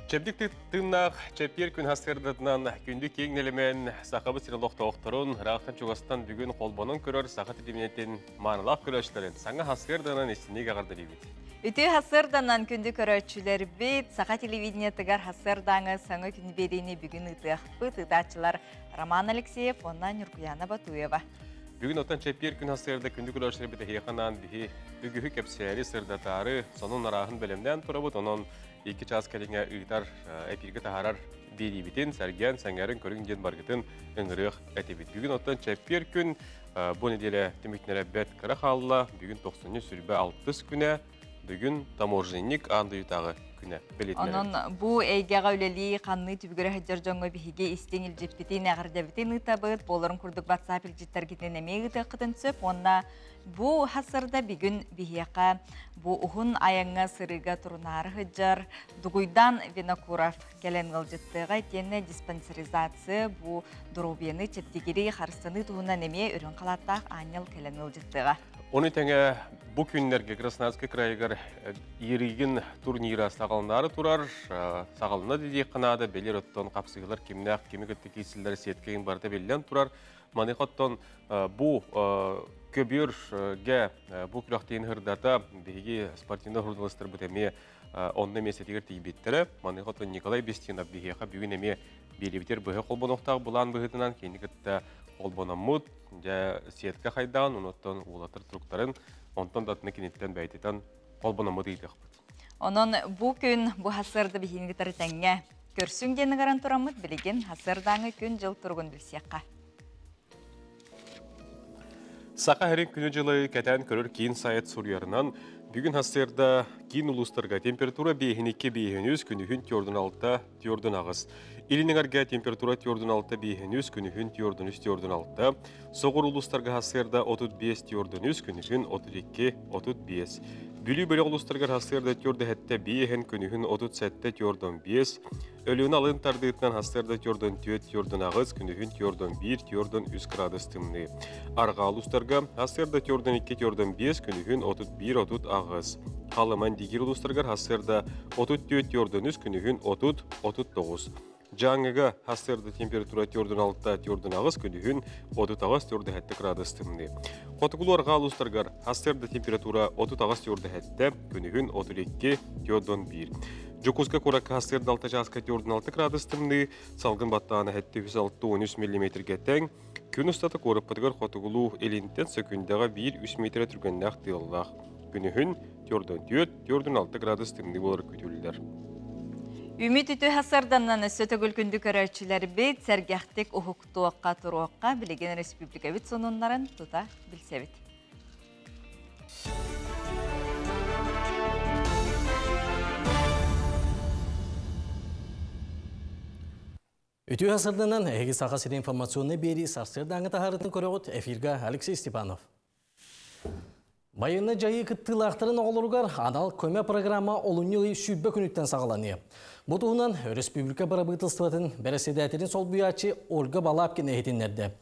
Чэбдик тыыннаах чэппиэр күн хасырдатынан күндү киэҥ нэлэмэн Сахабыт сирин олохтоохторун ыраахтан чугастан бүгүн холбонон көрөр саха телевидениетин маанылаах көрөөччүлэрин саҥа хасырданан истиҥник эҕэрдэлиибит. Үтүө хасырданан күндү көрөөччүлэрбит саха телевидениетыгар хасырдааҥы саҥа күн биэриини бүгүн ыытыахпыт. Ыытааччылар Роман Алексеев уонна Нюркуяна Батуева. Бүгүн оттон чэппиэр күн хасырда күндү көрөөччүлэрбит эһиэхэ биһи үгүһү кэпсээри сырдатаары сонун арааһын бэлэмнээн турабыт. Онон 2 час кэриҥэ ыытар эпиргэ таһаарар биэриибитин сэргээн сэҥээрин көрүҥ диэн баргытын ыҥырыах этибит. Бүгүн оттон чэппиэр күн бу неделя түмүктэнэрэ бэрт кыра хаалла. Бүгүн 96 күнэ, бүгүн таможенник аан дойдутааҕы күнэ бэлиэтэнэр. Онон бу эйгэҕэ үлэлии ханныы түбүгүрэ сылдьар дьоҥҥо биһиги истиҥ илдьиппитин, эҕэрдэбитин ыытабыт. Буоларын курдук WhatsApp илдьиттэргитин эмиэ ыытыаххытын сөп. Уонна бу хасырда бүгүн биһиэхэ бу уһун айаҥҥа сырыыга турунаары сылдьар Дугуйдан Винокуров кэлэн ыалдьыттыаҕа итиэннэ диспансеризация бу доруобуйаны чэбдигирии харыстаныы туһунан эмиэ үрүҥ халааттаах аанньал кэлэн ыалдьыттыаҕа. Ону тэҥэ бу күннэргэ Красноярскай крайыгар Еригин турнира саҕаланаары турар. Саҕалана диэххэ наада, бэлиэр оттон хапсыһыылар кимнээх кими кытта киирсэллэр сеткэйин барыта биллэн турар. Маныаха оттон бу көбүөргэ бу күрэхтиин һырдата биһиги спортивнай журналистарбыт эмиэ онно миэстэтигэр тиийбиттэрэ. Маныаха оттон Николай Бестинов биһиэхэ бүгүн эмиэ биэриибитигэр быһа холбонуохтаах былаан быһыытынан кини кытта холбономмут, дьэ сетка хайдаан, онуттан уулатар туруктарын, онтон да атыны киниттэн бэйэтитэн холбономмут ыйытыахпыт. Онон бу күн бу хасырда биһиги кытары тэҥҥэ көрсүҥ диэн ыҥыран тураммыт, билигин хасырдааҥы күн-дьыл туругун билсиэххэ. Саха сирин күнү-дьылы кэтээн көрөр киин сайт суруйарынан, бүгүн хасырда киин улуустарга температура 5-2-5 күнүһүн 4-6, 4-8. Илин эҥэргэ температура 4-6-5 күнүһүн 4-3-4-6. Соҕуруу улуустарга хасырда 35-4 күнүһүн 32-35. Бүлүү бөлөх улуустарыгар хасырда 4-7-5 күнүһүн 37-4-5. Өлүөнэ алын тардыытынан хасырда 4-4-4-8 күнүһүн 4-1-4-3 градус тымныы. Арҕаа улуустарга хасырда 4-2-4-5 күнүһүн 31-38. Халыма Индигиир улуустарыгар хасырда 34-4-3 күнүһүн 30-39. Дьааҥыга хасырда температура 4-6-4-8 күнүһүн 38-47 градус тымныы. Хотугулуу арҕаа улуустарыгар хасырда температура 38-47 күнүһүн 32-41. Дьокуускай куоракка хасырда 6 чааска 4-6 градус тымныы, салгын баттаана 763 миллиметргэ тэҥ. Күн устата куораппытыгар хотугулуу илинтэн сөкүндэҕэ 1-3 метрэ түргэннээх тыаллаах. Күнүһүн 4-4, 4-6 градус тымныы буолар күүтүллэр. Үмит үтүө хасырданан өссө төгүл күндү көрөөччүлэрбит сэргэхтик уһуктуохха туруохха билигин республикабыт сонуннарын тута билсэбит. Үтүө хасырданан эһиги Саха сирин информационный биэрии сарсыардааҥы таһаарытын көрөҕүт. Эфирга Алексей Степанов. Байыаннай дьайыы кыттыылаахтарын оҕолоругар анал көмө программа олунньу ый 20 күнүттэн саҕаланыа. Бу туһунан республика бырабыыталыстыбатын бэрэссэдээтэлин солбуйааччы Ольга Балабкина иһитиннэрдэ.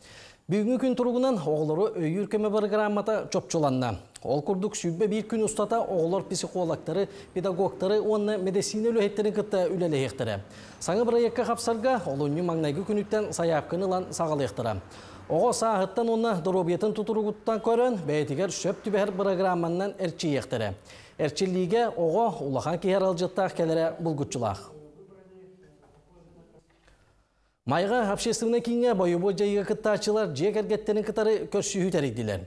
Бүгүҥҥү күн туругунан оҕолору өйүүр көмө программата чопчуланна. Ол курдук 21 күн устата оҕолор психологтары, педагогтары уонна медицина үлэһиттэрин кытта үлэлэһиэхтэрэ. Саҥа бырайыакка хапсарга олунньу маҥнайгы күнүттэн сайаапканы ылан саҕалыахтара. Оҕо сааһыттан уонна доруобуйатын тутуругуттан көрөн, бэйэтигэр сөп түбэһэр бырагырааманнан эрчийиэхтэрэ. Эрчиллиигэ оҕо улахан киһи аралдьыттаах кэлэрэ булгуччулаах. Майга общественнай кииҥҥэ бойобуой дьайыыга кыттааччылар дьиэ кэргэттэрин кытары көрсүһүү тэрийдилэр.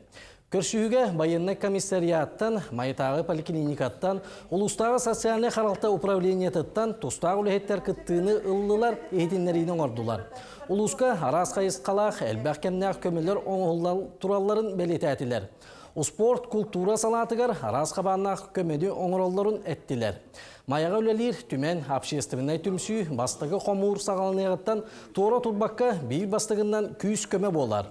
Көрсүһүүгэ байыаннай комиссариаттан, Майатааҕы поликлиникаттан, улуустааҕы социальнай харалта управлениетыттан тустаах үлэһиттэр кыттыыны ыллылар, иһитиннэриини оҥордулар. Улууска араас хайысхалаах, элбэх кэмнээх көмөлөр оҥоһуллан туралларын бэлиэтээтилэр. Спорт, култуура салаатыгар араас хабааннаах көмөнү оҥороллорун эттилэр. Майаҕа үлэлиир Түмэн общественнай түмсүү бастакы хомуур саҕаланыаҕыттан туора турбакка биир бастыгынан күүс-көмө буолар.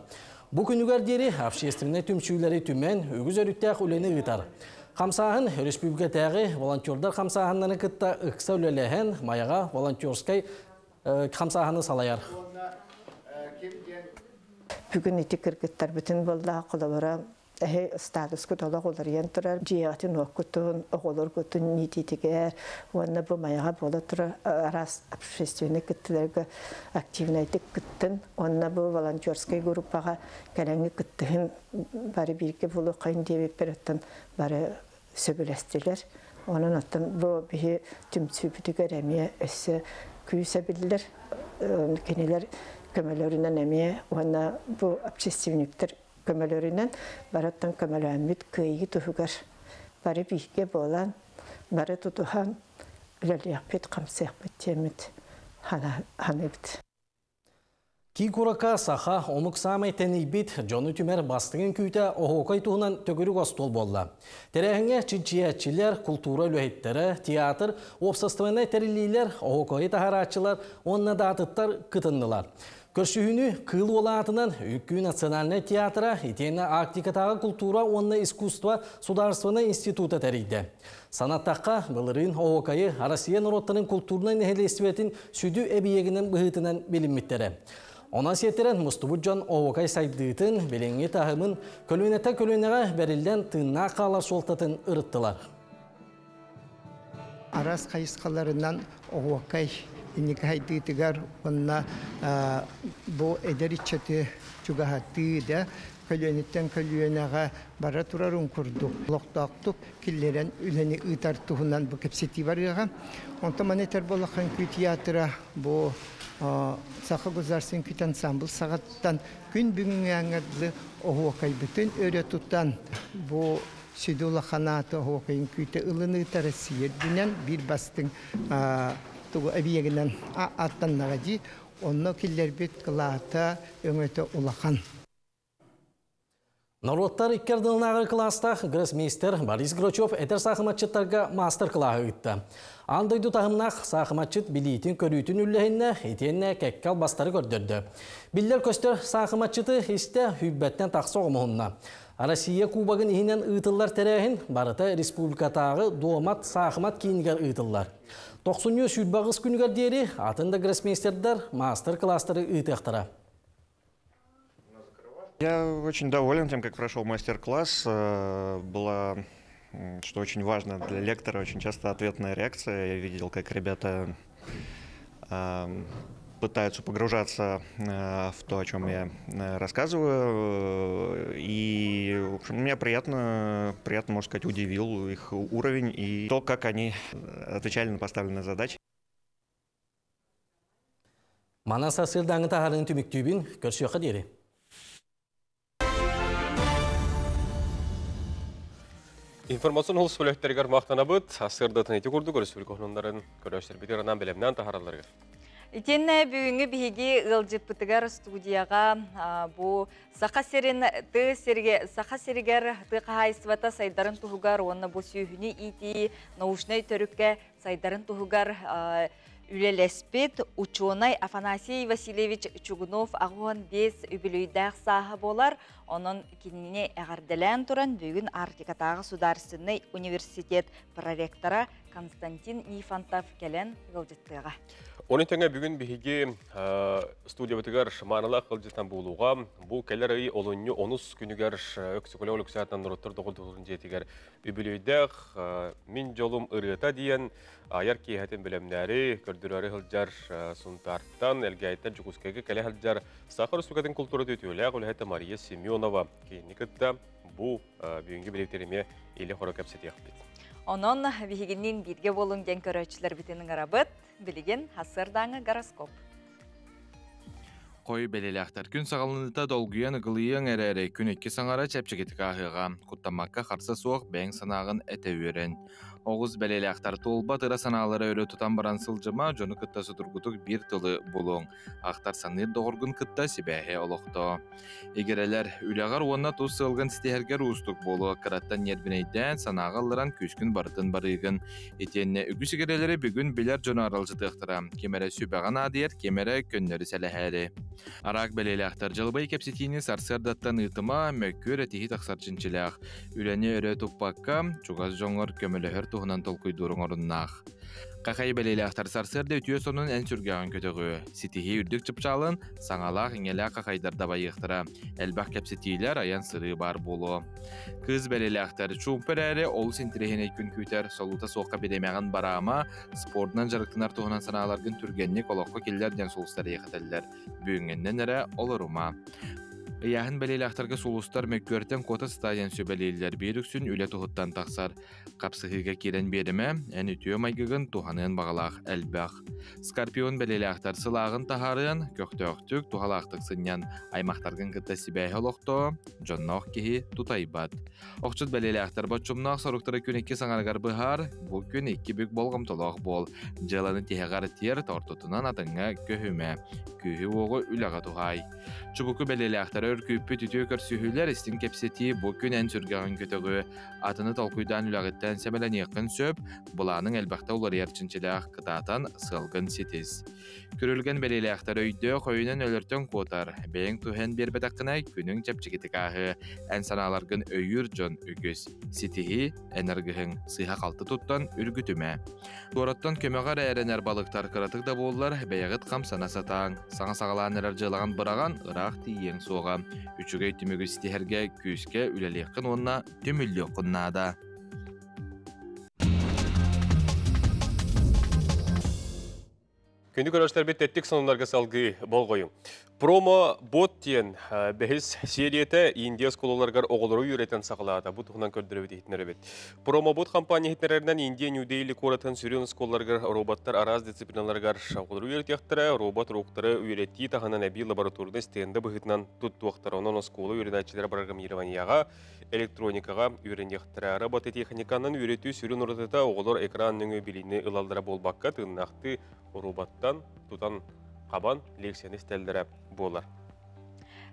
Бу күнүгэр диэри общественнай түмсүүлэри түмэн үгүс өрүттээх үлэни ыытар. Хамсааһын республикатааҕы волонтердар хамсааһыннарын кытта ыкса үлэлэһэн Майаҕа волонтерскай хамсааһыны салайар. Бүгүн ити кыргыттарбытын буоллаах холобура Эһи статускут олох уларыйан турар, дьиэҕитин уоккутун, оҕолоргутун иитиитигэр уонна бу Майаҕа буола турар араас общественнай кыттыыларга активнайдык кыттын уонна бу волонтерскай группаҕа кэлэҥҥи кыттыһын, бары бииргэ буолуоххайын диэбиппэр оттон бары сөбүлэстилэр. Онон оттон бу биһи түмсүүбүтүгэр эмиэ өссө күүс эбиллэр, кинилэр көмөлөрүнэн эмиэ уонна бу общественниктэр көмөлөрүнэн барыттан көмөлөөммүт кыайыы туһугар бары бииргэ буолан, бары тутуһан үлэлиэхпит, хамсыахпыт диэммит ханыыбыт. Киин куоракка саха омук саамай тэнийбит, дьону түмэр бастыҥ үҥкүүтэ оһуокай туһунан төгүрүк остуол буолла. Тэрээһиҥҥэ чинчийээччилэр, култуура үлэһиттэрэ, театр, уопсастыбаннай тэриллиилэр, оһуокайы таһарааччылар уонна да атыттар кытыннылар. Көрсүһүүнү Кыыл Уола аатынан Үҥкүү национальнай театра итиэннэ Арктикатааҕы култуура уонна искусство судаарыстыбаннай института тэрийдэ. Санаттахха, былырыын оһуокайы Россия норуоттарын култуурунай нэһилиэстибэтин сүдү эбийиэгинэн быһыытынан билиммиттэрэ. Онон сиэттэрэн мустубут дьон оһуокай сайдыытын, билиҥҥи таһымын, көлүөнэтэ көлүөнэҕэ бэриллэн тыыннаах хаалар суолтатын ырыттылар. Араас хайысхаларынан оһуокай инники хайдыытыгар уонна бу эдэр ыччаты чугаһатыы да көлүөнэттэн көлүөнэҕэ бара турарын курдук олохтоохтук киллэрэн үлэни ыытар туһунан бу кэпсэтии барыаҕа. Онтон маны этэр буоллахха, үҥкүү театра бу Саха государственный үҥкүүтэ ансамбль саҕаттан күн бүгүҥҥү дылы оһуокайбытын өрө тутан бу сүдү улахан ааты оһуокай үҥкүүтэ ылыныыта Россия үрдүнэн биир бастыҥ тугу эбийиэгинэн ааттаннаҕа дии. Онно киллэрбит кылаата, өҥөтө улахан. Норуоттар икки ардыларынааҕы кылаастаах гроссмейстер Борис Грачев эдэр саахыматчыттарга маастар-кылааһы ыытта. Аан дойду таһымнаах саахыматчыт билиитин-көрүүтүн үллэһиннэ, итиэннэ кэккэ албастары көрдөрдө. Биллэр-көстөр саахыматчыты истэ сүүрбэттэн тахса оҕо муһунна. Россия Кубогын иһинэн ыытыллар тэрээһин барыта республикатааҕы дуомат саахымат киинигэр ыытыллар. Тохсунньу 28 күнүгэр диэри атын да гроссмейстердар маастар-кылаастары ыытыахтара. Я очень доволен тем, как прошел мастер-класс. Была, что очень важно для лектора, очень часто ответная реакция. Я видел, как ребята пытаются погружаться в то, о чем я рассказываю. И, в общем, меня приятно, приятно, можно сказать, удивил их уровень и то, как они отвечали на поставленные задачи. Манан сарсыардааҥҥы таһаарыыны түмүктүүбүн, көрсүөххэ диэри. Информацион олус бөлөктөрүгэр махтанабыт. Сарсыардатын ити курдук өрөспүүбүлүкэ сонуннарын көрөөччүлэрбитигэр анаан бэлэмнээн таһааралларыгар. Итиэннэ бүгүҥҥү биһиги ыалдьыппытыгар студияҕа бу Саха сирин тыа сиргэ Саха сиригэр тыа хаһаайыстыбата сайдарын туһугар уонна бу сүөһүнү иитии научнай төрүккэ сайдарын туһугар үлэлэспит учуонай Афанасий Васильевич Чугунов 85 үбүлүөйдээх сааһа буолар. Онон кинини эҕэрдэлээн туран бүгүн Арктикатааҕы судаарыстыбаннай университет проректора Константин Нифонтов кэлэн ыалдьыттыаҕа. Оны тэҥэ бүгүн биһиги студиябытыгар маанылаах ыалдьытынан буолуоҕа. Бу кэлэр ый олунньу онус күнүгэр Өксөкүлээх Өлөксөөтүнэн норуоттар доҕордоһуутун дьиэтигэр үбүлүөйдээх Мин дьолум ырыата диэн айар киэһэтин бэлэмнээри, көрдөрөөрү сылдьар Сунтаартан, Элгээйиттэн Дьокуускайга кэлэ сылдьар Саха Республикатын култууратын үтүөлээх үлэһитэ Мария Семенова кинини кытта бу бүгүҥҥү биликтэр эмиэ илэ-хоро кэпсэтиэхпит. Онон биһигинниин бииргэ буолуҥ диэн көрөөччүлэрбитин ыҥырабыт. Билигин сарсыардааҥы гороскоп. Хой бэлиэлээхтэр күн саҕаланыыта долгуйан ыгылыйыаҥ эрээри, күн икки саҥара чэпчэкитик ааһыаҕа. Куттаммакка харса суох бэйэҥ санааҕын этэ үөрэн. Оҕус бэлиэлээхтэр туолбат ыра санаалары өрө тутан баран сылдьыма, дьону кытта судургутук биир тылы булуоҥ. Ахтар саныыр доҕоргун кытта сибээһи олохтоо. Игирэлэр, үлэҕэр уонна тус сыалгын ситиһэргэр уустук буолуо, кыраттан ньиэрбинэйдээн, санааҕа ылларан күүскүн барытын барыыгын. Итиэннэ үгүс игирэлэри бүгүн билэр дьону аралдьытыахтара, ким эрэ сүбэҕэ наадыйар, ким эрэ көннөрү сэлэһээри. Араак бэлиэлээхтэр дьылыбай кэпсэтиини сарсыардаттан ыытыма, мөккүөр этиһии тахсар чинчилээх. Үлэни өрө туппакка, чугас дьоҥҥор көмөлөһөр туһунан толкуйдууруҥ оруннаах. Хахай бэлиэлээхтэр сарсыарда үтүө сонун эн сүргэҕин көтөҕүө. Ситиһии үрдүк чыпчаалын, саҥалаах иҥэлээх хахайдар дабайыахтара. Элбэх кэпсэтиилэр, айан-сырыы баар буолуо. Кыыс бэлиэлээхтэр чуумпу эрээри олус интэриэһинэй күн күүтэр, солуута суохха бириэмэҕин бараама, спордунан дьарыктанар туһунан санааларгын түргэнник олоххо киллэр диэн сулустар эйэхэтэллэр. Бүгүҥҥэннэн эрэ олорума. Ыйааһын бэлиэлээхтэргэ сулустар мөккүөртэн куота сытаа диэн сүбэлииллэр. Биир үксүн үлэ туһуттан тахсар. Хапсыһыыга киирэн биэримэ, эн үтүө майгыгын туһаныан баҕалаах элбэх. Скорпион бэлиэлээхтэр сылааҕын таһаарыан, көхтөөхтүк, туһалаахтык сынньан, аймахтаргын кытта сибээһи олохтоо, дьонноох киһи тутайбат. Охчут бэлиэлээхтэр боччумнаах соруктары күн икки саҥарыгар быһаар, бу күн икки бүк болҕомтолоох буол. Дьыаланы тиһэҕэр тиэр тортотунан атыҥҥа көһүмэ. Күүһү-уоҕу үлэҕэ туһаай. Чубуку бэлиэлээхтэрэ өркүүппүт үтүө көрсүһүүлэр истиҥ кэпсэтии бу күн эн сүргэҕин көтөҕүө, Атыны толкуйдаан үлэҕиттэн сэмэлэниэххин сөп, былааныҥ элбэхтэ уларыйар чинчилээх кытаатан сыалгын ситис. Күрүлгэн бэлиэлээхтэр өйдөөх өйүнэн өлөртөн куотар, бэйэҥ туһэн биэрбэтэххинэ күнүҥ чэпчэкитик ааһыа, эн санааларгын өйүүр дьон үгүс. Ситиһии, эн аргыһыҥ, сыыһа-халты туттан үргүтүмэ. Туораттан көмөҕө эрэ эрэнэр балыктар кыратык да буоллар, бэйэҕит хамсана сатааҥ. Саҥа саҕалаан эрэр дьыалаҕын быраҕан, ыраах тиийиэҥ суоҕа. Үчүгэй түмүгү ситиһэргэ күүскэ үлэлиэххин уонна түмүллүөххүн наада. Күндү көрөөччүлэрбит тэттик сонуннарга салгыы болҕойуҥ. Промо бот диэн бэһис серията Индия оскуолаларыгар оҕолору үөрэтэн саҕалаата. Бу туһунан көрдөрөбүт иһитиннэрэбит. Промобот компания иһитиннэрэринэн Индия New Delhi куоратын сүрүн оскуолаларыгар роботтар араас дисциплиналарыгар оҕолору үөрэтиэхтэрэ, робот уруоктары үөрэтии таһынан эбии лабораторнай стенда быһыытынан туттуохтара. Онон оскуола үөрэнээччилэрэ программированияҕа, электроникаҕа үөрэниэхтэрэ. Робототехниканан үөрэтүү сүрүн уратыта оҕолор экран нөҥүө билиини ылаллара буолбакка, тыыннаахтыы роботтан тутан хабан лекцияны истэллэрэ буолар.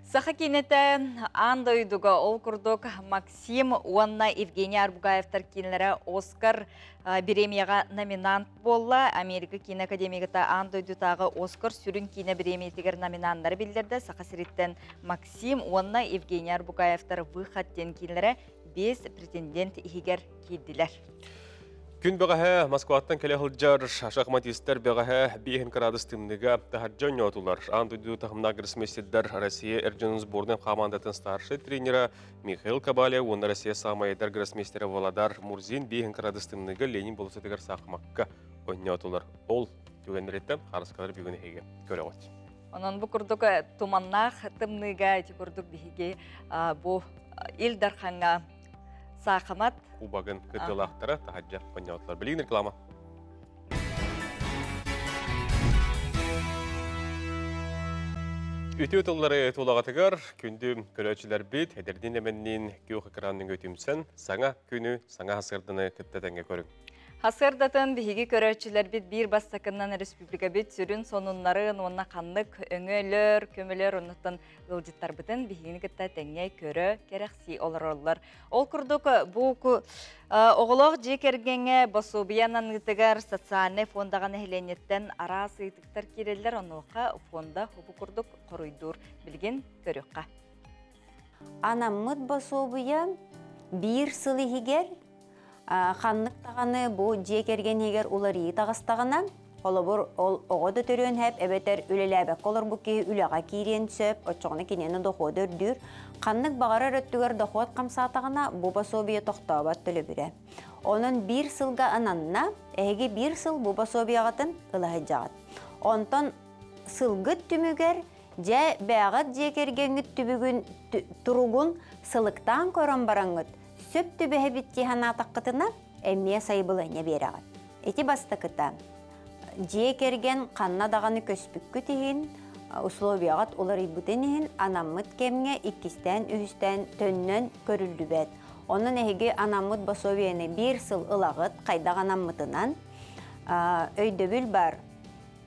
Саха киинэтэ аан дойдуга ол курдук Максим уонна Евгений Арбугаевтар киинэлэрэ Оскар бириэмийэҕэ номинант буолла. Америка киинэ академията аан дойдутааҕы Оскар сүрүн киинэ бириэмийэтигэр номинаннары биллэрдэ. Саха сириттэн Максим уонна Евгений Арбугаевтар «Выход» диэн киинэлэрэ биэс претендент иһигэр киирдилэр. Күн бэҕэһээ Москваттан кэлэ сылдьар шахматистар бэҕэһээ биэһин кыраадыс тымныыга таһырдьа оонньоотулар. Аан дойду таһымнаах гроссмейстердар Россия эр дьонун сборнай хамаандатын старшай тренера Михаил Кабалев уонна Россия саамай эдэр гроссмейстера Володар Мурзин биэһин кыраадыс тымныыга Ленин болуоссатыгар саахымакка оонньоотулар. Ол түгэннэриттэн харыскалар бүгүн эһиги көрөҕүт. Онон бу курдук туманнаах тымныыга ити курдук биһиги бу Ил Дархаҥҥа Саахамат кубогын кыттыылаахтара таһырдьа хонньоотулар. Билигин реклама. Үтүө тыллары тулаҕатыгар күндү көрөөччүлэрбит эдэрдиин эмэнниин күөх экранныҥ өтүмсэн саҥа күнү, саҥа сырдыны кытта тэҥҥэ көрүҥ. Хасыардатын биһиги көрөөччүлэрбит биир бастакынан республикабыт сүрүн сонуннарын уонна ханнык өҥөлөр, көмөлөр оннуттан ыалдьыттарбытын биһигини кытта тэҥҥэ көрө, кэрэхсии олороллор. Ол курдук бу оҕолоох дьиэ кэргэҥҥэ босуобуйа ананыытыгар социальнай фондаҕа нэһилиэнньэттэн араас ыйытыктар киирэллэр, онуоха фонда бу курдук хоруйдуур. Билигин көрүөххэ. Анаммыт босуобуйа биир сыл иһигэр ханнык даҕаны бу дьиэ кэргэн иһигэр уларыйыы таҕыстаҕына, холобур, ол оҕо да төрүөн сөп, эбэтэр үлэлээбэккэ олорбут киһи үлэҕэ киириэн сөп, оччоҕуна киниэнэ дохуота үрдүүр. Ханнык баҕарар өттүгэр дохуот хамсаатаҕына, бу пособие тохтообот төлөбүрэ. Онон биир сылга ананна, эһиги биир сыл бу пособияҕытын ыла сылдьаҕыт. Онтон сылгыт түмүгэр дьэ бэйэҕит дьиэ кэргэҥҥит түбүгүн туругун сылыктаан көрөн бараҥҥыт, сөп түбэһэбит дии санаатаххытына, эмиэ сайбылыанньа биэрэҕит. Ити бастакыта. Дьиэ кэргэн ханна даҕаны көспүккүт иһин, условияҕыт уларыйбытын иһин анаммыт кэмҥэ иккистээн-үһүстээн төннөн көрүллүбэт. Онон эһиги анаммыт пособиены биир сыл ылаҕыт, хайдах анаммытынан. Өйдөбүл бар.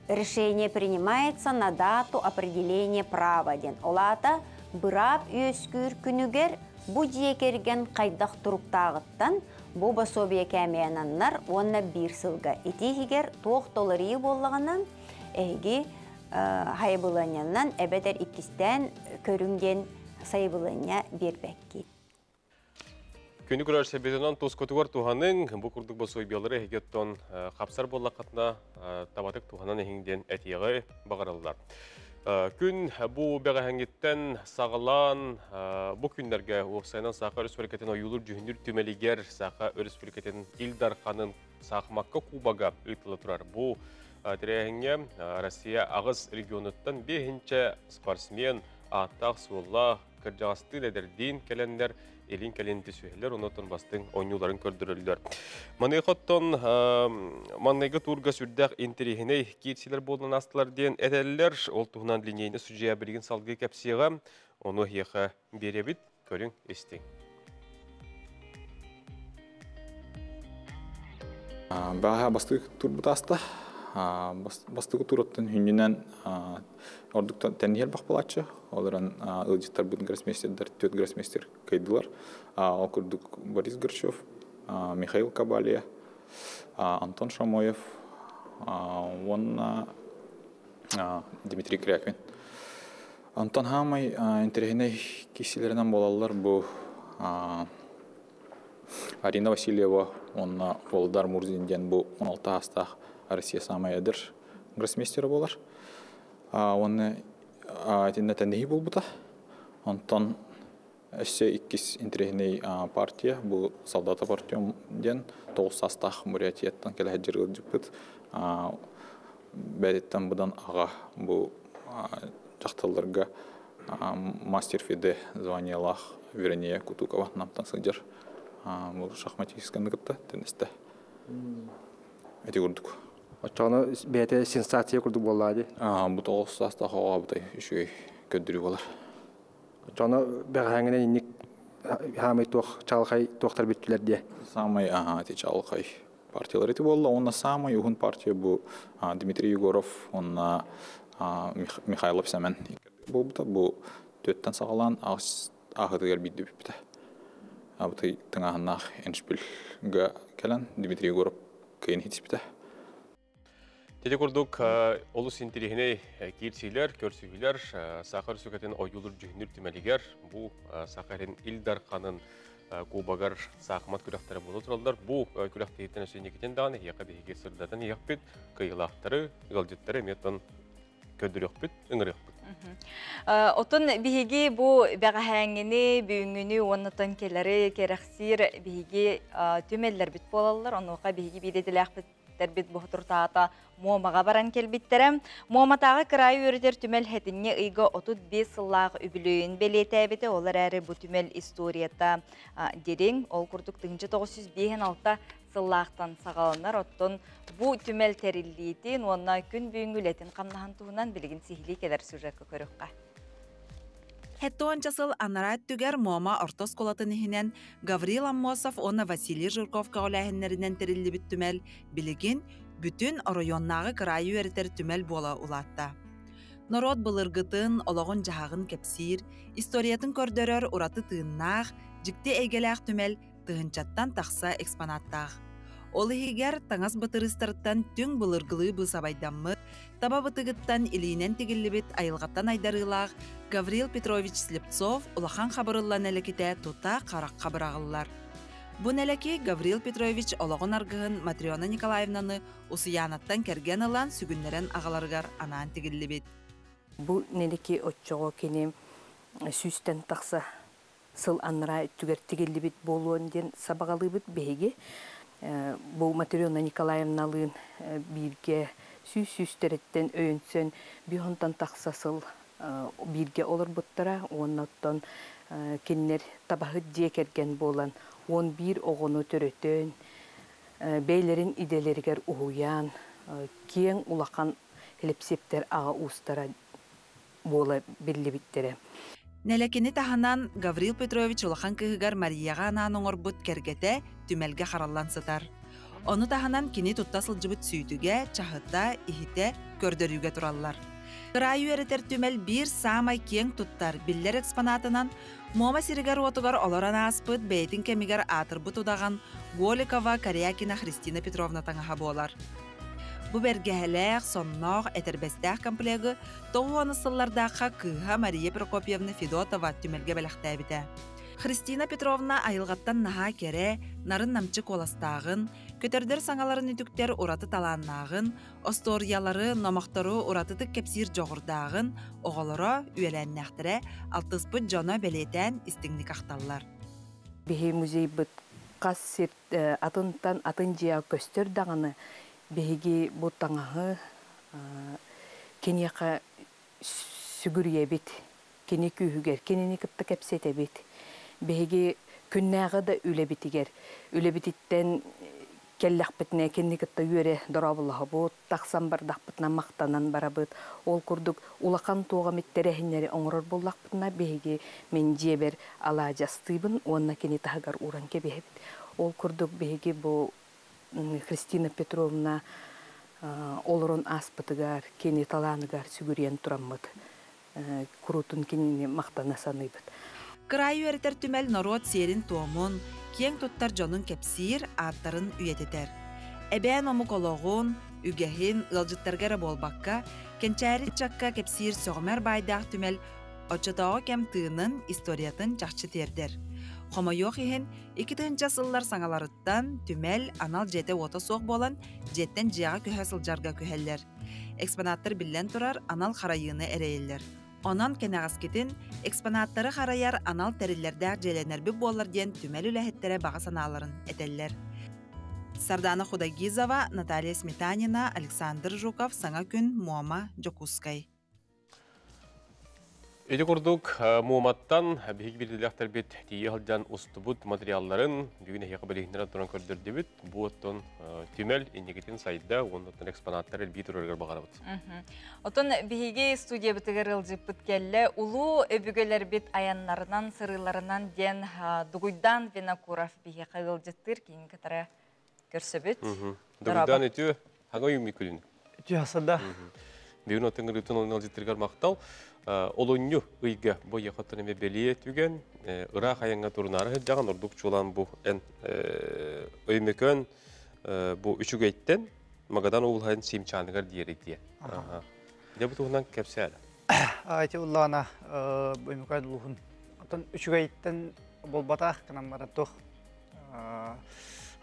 Решение принимается на дату определения права диэн. Ол аата быраап үөскүүр күнүгэр бу дьиэ кэргэн хайдах туруктааҕыттан бу пособие кээмэйананнар уонна биир сылга ити иһигэр туох толории буоллаҕына эһиги хайыбылыанньанан эбэтэр иккистээн көрүҥ диэн сайыбылыанньа биэрбэккит. Күнү көрөр себетинэн тускутугар туһаның, бу курдук босуойбиялары эһигеттон хапсар буоллаххытына табатык туһанан иһиҥ диэн этиэҕи баҕарыллар. Күн бу бэҕэһэҥҥиттэн саҕалаан бу күннэргэ уопсайынан Саха Өрөспүүбүлүкэтин ойуулуур дьүһүннүүр түмэлигэр Саха Өрөспүүбүлүкэтин Ил Дарханын саахымакка кубога ыытылла турар. Бу тэрээһиҥҥэ Россия аҕыс регионуттан биэһинчэ спортсмен ааттаах-суоллаах кырдьаҕастыын эдэрдиин кэлэннэр илин-кэлин түсүһэллэр, оннуттан бастыҥ оонньууларын көрдөрөллөр. Маныаха оттон манныгы туурга сүрдээх интэриэһинэй киирсилэр буолан аастылар диэн этэллэр. Ол туһунан линейный судьуйа билигин салгыы кэпсиэҕэ. Ону эһиэхэ биэрэбит, көрүҥ, истиҥ. Бааһа бастакы турбут ааста. Бастакы туруттан хүннүнэн ордук тэнниһэр бах буолааччы. Ол эрэн ыалдьыттарбыт гроссмейстердар, түөрт гроссмейстер кыайдылар. Ол курдук Борис Горчев, Михаил Кабалия, Антон Шамоев уонна Дмитрий Кряквин. Антон хаамай интэриэһинэй киисилэринэн буолаллар бу Арина Васильева уонна Володар Мурзин диэн бу 16 аастаах Россия саамай эдэр гроссмейстера буолар. Уонна итиннэ тэнниһии буолбута. Онтон өссө иккис интэриэһинэй партия бу Солдатов Артем диэн 9 саастаах Бурятияттан кэлэ сылдьар ыалдьыппыт. Бэйэтиттэн быдан аҕа бу дьахталларга мастер ФИДЕ званиелаах Верония Кутукова Намтан сылдьар. Бу шахматистканы кытта теннистэ. Ити курдук. Оччоҕуна бэйэтэ сенсация курдук буоллаа дии. Бу тоҕус саастаах оҕо бутай үчүгэй көрдөрүү буолар. Оччоҕуна бэҕэһээҥҥинэн инник хаамай туох чаҕылхай туохтар бүттүлэр диэ. Самай ага ити чаҕылхай партиялар ити буолла. Уонна самай уһун партия бу Дмитрий Егоров уонна Михайлов Сэмэн буолбута. Бу түөттэн саҕалаан ааһытыгар биирдэ бүппүтэ. Абытай тыҥааһыннаах эндшпильга кэлэн Дмитрий Егоров кыайан хитиспитэ. Ити курдук олус интэриэһинэй киирсиилэр, көрсүһүүлэр Саха Өрөспүүбүлүкэтин ойуулуур дьүһүннүүр түмэлигэр бу Саха сирин Ил Дарханын кубогар саахымат күрэхтэрэ буола тураллар. Бу күрэхтэһииттэн өссө инникитин даҕаны эһиэхэ биһиги сырдатан иһиэхпит, кыайыылаахтары, ыалдьыттары эмиэ оттон көрдөрүөхпүт, ыҥырыахпыт. Отон биһиги бу бэҕэһээҥҥини, бүгүҥҥүнү уонна кэлэри кэрэхсиир биһиги түмэллэрбит буолаллар. Онуоха биһиги биир идэлээхпит тэрбит бухутуртаата Муомаҕа баран кэлбиттэрэ. Муоматааҕы кыраайы үөрэтэр түмэл хэтинньи ыйга 35 сыллаах үбүлүөйүн бэлиэтээбитэ. Ол эрээри бу түмэл историята дириҥ. Ол курдук 1956 сыллаахтан саҕаланар. Оттон бу түмэл тэриллиитин уонна күн бүгүҥҥү үлэтин хамнаһын туһунан билигин сиһилии кэлэр сюжекка көрүөххэ. Хэттуонча сыл анараа өттүгэр Муома орто оскуолатын иһинэн Гаврил Аммосов уонна Василий Жирков көҕүлээһиннэринэн тэриллибит түмэл билигин бүтүн оройуоннааҕы кыраайы үөрэтэр түмэл буола улаатта. Норуот былыргытын, олоҕун-дьаһаҕын кэпсиир, историятын көрдөрөр ураты тыыннаах, дьикти эйгэлээх түмэл тыһыынчаттан тахса экспонаттаах. Ол иһигэр таҥас бытырыыстарыттан түҥ былыргылыы быысабайдаммыт, таба бытыгыттан илиинэн тигиллибит айылҕаттан айдарыылаах Гаврил Петрович Слепцов улахан хабырылла нэлэкитэ тута харахха быраҕыллар. Бу нэлэки Гаврил Петрович олоҕун аргыһын Матрена Николаевнаны Усуйаанаттан кэргэн ылан сүгүннэрэн аҕаларыгар анаан тигиллибит. Бу нэлэки оччоҕо кини сүүстэн тахса сыл анараа өттүгэр тигиллибит буолуон диэн сабаҕалыыбыт биһиги. Бу Матрена Николаевналыын бииргэ сүүс сүүстэриттэн өйөнсөн биир тахса сыл бииргэ олорбуттара уонна оттон кинилэр табаһыт дьиэ кэргэн буолан 11 оҕону төрөтөн бэйлэрин идэлэригэр уһуйаан киэҥ улахан Лепсиптэр аҕа уустара буола биллибиттэрэ. Нэлэкини таһынан Гаврил Петрович улахан кыыһыгар Марияҕа анаан оҥорбут кэргэтэ түмэлгэ хараллан сытар. Ону таһынан кини тутта сылдьыбыт сүүтүгэ, чаһыта, иһитэ көрдөрүүгэ тураллар. Кыраайы үөрэтэр түмэл биир саамай киэҥ туттар, биллэр экспонатынан Муома сиригэр-уотугар олорон ааспыт бэйэтин кэмигэр аатырбыт удаҕан Голикова Корякина Христина Петровна таҥаһа буолар. Бу бэргэһэлээх, сонноох, этэрбэстээх комплегы тоҕус уонус сыллардаахха кыыһа Мария Прокопьевна Федотова түмэлгэ бэлэхтээбитэ. Христина Петровна айылҕаттан наһаа кэрэ, нарын-намчы куоластааҕын, көтөрдөр саҥаларын үтүктэр ураты талааннааҕын, остуоруйалары, номохтору уратытык кэпсиир дьоҕурдааҕын оҕолоро, үөлээннээхтэрэ, алтыспыт дьоно бэлиэтээн истиҥник ахталлар. Биһи музейбыт хас сир атынтан атын дьиэҕэ көстөр даҕаны, биһиги бу таҥаһы киниэхэ сүгүрүйэбит, кини күүһүгэр кинини кытта кэпсэтэбит. Биһиги күннээҕи да үлэбитигэр, үлэбититтэн кэллэхпитинэ кинини кытта үөрэ дорооболоһобут, тахсан бардахпытына махтанан барабыт. Ол курдук улахан туох эмит тэрээһиннэри оҥорор буоллахпытына биһиги мин дьиэбэр алаадьы астыыбын уонна кини таһыгар ууран кэбиһэбит. Ол курдук биһиги бу Христина Петровна олорон ааспытыгар, кини талааныгар сүгүрүйэн тураммыт, куруутун кинини махтана саныыбыт. Кыраайы үөрэтэр түмэл норуот сиэрин-туомун, киэҥ туттар дьонун кэпсиир, ааттарын үйэтитэр. Эбээн омук олоҕун, үгэһин ыалдьыттарга эрэ буолбакка, кэнчээри ыччакка кэпсиир сөҕүмэр баайдаах түмэл оччотооҕу кэм тыынын, историятын чахчы тиэрдэр. Хомойуох иһин, 2000 сыллар саҥаларыттан түмэл анал дьиэтэ-уота суох буолан, дьиэттэн дьиэҕэ көһө сылдьарга күһэллэр. Экспонаттар биллэн турар анал харайыыны эрэйэллэр. Онон кэнэҕэскитин экспонаттары харайар анал тэриллэрдээх дьиэлэнэрбит буоллар диэн түмэл үлэһиттэрэ баҕа санааларын этэллэр. Сардана Худайгизова, Наталья Сметанина, Александр Жуков, Саҥа күн, Муома, Дьокуускай. Ити курдук Муоматтан биһиги биирдиилээхтэрбит тиийэ сылдьан устубут материалларын бүгүн эһиэхэ билиһиннэрэн туран көрдөрдүбүт. Бу оттон түмэл инникитин сайда уонна экспонаттар элбии турарыгар баҕарабыт. Отон биһиги студиябытыгар ыалдьыппыт кэллэ. Улуу өбүгэлэрбит айаннарынан, сырыыларынан диэн Дугуйдаан Винокуров биһиэхэ ыалдьыттыыр киин кытары көрсөбүт. Дугуйдаан үтүө, хаҥа үйүммүт күнүн. Үтүө хасада. Бүгүн оттон ырыытын олун ыалдьыттарыгар махтал. Олунньу ыйга бу яхоттан эме бэлиэ түгэн ыраах айаҥҥа турунаары сылдьаҕын ордук чуолаан бу эн өймөкөөн бу үчүгэйтэн Магадан уулһайын Симчааныгар диэри диэ. Дьэ бу туһунан кэпсээ. Ити уллаана өймөкөөн улууһун. Оттон үчүгэйттэн буолбатах гынан баран туох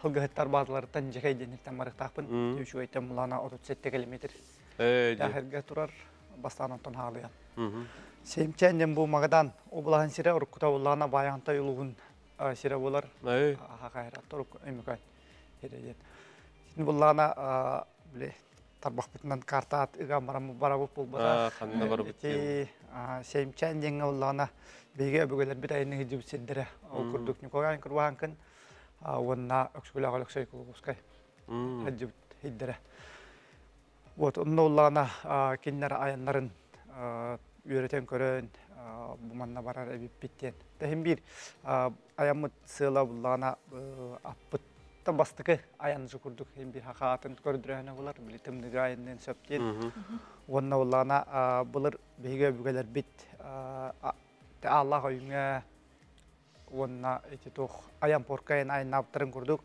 хылгыһыттар баазаларыттан дьэкэй диэниттэн барыктаахпын. Үчүгэйтэн булаана 37 километр. Тахырга турар бастаан онтон хаалыйан. Семчэн ден бу Магадан облаһын сире уруккута уллаана Баянтай улууһун сире болар. Хахайраттар өймөкөөн сире диэн. Син буллаана биле тарбахпытынан картаат ыга барам барабыт булбата. Ханна барбыт. Ити Семчэн диэҥҥэ уллаана биһиги өбүгэлэрбит айанны сылдьыбыт сирдэрэ. Ол курдук Николай Курбаанкын уонна Өксөкүлээх Өлөксөй Кулуковскай сылдьыбыт сирдэрэ. Вот онно уллаана кинилэр айаннарын үөрэтэн көрөн бу манна барар эбиппит диэн. Тэһин биир айаммыт сыала буллаана аппыт та бастакы айанжы курдук хин бир хахаатын көрдөрөһүнэ булар били тымныга айанныын сөп диэн. Уонна уллаана былыр биһиги өбүгэлэрбит Аллах ойуҥа уонна ити туох айан поркайын айаннаабыттарын курдук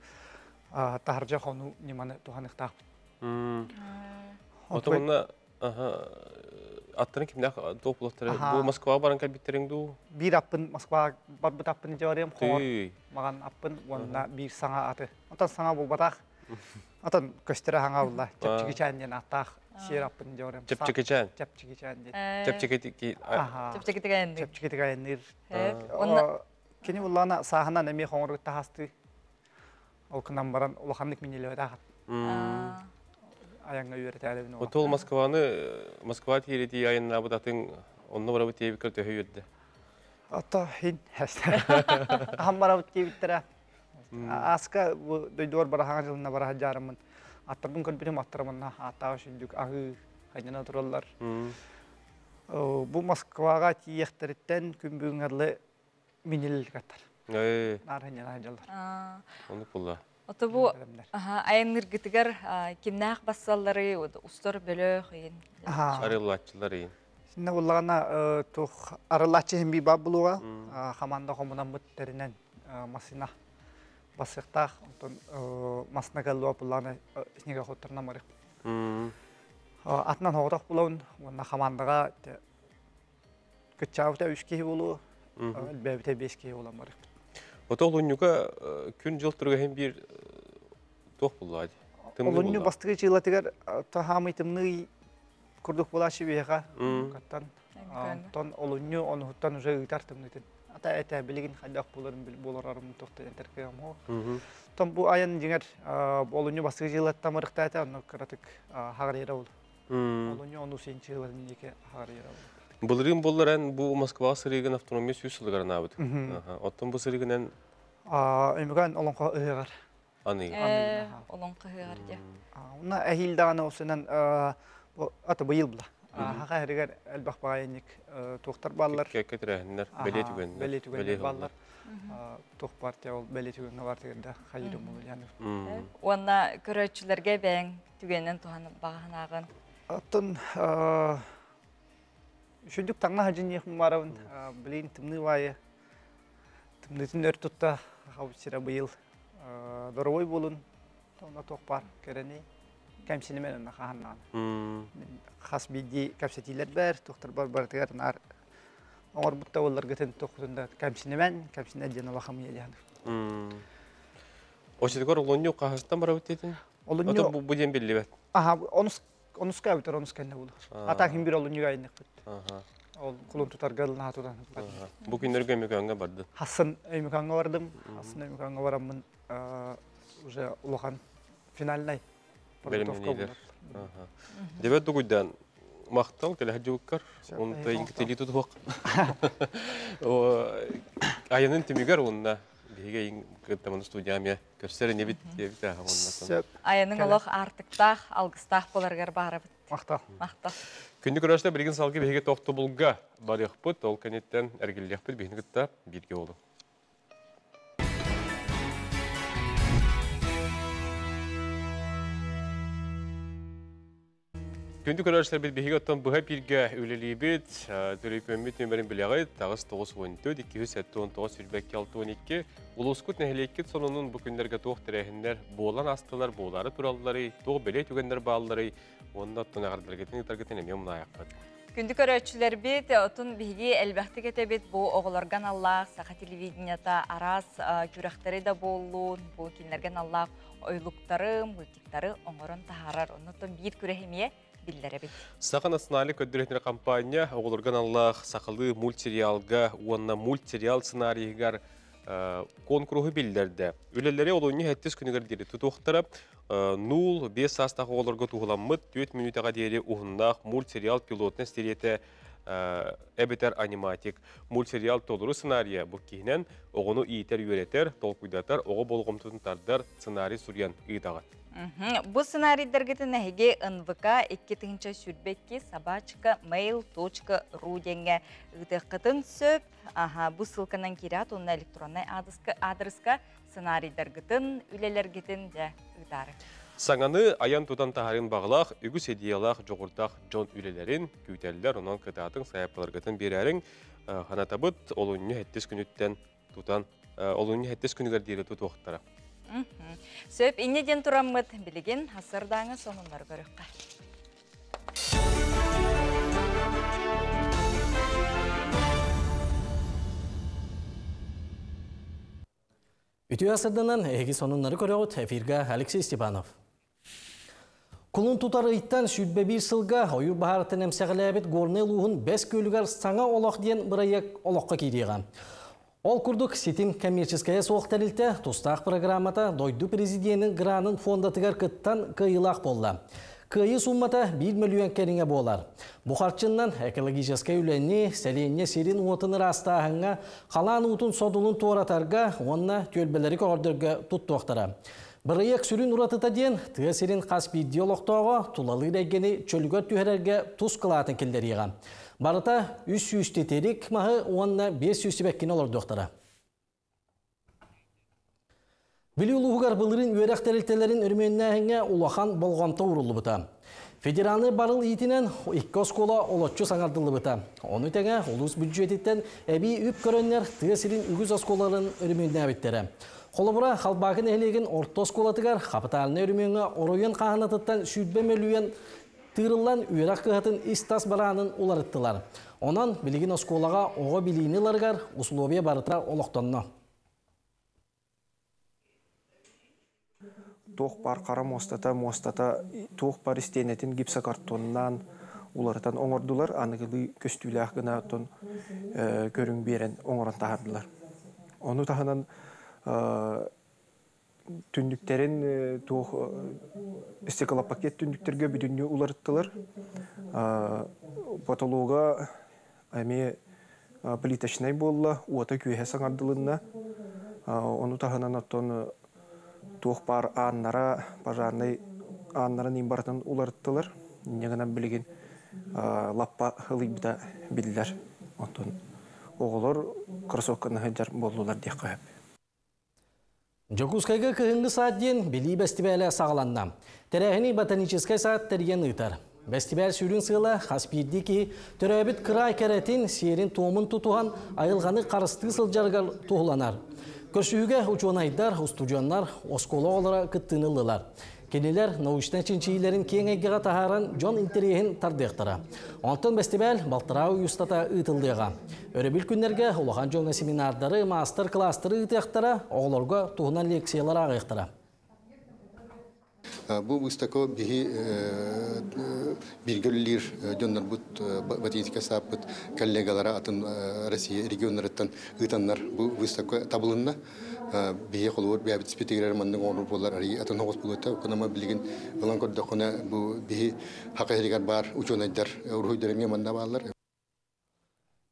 таһырдьа хону ньыманы туһаныхтаахпыт. Отугунна аттарын кимнээх туох булаттары бу Москваҕа баран кэлбиттериҥ дуу? Биир аппын Москваҕа барбыт аппын дьэ хоҥор маҕан аппын уонна биир саҥа аты. Онтон саҥа булбатах. Отон көстөрө хаҥа булла. Чэпчикичээн диэн аттаах сиэр аппын дьэ Чэпчикичээн. Чэпчикичээн диэн. Чэпчикити Чэпчикитик айанныыр. Чэпчикитик айанныыр. Кини буллаана сааһынан эмиэ хоҥоругут таһастыы. Ол кынан баран улаханнык минилэбэтаахат. Айаҥҥа үөрэтээлэбин. Отол Москваны Москва тиэрити айаннаабыт атын онно барабыт тиэбиккэр төһө үөрдэ? Ото хин Аһам барабыт тиэбиттэрэ. Аска бу дойдугар бараһаҥа дьылына бараһа дьаарыммын. Аттарбын көрбүтүм аттарымынна ааттааҕы сүндүк аһыы хайдана тураллар. Бу Москваҕа тиийиэхтэриттэн күн бүгүҥҥэ минил каттар. Наар хайдана дьаллар. Ону пулла. Ото бу айанныргытыгар кимнээх бассаллары устар бөлөх иин. Арыллааччылар иин. Синне буллаҕына тух арыллааччы хим баар булуга хаманда хомунаммыт тэринэн масына басыктаах онтон масына кэллуа буллаҕына снега хоттарынан барык. Атынан хоҕотох булабын уонна хамандаға кыччаабыта үс киһи болу. Элбээбитэ 5 киһи буолан барыахпыт. Ото олунньуга күн-дьыл туруга биир туох булла? Олунньу бастакы чыылатыгар таһаамый тымныы курдук буолааччы биһиэхэ. Каттан онтон олунньу онуһуттан уже ыытар тымныытын. Ата этэ билигин хайдах буоларын буоларарым туохта энтеркыам хо. Тон бу айан дьиҥэр олунньу бастакы чыылаттан барыктаата онно кыратык хаҕарыйара ол. Олунньу ону син чыылатын диэки хаҕарыйара ол. Былырыын буоллар бу Москваҕа сырыыгын автономия сүүс сылыгар анаабыт. Оттон бу сырыыгынан Өймөкөөн олоҥхо ыһыаҕар. Аны. Олоҥхо ыһыаҕар дьэ. Уна эһиил даҕаны осунан ата быйыл була. Хаха хэригэр элбэх баҕайынньык туохтар баллар. Кэккэ тэрээһиннэр, бэлиэ түгэннэр. Бэлиэ түгэннэр баллар. Туох партия ол бэлиэ түгэҥҥэ бартыгар да хайырым ол яны. Уонна көрөөччүлэргэ бэйэҥ түгэнинэн туһанып баҕаһынааҕын. Оттон үчүгдүк таҥна хадьыньыах барабын. Билин тымныы баайы тымныытын өр тутта хабыт сирэ быйыл доровой буолун онно туох баар кэрэни кэмсинимен онно хаһаннаан хас биирдии кэпсэтиилэр бэр туохтар бар барытыгар наар оҥорбут да буолларгытын туоххутун да кэмсинимен кэмсинэ диэн улахамыйа диэн. Очетугар олонньу хаһыстан барабыт диэтин? Олунньу бу диэн биллибэт. Аха, онус онуска эбитер онус кэннэ булу. Ата ким бир олунньуга айныкпыт. Ол кулун тутарга ылына тутан. Бу күннэргэ Өймөкөөҥҥө бардын. Хассын Өймөкөөҥҥө бардым. Хассын Өймөкөөҥҥө бараммын уже улахан финальнай подготовка болар. Дебет дугуйдан махтал кэлэ жубуккар. Онто инкитили тутуох. Айанын түмүгэр уонна биһиги кыттамын студиямия көрсөр небит диэбит. Айанын олох артыктаах, алгыстаах боларгар баарабыт. Махтал. Махтал. Күндү көрөстө билигин салгы биһиги тохтобулга барыахпыт, ол кэнниттэн эргиллиэхпит биһини кытта бииргэ болу. Күндү көрөстөр биһиги оттон быһа бирге үлелибит, төлөйпөммүт нөмерин билэҕит, тагыс 914 279 26 12 Улускут нэһилиэккит сонунун бу күннэргэ туох тэрээһиннэр буолан астылар, буолары тураллары, туох бэлиэ түгэннэр бааллары, уонна оттон эҕэрдэлэргитин ыытаргытын эмиэ умнаайахпыт. Күндү көрөөччүлэрбит, отун биһиги элбэхтик этэбит бу оҕолорган аллаах саха телевидениета араас күрэхтэри да буоллун, бу кинилэргэн аллаах ойлуктары, мультиктары оҥорон таһаарар. Оннуттан биир күрэх эмиэ биллэрэбит. Саха национальный көрдөрүтүнэр компания оҕолорган аллаах сахалыы мультсериалга уонна мультсериал сценарийыгар конкурсу биллэрдэ. Үлэлэри олунньу хэттис күнүгэр диэри тутуохтара 0-5 саастаах оҕолорго туһуламмыт 4 мүнүүтэҕэ диэри уһуннаах мультсериал пилотный серията эбэтэр аниматик. Мультсериал толору сценарийа бу киһинэн оҕону иитэр үөрэтэр, толкуйдатар, оҕо болҕомтотун тардар сценарий суруйан ыытаҕыт. Бу сценарийдаргытын эһиги НВК 2 сүрбекки собачка mail.ru диэҥҥэ ыытыаххытын сөп. Аха, бу ссылканан киират уонна электроннай адреска сценарийдаргытын, үлэлэргитин дьэ ыытаары. Саҥаны айан тутан таһарын бағылаах, үгүс идеялаах, жоҕурдаах дьон үлэлэрин күүтэллэр, онон кытаатын сайаппаларгытын биэрээриҥ ханатабыт олунньу хэттис күнүттэн тутан олунньу хэттис күнүгэр диэри тутуохтара. Сөп инне диэн тураммыт билигин хасырдааҥы сонуннары көрүөххэ. Үтүө асырданан эһиги сонуннары көрөҕүт эфиргэ Алексей Степанов. Кулун тутар ыйттан сүрбэ бир сылга ойур баһарытын эмсэҕэлээбит Горнай улууһун бэс күөлүгэр саҥа олох диэн бырайыак олоххо киириэҕэ. Ол курдук ситим коммерческая суох тэрилтэ тустаах программата дойду президенин гранын фондатыгар кыттан кыайыылаах буолла. Кыайыы суммата 1 миллион кэриҥэ буолар. Бу харчыннан экологическай үлэни, сэлиэнньэ сирин уотун ыраастааһыҥҥа, халаан уутун содулун туоратарга уонна түөлбэлэри көҕөрдөргө туттуохтара. Бырайыак сүрүн уратыта диэн тыа сирин хас биирдии олохтооҕо тулалыыр эйгэни чөлүгэр түһэрэргэ тус кылаатын киллэриэҕэ. Барыта 300 тетерик маһы уонна 500 сибэккини олордуохтара. Бүлүү улууһугар былырыын үөрэх тэрилтэлэрин өрөмүөннээһиҥҥэ улахан болҕомто ууруллубута. Федеральнай барыл иитинэн икки оскуола олоччу саҥардыллыбыта. Ону тэҥэ улуус бюджетиттэн эбии үп көрөннөр тыа сирин үгүс оскуолаларын өрөмүөннээбиттэрэ. Холобура, Халбаакы нэһилиэгин орто оскуолатыгар капитальнай өрөмүөҥҥэ оройуон хааһынатыттан 120 мөлүйүөн тыырыллан үөрэх кыһатын ис-тас бараанын уларыттылар. Онон билигин оскуолаҕа оҕо билиини ыларыгар условия барыта олохтонно. Туох баар хара муостата, муостата туох баар истиэнэтин гипсокартоннаан уларытан оҥордулар, аныгылыы көстүүлээх гына оттон көрүҥ биэрэн оҥорон таһаардылар. Ону таһынан түннүктэрин туох стеклопакет түннүктэргэ бүтүннүү уларыттылар. Потолога эмиэ плиточнай буолла, уота күөһэ саҥардылынна. Ону таһынан оттон туох баар ааннара, пожарнай ааннарын иин барытын уларыттылар. Инньэ гынан билигин лаппа ылыйбыта биллэр. Оттон оҕолор кроссовканы сылдьар буоллулар диэххэ сөп. Дьокуускайга кыһыҥҥы саат диэн билии бэстибээлэ саҕаланна. Тэрээһини ботаническай саат тэрийэн ыытар. Бэстибээл сүрүн сыала хас биирдии киһи төрөөбүт кыраай кэрэтин, сиэрин-туомун тутуһан, айылҕаны харыстыы сылдьарыгар туһуланар. Көрсүһүүгэ учуонайдар, устудьуоннар, оскуола оҕолоро кыттыыны ыллылар. Кинилэр научнай чинчийиилэрин киэҥ эйгэҕэ таһааран дьон интэриэһин тардыахтара. Онтон бэстибээл балтараа ый устата ыытыллыаҕа. Өрөбүл күннэргэ улахан дьоҥҥо семинардары, маастар-кылаастары ыытыахтара, оҕолорго туһунан лекциялар ааҕыахтара. Бу выставка биһи бииргэ үлэлиир дьоннорбут ботаническай сааппыт коллегалара атын Россия регионнарыттан ыытаннар бу выставка табылынна. Биһи холобур бэйэбит испитигэр маннык оҥорор буоллар арыый атын оҕус буолуота. Окунама билигин ылан көрдөххүнэ бу биһи хака иһигэр баар учуонайдар уруһуйдар эмиэ манна бааллар.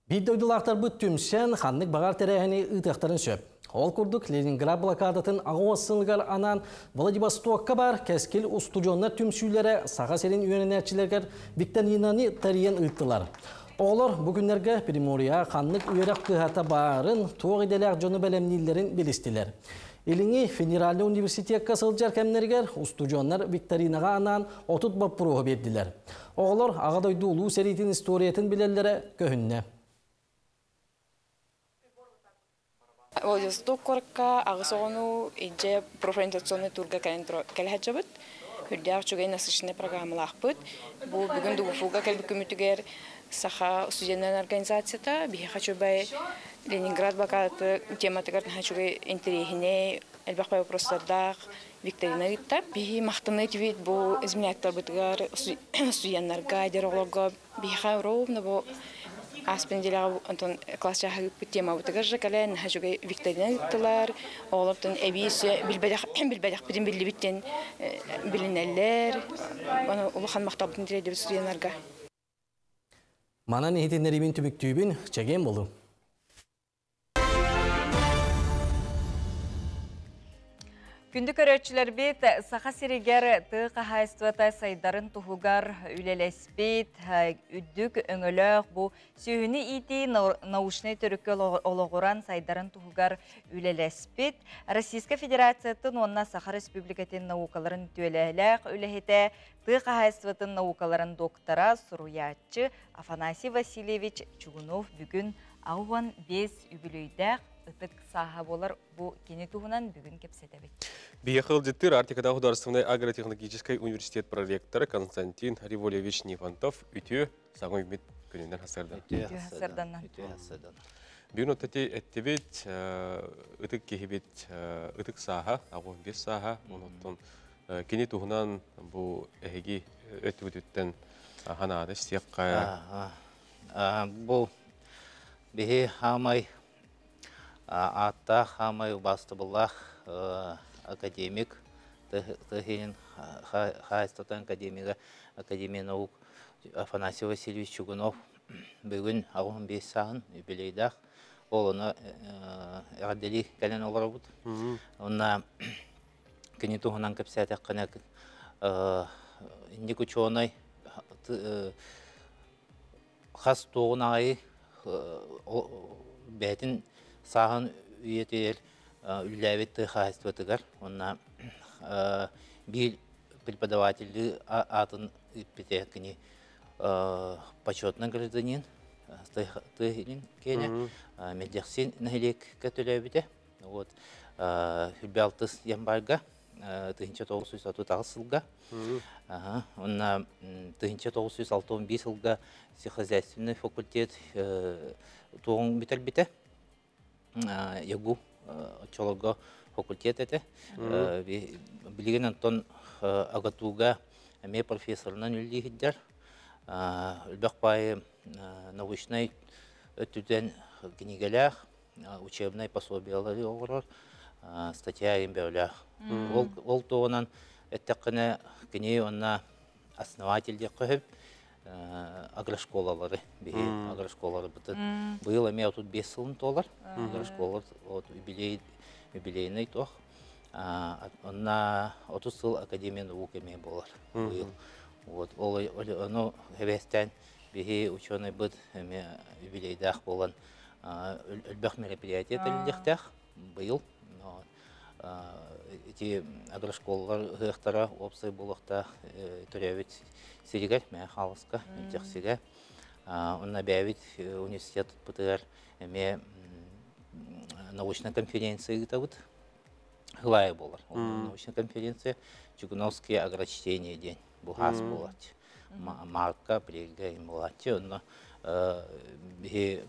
Биир дойдулаахтарбыт түмсэн, ханнык баҕар тэрээһини ыытыахтарын сөп. Ол курдук, Ленинград блокадатын аҕыс сылыгар анаан Владивостокка баар Кэскил устудьуоннар түмсүүлэрэ Саха сирин үөрэнээччилэригэр викторинаны тэрийэн ыыттылар. Оҕолор бу күннэргэ Приморьеҕа ханнык үөрэх кыһата баарын, туох идэлээх дьону бэлэмнииллэрин билистилэр. Илиҥҥи федеральнай университекка сылдьар кэмнэригэр устудьуоннар викторинаҕа анаан 30 боппуруоһу биэрдилэр. Оҕолор Аҕа дойду Улуу сэриитин историятын билэллэрэ көһүннэ. Владивосток куоракка аҕыс оҕону илдьэ профориентационнай турга кэлэн кэлэ сылдьабыт. Үрдээх үчүгэй насыщенный программалаахпыт. Бу бүгүн ДУГУФУга кэлбит күммүтүгэр Саха студеннарын организацията биһиэхэ үчүгэй Ленинград блокадаты тематыгар наһаа үчүгэй интэриэһинэй элбэх вопростардаах викторина ыытта. Биһи махтаныы этибит бу изменяттарбытыгар, студеннарга, эдэр оҕолорго биһиэхэ ровно бу ааспыт неделяҕа онтон класс чааһа ыыппыт темабытыгар же кэлэн наһаа үчүгэй викторина ыыттылар. Оҕолортон эбии билбэтэх билбэтэхпитин биллибит диэн билинэллэр. Ону улахан махталбытын тириэрдэбит студеннарга. Манан иһитиннэриибин түмүктүүбүн, чэгиэн буолуҥ. Күндү көрөөччүлэрбит, Саха сиригэр тыа хаһаайыстыбата сайдарын туһугар үлэлэспит, үрдүк өҥөлөөх бу сүөһүнү иитии научнай төрүккэ олоҕуран сайдарын туһугар үлэлэспит Российскай Федерациятын уонна Саха Республикатын наукаларын үтүөлээх үлэһитэ, тыа хаһаайыстыбатын наукаларын доктора, суруйааччы Афанасий Васильевич Чугунов бүгүн 65 үбүлүөйдээх ытык сааһа буолар. Бу кини туһунан бүгүн кэпсэтэбит. Биһиэхэ ыалдьыттыыр Арктикатааҕы художественнай агротехнологическай университет проректора Константин Револьевич Нифонтов үтүө саҥа үүммүт күнүнэн хасырдан. Үтүө хасырданнан. Үтүө хасырданнан. Бүгүн оттати эттибит ытык киһибит ытык сааһа, 65 сааһа, онуттан кини туһунан бу эһиги өттүбүтүттэн ханааны истиэххэ. Бу биһи хаамай ааттаах, хаамай убаастабыллаах академик, тыһыын хаһаайыстыбатын академига, Академия наук Афанасий Васильевич Чугунов бүгүн 85 сааһын юбилейдаах. Ол ону эҕэрдэлии кэлэн олоробут. Онна кини туһунан кэпсээтэххинэ, инник учуонай хас туоҕун аайы бэйэтин сааһын үйэтигэр үлэлээбит тыа хаһаайыстыбатыгар уонна биир преподавателлыы аатын ыыппыта кини почетный гражданин тыа иһин киэнэ Мэлдьэхсин нэһилиэккэ төлөөбүтэ. Вот Хүлбэ алтыс январьга 1938 сылга. Онна 1965 сылга сельскохозяйственный факультет туоҕун бүтэрбитэ. ЯГУ оччолорго факультет этэ. Билигин онтон АГАТУга эмиэ профессорынан үлэлииһиддэр. Элбэх баайы научнай өттүтэн кинигэлээх, учебнай пособиялары оҥорор, статья бөөлөөх. Ол туһунан эттэххинэ, кини онна основатель диэххэ сөп агрошколалары, биһи агрошколалары бытын. Быйыл эмиэ 35 сылын туолар. Агрошкола юбилей, юбилейный туох. Онна 30 сыл Академия наук эмиэ буолар быйыл. Вот, ол ону хэбэстэн биһи ученый быт эмиэ юбилейдаах буолан элбэх мероприятие тэриллиэхтээх быйыл. Ити агрошколалар ыһыахтара уопсай буолуохтаах төрөөбүт сиригэр, Мэҥэ Хаҥаласка, Мэлдьэхсигэ. Онно бэйэбит университетпытыгар эмиэ научнай конференция ыытабыт. Хылаайы буолар. Научная конференция «Чугуновские агрочтения» диэн бу хаас буолааччы. Мартка, апрельга буолааччы. Онно биһи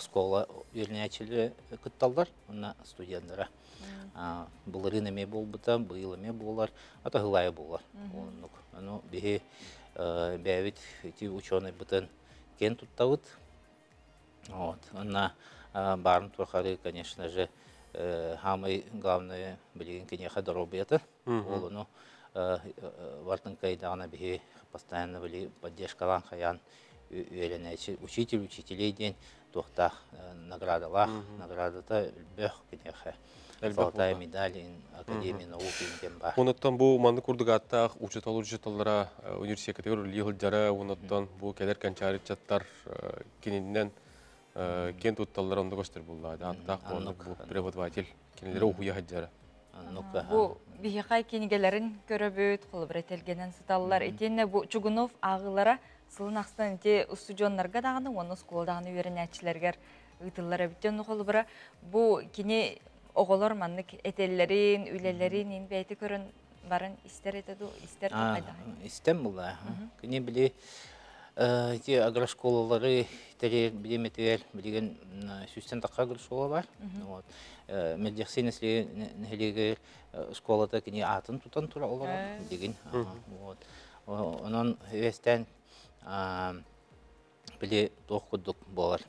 школа үөрэнээччилэрэ кытталлар, уонна студеннара. Былырыын эмиэ буолбута, быйыл эмиэ буолар, ата хылаайы буолар. Оннук. Ону биһи бэйэбит ити ученыйбытын киэн туттабыт. Вот. Онна баарын турхары, конечно же, самый главное билигин киниэхэ доруобуйата. Ол ону бартын кайдаҕына биһи постоянно били поддержкалаан хайаан үөрэнээччи учитель учителей диэн туохтаах наградалаах наградата элбэх киниэхэ. Золотая медаль Академия наук диэн баар. Онуттан бу маннык курдук ааттаах учуутал учууталлара университетыгар үлэлии сылдьара, онуттан бу кэлэр кэнчээри ыччаттар кининэн киэн тутталлар онно көстөр булла. Ааттаах бу преподаватель кинилэри уһуйа сылдьара. Бу биһиэхэ кинигэлэрин көрөбүт, холобура тэлгэнэн сыталлар. Итиэннэ бу Чугунов ааҕыылара сылын ахсын ити устудьуоннарга даҕаны уонна оскуола даҕаны үөрэнээччилэригэр ыытыллар эбит. Онно холобура бу кини оҕолор маннык этэллэрин, үлэлэрин ин бэйти көрөн баран истэр этэ ду, истэр хайдах? Истэн була. Кини били ити агрошколалары тэрийэр билиметигэр билигин сүүстэн тахха агрошкола бар. Вот. Мэлдьэхси нэһилиэгэр школата кини аатын тутан тура олорор билигин. Вот. Онон үөстэн били туох курдук буолар.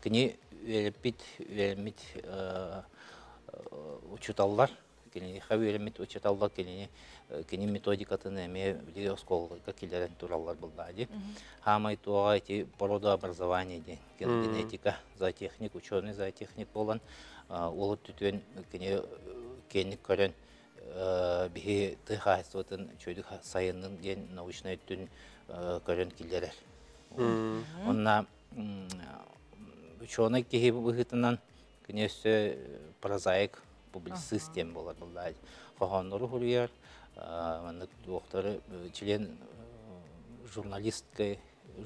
Кини үөрэппит үөрэммит учууталлар киниэхэ үөрэммит учууталлар кинини кини методикатын эмиэ били оскуолаларга киллэрэн тураллар буоллаа дии. Хаамай туоҕа ити породообразование диэн генетика, зоотехник, ученый зоотехник буолан уолу түтүөн кини киэнник көрөн биһи тыа хаһаайыстыбатын үчүгэйдик сайыннын диэн научнай өттүн көрөн киллэрэр. Онна ученый киһи быһыытынан кини өссө прозаик, публицист диэн буолар буоллаа. Хоһооннору суруйар, маннык дуохтары член журналисткой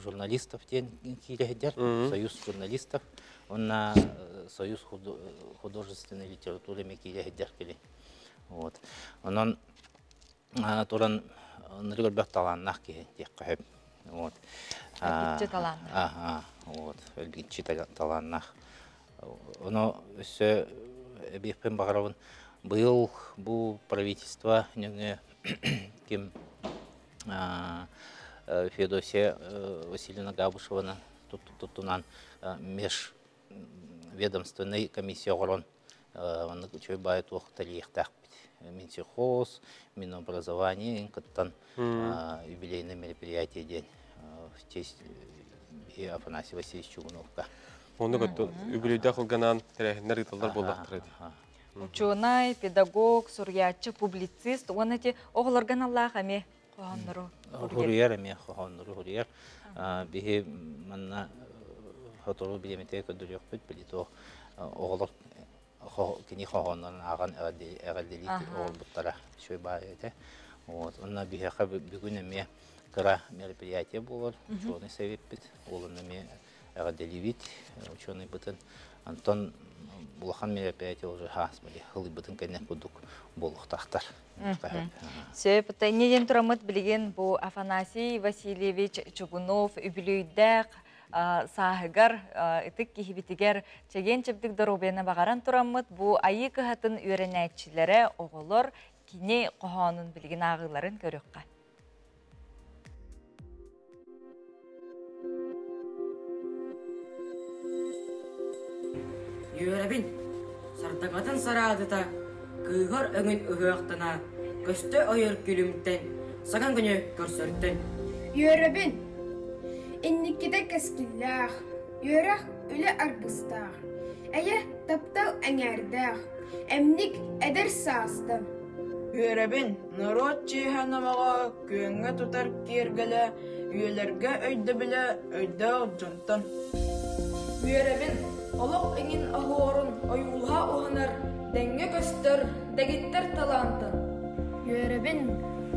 журналистов диэн киирэһидэр, Союз журналистов, онна Союз художественной литературы эми киирэһидэр кили. Вот. Онон туран ынырык элбэх талааннаах киһи диэххэ сөп. Вот. Өлгүччү талааннаах. Аха, вот, өлгүччү талааннаах. Ону өссө эбиэхпин баҕарабын. Быйыл бу правительство нөҥүө ким Феодосия Васильевна Габышеваны туттунан межведомственный комиссия оҥорон маннык үчүгэй баайы туох тэрийиэхтээхпит. Минсельхоз, Минобразование кыттан юбилейное мероприятие диэн в честь Афанасий Васильевич Чугуновка. Онно көттө үбүлүйдээх ылганан тэрээһиннэр ыытыллар буоллахтара дии. Учуонай, педагог, суруйааччы, публицист уонна ити оҕолорго аналлаах эмиэ хоһооннору Хуруйар эмиэ хоһооннору хуруйар. Биһи манна сотору бириэмэтигэр көрдөрүөхпүт били туох оҕолор кини хоһооннорун ааҕан эҕэрдэлии оҕолбуттара үчүгэй баайы этэ. Вот. Онно биһиэхэ бүгүн эмиэ кыра мероприятие буолар. Ученый совеппит. Уолун эмиэ эҕэрдэлиибит ученыйбытын. Антон Улахан мероприятие уже хаас хылыйбытын кэннэ курдук буолуохтаахтар. Сөп, инне диэн тураммыт билигин бу Афанасий Васильевич Чугунов үбүлүйдээх сааһыгар ытык киһибитигэр чэгиэн-чэбдик доруобуйаны баҕаран тураммыт бу айыы кыһатын үөрэнээччилэрэ оҕолор кини хоһоонун билигин ааҕыыларын көрүөххэ. Үөрэбин, сардаҥатын сараадыта, кыыһар өҥүн ыһыахтана, көстө ойор күлүмтэн, саҥа күнү көрсөртөн. Үөрэбин, инникитэ кэскиллээх, үөрэх үлэ аргыстаах, эйэ таптал эҥээрдээх, эмник эдэр саастан. Үөрэбин, норуот чиэһэ номоҕо, күөҥҥэ тутар киэргэлэ, үйэлэргэ өйдөбүлэ өйдөөх дьонтон. Үөрэбин, олох иҥин оһуорун ойуулаһа уһанар, дэҥҥэ көстөр, дэгиттэр талаантан. Үөрэбин,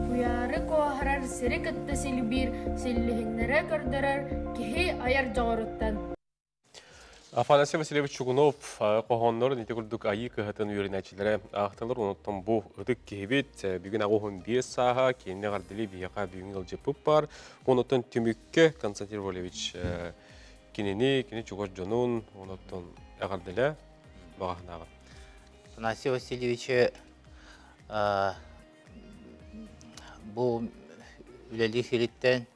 куйаары куоһарар сири кытта силбиир, силлиһиннэрэ көрдөрөр киһи айар дьоҕуруттан. Афанасий Васильевич Чугунов хоһооннорун ити курдук айыы кыһатын үөрэнээччилэрэ аахтылар. Онуттан бу ытык киһибит бүгүн 85 сааһа кинини эҕэрдэлии биһиэхэ бүгүн ыалдьыппыт бар. Онуттан түмүккэ Константин Ролевич кинини, кини чугас дьонун, онуттан эҕэрдэлэ баҕаһынааҕы. Афанасий Васильевич бу үлэлии сириттэн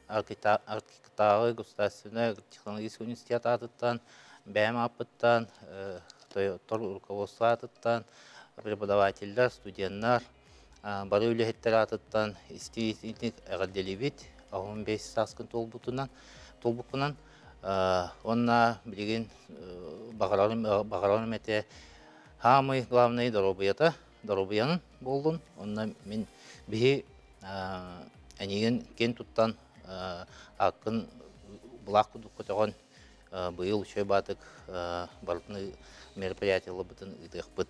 Арктикатааҕы государственнай технологическай университет аатыттан, бэйэм ааппыттан, тойоттор руководство аатыттан, преподавателлэр, студеннар, бары үлэһиттэр аатыттан истиҥ эҕэрдэлиибит. 15 сааскын туолбутунан, туолбуккунан. Уонна билигин баҕарарым, баҕарарым этэ хаамый главный доруобуйата, доруобуйаҥ буоллун. Онно мин биһи Эйигин киэн туттан ааккын былаах курдук көтөҕөн быйыл үчүгэй баатык барытын мероприятиеларбытын ыытыахпыт.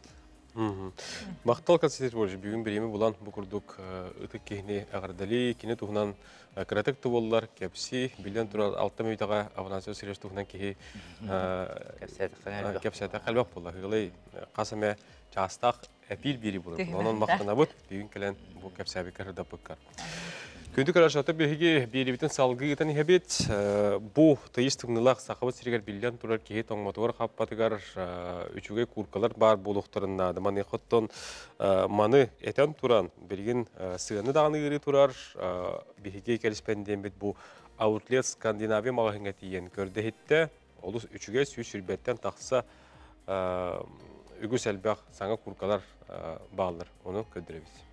Махтал Константин Петрович, бүгүн бириэмэ булан бу курдук ытык киһини эҕэрдэлии, кини туһунан кыратык да буоллар кэпсии, биллэн турар алта мүнүүтэҕэ Афанасий Васильевич туһунан киһи кэпсээтэххэ элбэх буолла. Ыалай хас эмэ чаастаах эпиир биири булар. Онон махтанабыт бүгүн кэлэн бу кэпсээбиккэ сырдаппыккар. Күндү көрөөччүлэр, биһиги биэрибитин салгыы ыытан иһэбит. Бу тыйыс тымныылаах Сахабыт сиригэр биллэн турар киһи тоҥмотугар хаппатыгар үчүгэй кууркалар баар буолуохтарын наада. Маныаха оттон маны этэн туран, билигин сыаны даҕаны ыарыы турар. Биһиги кэриспэндиэммит бу Аутлет Скандинавия маҕаһыыҥҥа тиийэн көрдө-иһиттэ. Олус үчүгэй 120-тэн тахса үгүс элбэх саҥа куркалар бааллар. Ону көрдөрөбүт.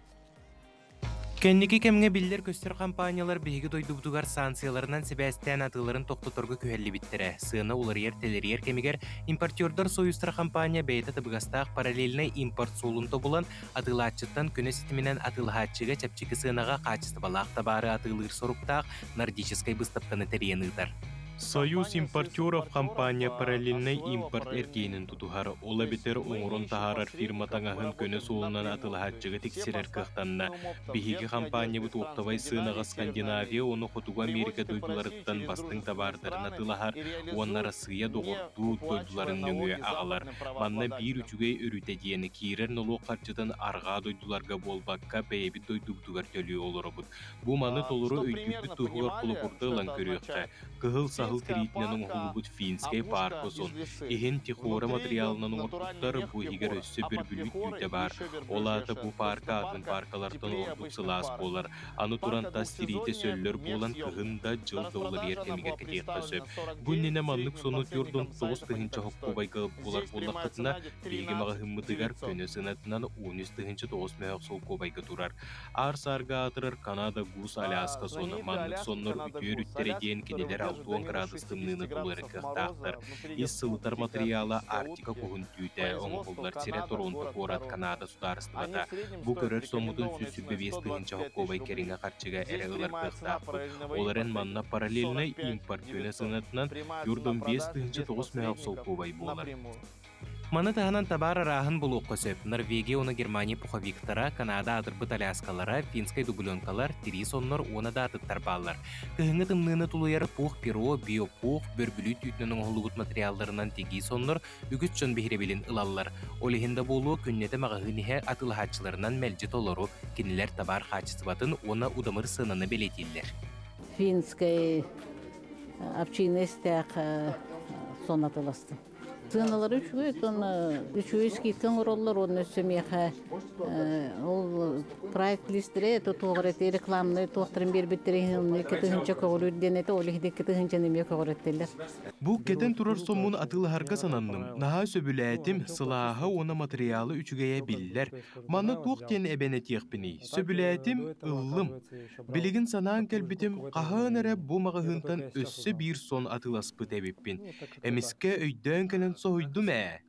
Кэнники кэмҥэ биллэр-көстөр компаниялар биһиги дойдубутугар санкцияларынан сибээстээн атыыларын тохтоторго күһэллибиттэрэ. Сыана уларыйар-тэлэрийэр кэмигэр импортердар союзтара компания бэйэтэ табыгастаах параллельнай импорт суолун тобулан, атыылааччыттан көнө ситиминэн атыылаһааччыга чэпчэки сыанаҕа хаачыстыбалаах табаары атыылыыр соруктаах нордическай быыстапканы тэрийэн ыытар. Союз импортеров компания параллельнай импорт эргиэнин тутуһар, ол эбэтэр оҥорон таһаарар фирма таҥаһын көнө суолунан атыылаһааччыга тиксэрэр кыахтанна. Биһиги хампаанньабыт оптовай сыанаҕа Скандинавия уонна Хотугу Америка дойдуларыттан бастыҥ табаардарын атыылаһар уонна Арассыыйа доҕордуу дойдуларын нөҥүө аҕалар. Манна биир үчүгэй өрүтэ диэн, киирэр нолуок харчытын арҕаа дойдуларга буолбакка, бэйэбит дойдубутугар төлүү олоробут. Бу маны толору өйдүүрбүт туһугар холобурда ылан көрүөххэ. Кыһыл саһыл тириитинэн оҥоһуллубут финскэй паарка сон. Иһин техора матырыйаалынан оҥорбуттар, бу иһигэр өссө бөрбүлүүт түүтэ баар. Ол аата бу паарка атын пааркалартан ордук сылаас буолар. Аны туран тас тириитэ сөллөр буолан кыһын да, дьыл да уларыйар кэмигэр кэтиэххэ сөп. Бу иннинэ маннык сону 49 тыһыынча хоккуобайга булар буоллаххытына, биһиги маҕаһыыммытыгар көнө сыанатынан 13 тыһыынча 9 мөһөөх солкуобайга турар. Аар-саарга аатырар Канада Гус Аляска соно маннык соннор үтүө өрүттэрэ диэн кинилэр 60 градус тымныыны тулуйар кыахтаахтар. Ис сылытар матырыйаала Арктика куһун түүтэ, оҥоһуллар сирэ Торонто куорат Канада судаарыстыбата. Бу көрөр соммутун 125 тыһыынча хоккуобай кэриҥэ харчыга эрэ ылар кыахтаахпыт. Ол эрэн манна параллельнай импорт көнө сыанатынан 45 тыһыынча 9 мөһөөх солкуобай буолар. Маны таһынан табаар арааһын булуохха сөп. Норвегия уонна Германия пуховиктара, Канада аатырбыт аляскалара, финскай дубленкалар, тирии соннор уонна да атыттар бааллар. Кыһыҥҥы тымныыны тулуйар пух перо, биопух, бөрбүлүү түүтүнэн оҥоһуллубут материалларынан тигии соннор үгүс дьон биһирэбилин ылаллар. Ол иһин да буолуо, күннэтэ маҕаһыын иһэ атыылаһааччыларынан мэлдьи толору, кинилэр табаар хаачыстыбатын уонна удамыр сыананы бэлиэтииллэр. Финскэй община истээх сон атыластым. Сыаналары үчүгэй, оттон үчүгэй скидка оҥороллор уонна өссө миэхэ ол прайс листэрэ это туох эрэ рекламнай туохтарын биэрбиттэрин иһин 2000 көҕүлүүр диэн этэ, ол иһин 2000 эмиэ көҕүрэттилэр. Бу кэтэн турар соммун атыылаһарга сананным. Наһаа сөбүлээтим, сылааһа уонна матырыйаала үчүгэйэ биллэр. Манна туох диэн эбэн этиэхпиний? Сөбүлээтим, ыллым. Билигин санаан кэлбитим, хаһан эрэ бу маҕаһыынтан өссө биир сон атыыласпыт эбиппин. Эмискэ өйдөөн кэлэн соһуйдум ээ.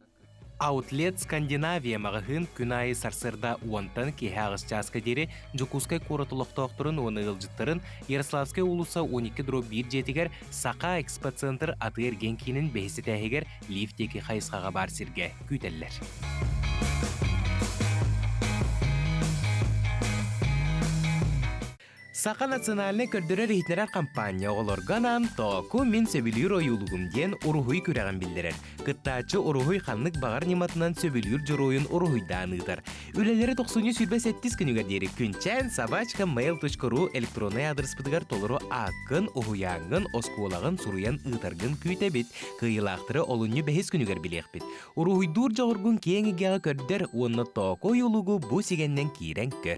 Аутлет Скандинавия маҕаһыын күн аайы сарсыарда уонтан киэһэ аҕыс чааска диэри Дьокуускай куорат олохтоохторун уонна ыалдьыттарын Ярославскай уулусса 12 дробь 1 дьиэтигэр Саха экспоцентр атыы-эргиэн киинин бэһис этээһигэр лифт диэки хайысхаҕа баар сиргэ күүтэллэр. Саха национальнай көрдөрөр-иһитиннэрэр хампаанньа оҕолорго анаан «Тооку мин сөбүлүүр ойуулугум» диэн уруһуй күрэҕин биллэрэр. Кыттааччы уруһуй ханнык баҕар ньыматынан сөбүлүүр дьоруойун уруһуйдаан ыытар. Үлэлэри тохсунньу 27 күнүгэр диэри күнчээн собачка mail.ru электроннай аадырыспытыгар толору ааккын, уһуйааҥҥын, оскуолаҕын суруйан ыытаргын күүтэбит. Кыайыылаахтары олунньу бэһис күнүгэр билиэхпит. Уруһуйдуур дьоҕургун киэҥ эйгэҕэ көрдөр уонна тооку ойуулугу бу сигэннэн киирэн көр.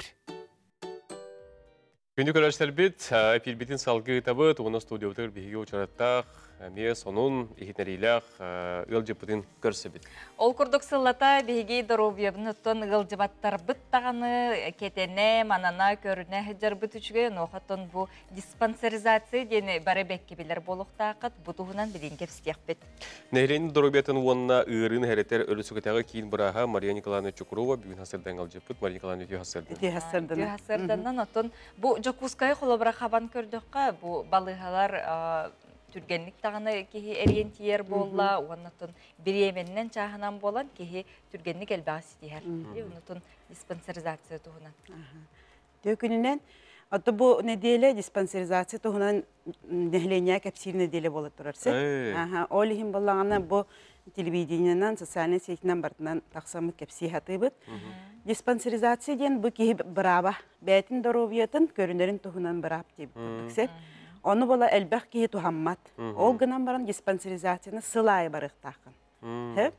Күндү көрөөччүлэрбит, эпиирбитин салгыы ыытабыт уонна студиябытыгар биһиги учараттаах, эмиэ сонун, иһитиннэриилээх ыалдьыппытын көрсөбүт. Ол курдук сыллата биһиги доруобуйабын оттон ыалдьыбаттарбыт даҕаны кэтэнэ, манана, көрүнэ сылдьарбыт үчүгэй. Онуоха бу диспансеризация диэни бары бэккэ билэр буолуохтааххыт. Бу туһунан билигин кэпсиэхпит. Нэһилиэнньэ доруобуйатын уонна ыарыын иһэрэтэр Өрөсүкэтээҕи киин бырааһа Мария Николаевна Чукрова бүгүн хасырдан ыалдьыппыт. Мария Николаевна үтүө хасырдан. Үтүө хасырдан. Үтүө хасырданнан оттон бу Дьокуускай холобура хабан көрдөххө, бу балыыһалар түргэнник даҕаны киһи эрийэн тиийэр буолла, уонна бириэмэннэн чааһынан буолан киһи түргэнник элбэҕи ситиһэр. Оннотон диспансеризация туһунан. Төкүнүнэн, Ото бу неделя диспансеризация туһунан нэһилиэнньэ кэпсиир неделя буола турар сир. Аха, ол иһин боллаҕына бу телевидениенан, социальнай сетинэн бартынан тахсаммыт кэпсии хатыыбыт. Диспансеризация диэн бу киһи бырааба, бэйэтин доруобуйатын көрүнэрин туһунан быраап диэбит курдук сир. Ону бола элбэх киһи туһаммат. Ол гынан баран диспансеризацияны сыл аайы барыахтааххын.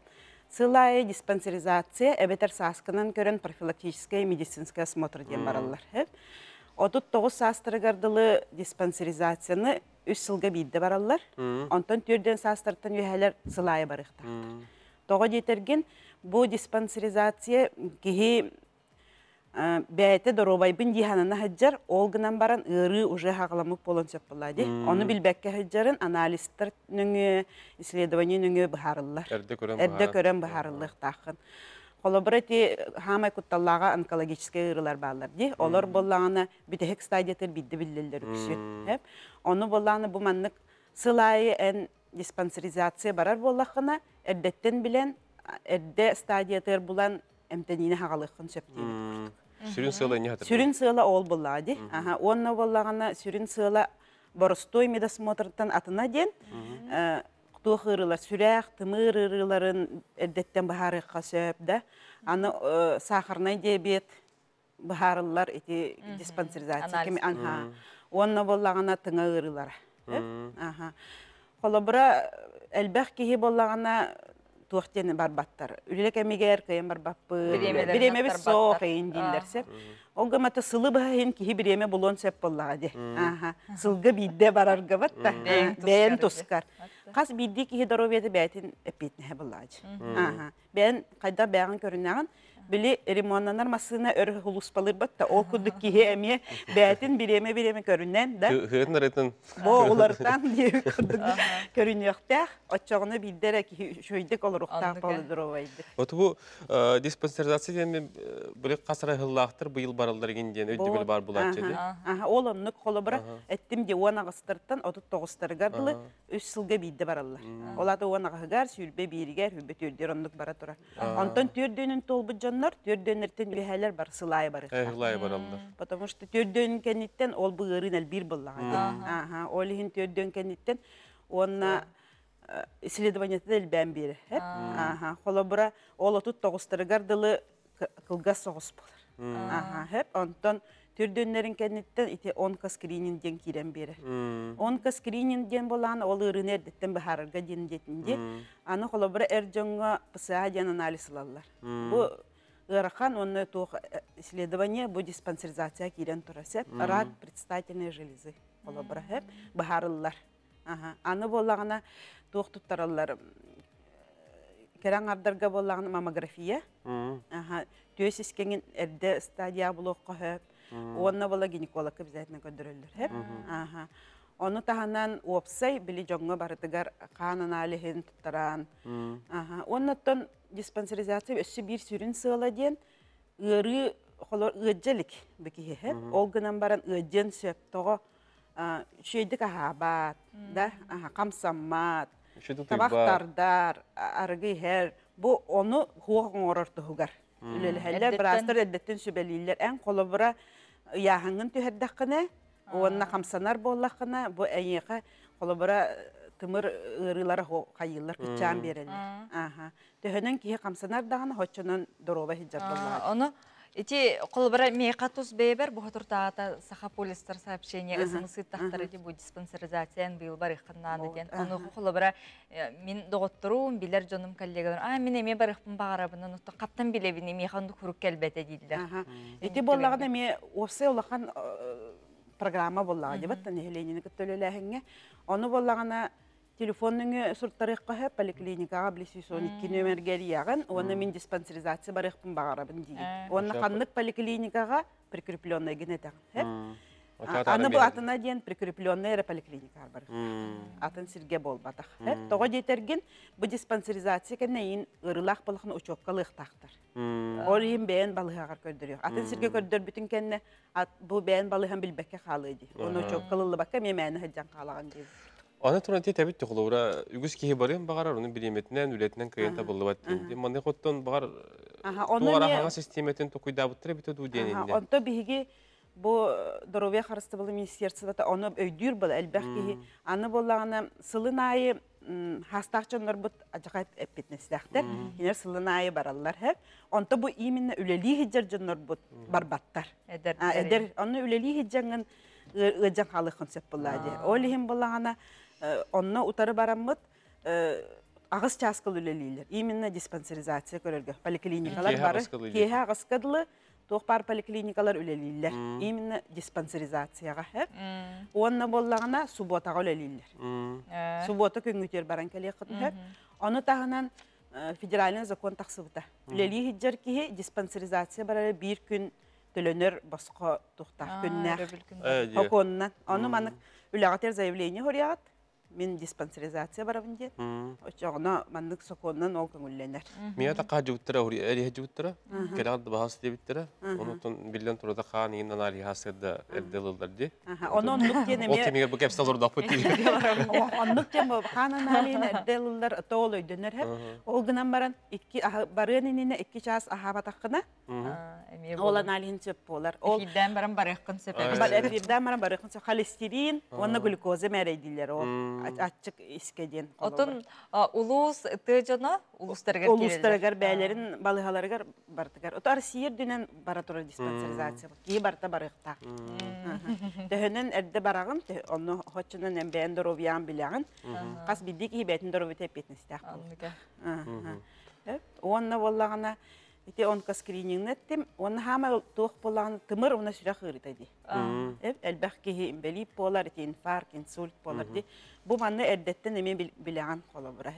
Сыл аайы диспансеризация эбэтэр сааскынан көрөн профилактический медицинский осмотр диэн бараллар. 39 саастарыгар дылы диспансеризацияны үс сылга биирдэ бараллар. Онтон түрден саастартан үөһэлэр сыл аайы барыахтаахтар. Тоҕо диэтэргин, бу диспансеризация киһи бэйэтэ доруобайбын дии санана сылдьар, ол гынан баран ыарыы уже хаҕаламмыт буолан сөп буолла дии. Ону билбэккэ сылдьарын анализтар нөҥүө, исследование нөҥүө быһаарыллар. Эрдэ көрөн Эрдэ көрөн быһаарыллыахтааххын. Холобура ити хаамай кутталлааҕа онкологическай ыарыылар бааллар дии. Олор буоллаҕына бүтэһик стадиятыгар биирдэ биллэллэр үксүн. Ону буоллаҕына бу маннык сыл аайы эн диспансеризация барар буоллаххына, эрдэттэн билэн, эрдэ стадиятыгар булан эмтэниини хаҕалыаххын сөп диэбит курдук. Сүрүн сыала не хатыр? Сүрүн сыала ол буоллаҕа дии. Аха, уонна буоллаҕына сүрүн сыала боростуой медосмотртан атына диэн туох ыарыылар сүрэх, тымыр ыарыыларын эрдэттэн быһаарыахха сөп да. Аны сахарнай диабет быһаарыллар ити диспансеризация кими анха. Уонна буоллаҕына тыҥа ыарыылара. Аха. Холобура элбэх киһи буоллаҕына туох диэн барбаттар. Үлэ кэмигэр кыайан барбаппыт. Бириэмэбит суох эйин дииллэр сөп. Ол гымата сылы быһа киһи бириэмэ булуон сөп буоллаҕа ди. Аха. Сылга биирдэ барарга батта. Бэйэн тускар. Хас биирдии киһи доруобуйата бэйэтин эппиэтинэһэ буоллаҕа. Аха. Бэйэн хайда бэйэҕин көрүнэҕин. Били ремоннанар массыына өр хулуспалырбат та ол курдук киһи эмиэ бээтин бириэмэ-бириэмэ көрүнэн да. Хыһын арытын. Бу уларытан диэбит курдук көрүнүөхтээх. Оччоҕуна биирдэ эрэ киһи үчүгэйдик олоруохтаах болудуровайдык. Вот бу диспансеризация диэн били хас арай быйыл бараллар игин диэн өйдөбүл бар булааччы ди. Ол оннук холобура эттим ди 18-тартан 39-тарыгар дылы үс сылга биирдэ бараллар. Ол ата 18-гар, сүүрбэ бииригэр, сүүрбэ түөрдүгэр оннук бара турар. Онтон түөрдүөнүн туолбут дьоннор түөрдүөннэртэн үөһээлэр бар сылаайы барыахтаах. Сылаайы бараллар. Потому что түөрдүөн кэнниттэн ол бу ыарыын элбиир буллаҕа. Аха, ол иһин түөрдүөн кэнниттэн уонна исследованиета элбээн биэрэр. Аха, холобура ол 39-тарыгар дылы кылгас соҕус буолар. Аха, хөп. Онтон түрдүннэрин кэнниттэн ити онкоскрининг диэн киирэн биэрэр. Онкоскрининг диэн болаан ол ыарыыны эрдэттэн быһаарарга диэн диэтин ди. Аны холобура эр дьоҥҥо ПСА диэн анализ ылаллар. Бу ыарахан уонна туох исследование бу диспансеризация киирэн турар сөп. Рак предстательной железы холобура хөп быһаарыллар. Аны буоллаҕына туох туттараллар кэрэ аҥардарга буоллаҕына маммография. Түөс искэҥин эрдэ стадия булуохха сөп. Уонна буола гинекологка обязательно көрдөрөллөр сөп. Ону таһынан уопсай били дьоҥҥо барытыгар хаан аналиһын туттаран. Уоннаттан диспансеризация өссө биир сүрүн сыала диэн ыарыы холор ыаддьа илик бу киһи. Ол гынан баран ыаддьыан сөп тоҕо үчүгэйдик аһаабат, да, хамсаммат, табах тардар, арыгы иһэр. Бу ону хуох оҥорор туһугар үлэлэһэллэр, быраастар эрдэттэн сүбэлииллэр. Эн холобура ыйааһыҥҥын түһэрдэххинэ уонна хамсанар буоллаххына, бу эйиэхэ холобура тымыр ыарыылара хайыыллар, кыччаан биэрэллэр. Аха. Төһөнөн киһи хамсанар даҕаны, хоччонон доруоба сылдьар буоллаҕа. Ону ити холобура миэхэ тус бэйэбэр бу хотуртаата Саха полистар сообщение СМС ыыттахтара ди бу диспансеризациян быйыл барыаххын наада диэн. Ону холобура мин доҕотторум, билэр дьонум, коллегаларым, а мин эмиэ барыахпын баҕарабын, ону хаттан билэбин, миэхэ оннук хурук кэлбэтэ дииллэр. Ити буоллаҕына эмиэ уопсай улахан программа буоллаҕа дебат нэһилиэнньэни кытта үлэлээһиҥҥэ. Ону буоллаҕына телефон нөҥүө суртарыахха сөп, поликлиникаҕа били 112 нүөмэргэ эрийэҕин уонна мин диспансеризация барыахпын баҕарабын диигин. Уонна ханнык поликлиникаҕа прикрепленныйгын этэҕин. Сөп? Аны бу атына диэн прикрепленный эрэ поликлиникаҕа барыахтаах. Атын сиргэ буолбатах. Тоҕо диэтэргин бу диспансеризация кэннэ эйин ыарыылаах балахын учуокка ылыахтаахтар. Ол иһин бэйэн балыһаҕар көрдөрүөх. Атын сиргэ көрдөрбүтүн кэннэ бу бэйэн балыһан билбэккэ хаалыа дии. Оны учуокка ылыллыбакка эмиэ мээнэ сылдьан хаалаҕын диэбит. Аны туран тэбит холобура үгүс киһи барыан баҕарар, оны бириэмэтинэн, үлэтинэн кыайан табыллыбат диэн. Манны хоттон баҕар туора хаҥа систиэмэтин токуйдаабыттар эбитэ дуу диэн иннэ. Онто биһиги бу здоровье харыстабылы министерствота ону өйдүүр была элбэх киһи. Аны буоллаҕына сылын аайы хаастаах дьоннорбут адьака эппитинэстээхтэр. Кинилэр сылын аайы бараллар хэп. Онто бу именно үлэлии сылдьар дьоннорбут барбаттар. Эдэр. Онно үлэлии сылдьаҥҥын ыадьан хаалыаххын сөп буоллаа дии. Ол иһин буоллаҕына онно утары бараммыт аҕыс чааска үлэлииллэр. Именно диспансеризация көрөргө. Поликлиникалар бары киэһэ аҕыска дылы туох баар поликлиникалар үлэлииллэр. Именно диспансеризацияҕа. Уонна буоллаҕына субботаҕа үлэлииллэр. Суббота күҥҥүтүгэр баран кэлиэххит сөп. Ону таһынан федеральный закон тахсыбыта. Үлэлии сылдьар киһи диспансеризация барара биир күн төлөнөр босхо тухтаах күннээх. Хокуонунан. Ону маннык үлэҕитигэр заявление хоруйаҕыт. Мин диспансеризация барабын диэн. Оччоҕуна маннык сокуонунан ол көҥүллэнэр. Миа такка жубуттара, эриһэ жубуттара, кэлэҕит баһас диэбиттэрэ. Онутун биллэн турда хаан иин аналиһа сырда эрдэ ылыллар ди. Ону оннук диэн эмиэ Ол кэмигэр бу кэпсэл олордохпут дии. Оннук диэн бу хаан аналиһын эрдэ ылыллар, то ол өйдөнөр хэп. Ол гынан баран икки барыан иннинэ 2 чаас аһаабатаххына Ол аналиһын сөп буолар. Ол эфирдээн баран барыаххын сөп эбит. Эфирдээн баран барыаххын сөп. Холестерин уонна глюкоза мээрэйдииллэр ол аччык искэ диэн. Отон улуус тыа дьоно улуустарыгар Улуустарыгар бээлэрин балыһаларыгар барытыгар. Ото Россия үрдүнэн бара турар диспансеризация. Киһи барыта барыахтаах. Төһөнөн эрдэ бараҕын, онно хоччунан эн бэйэн доруобуйаҕын билэҕин. Хас биирдии киһи бэйэтин доруобуйата эппиэтинэстээх буолуохтаах. Уонна буоллаҕына Ити онкоскринингны эттим. Уонна хаама туох буоллаҕына тымыр уонна сүрэх ыарыыта дии. Элбэх киһи инбэлиит буолар, ити инфаркт, инсульт буолар дии. Бу манна эрдэттэн эмиэ билэҕин холобура.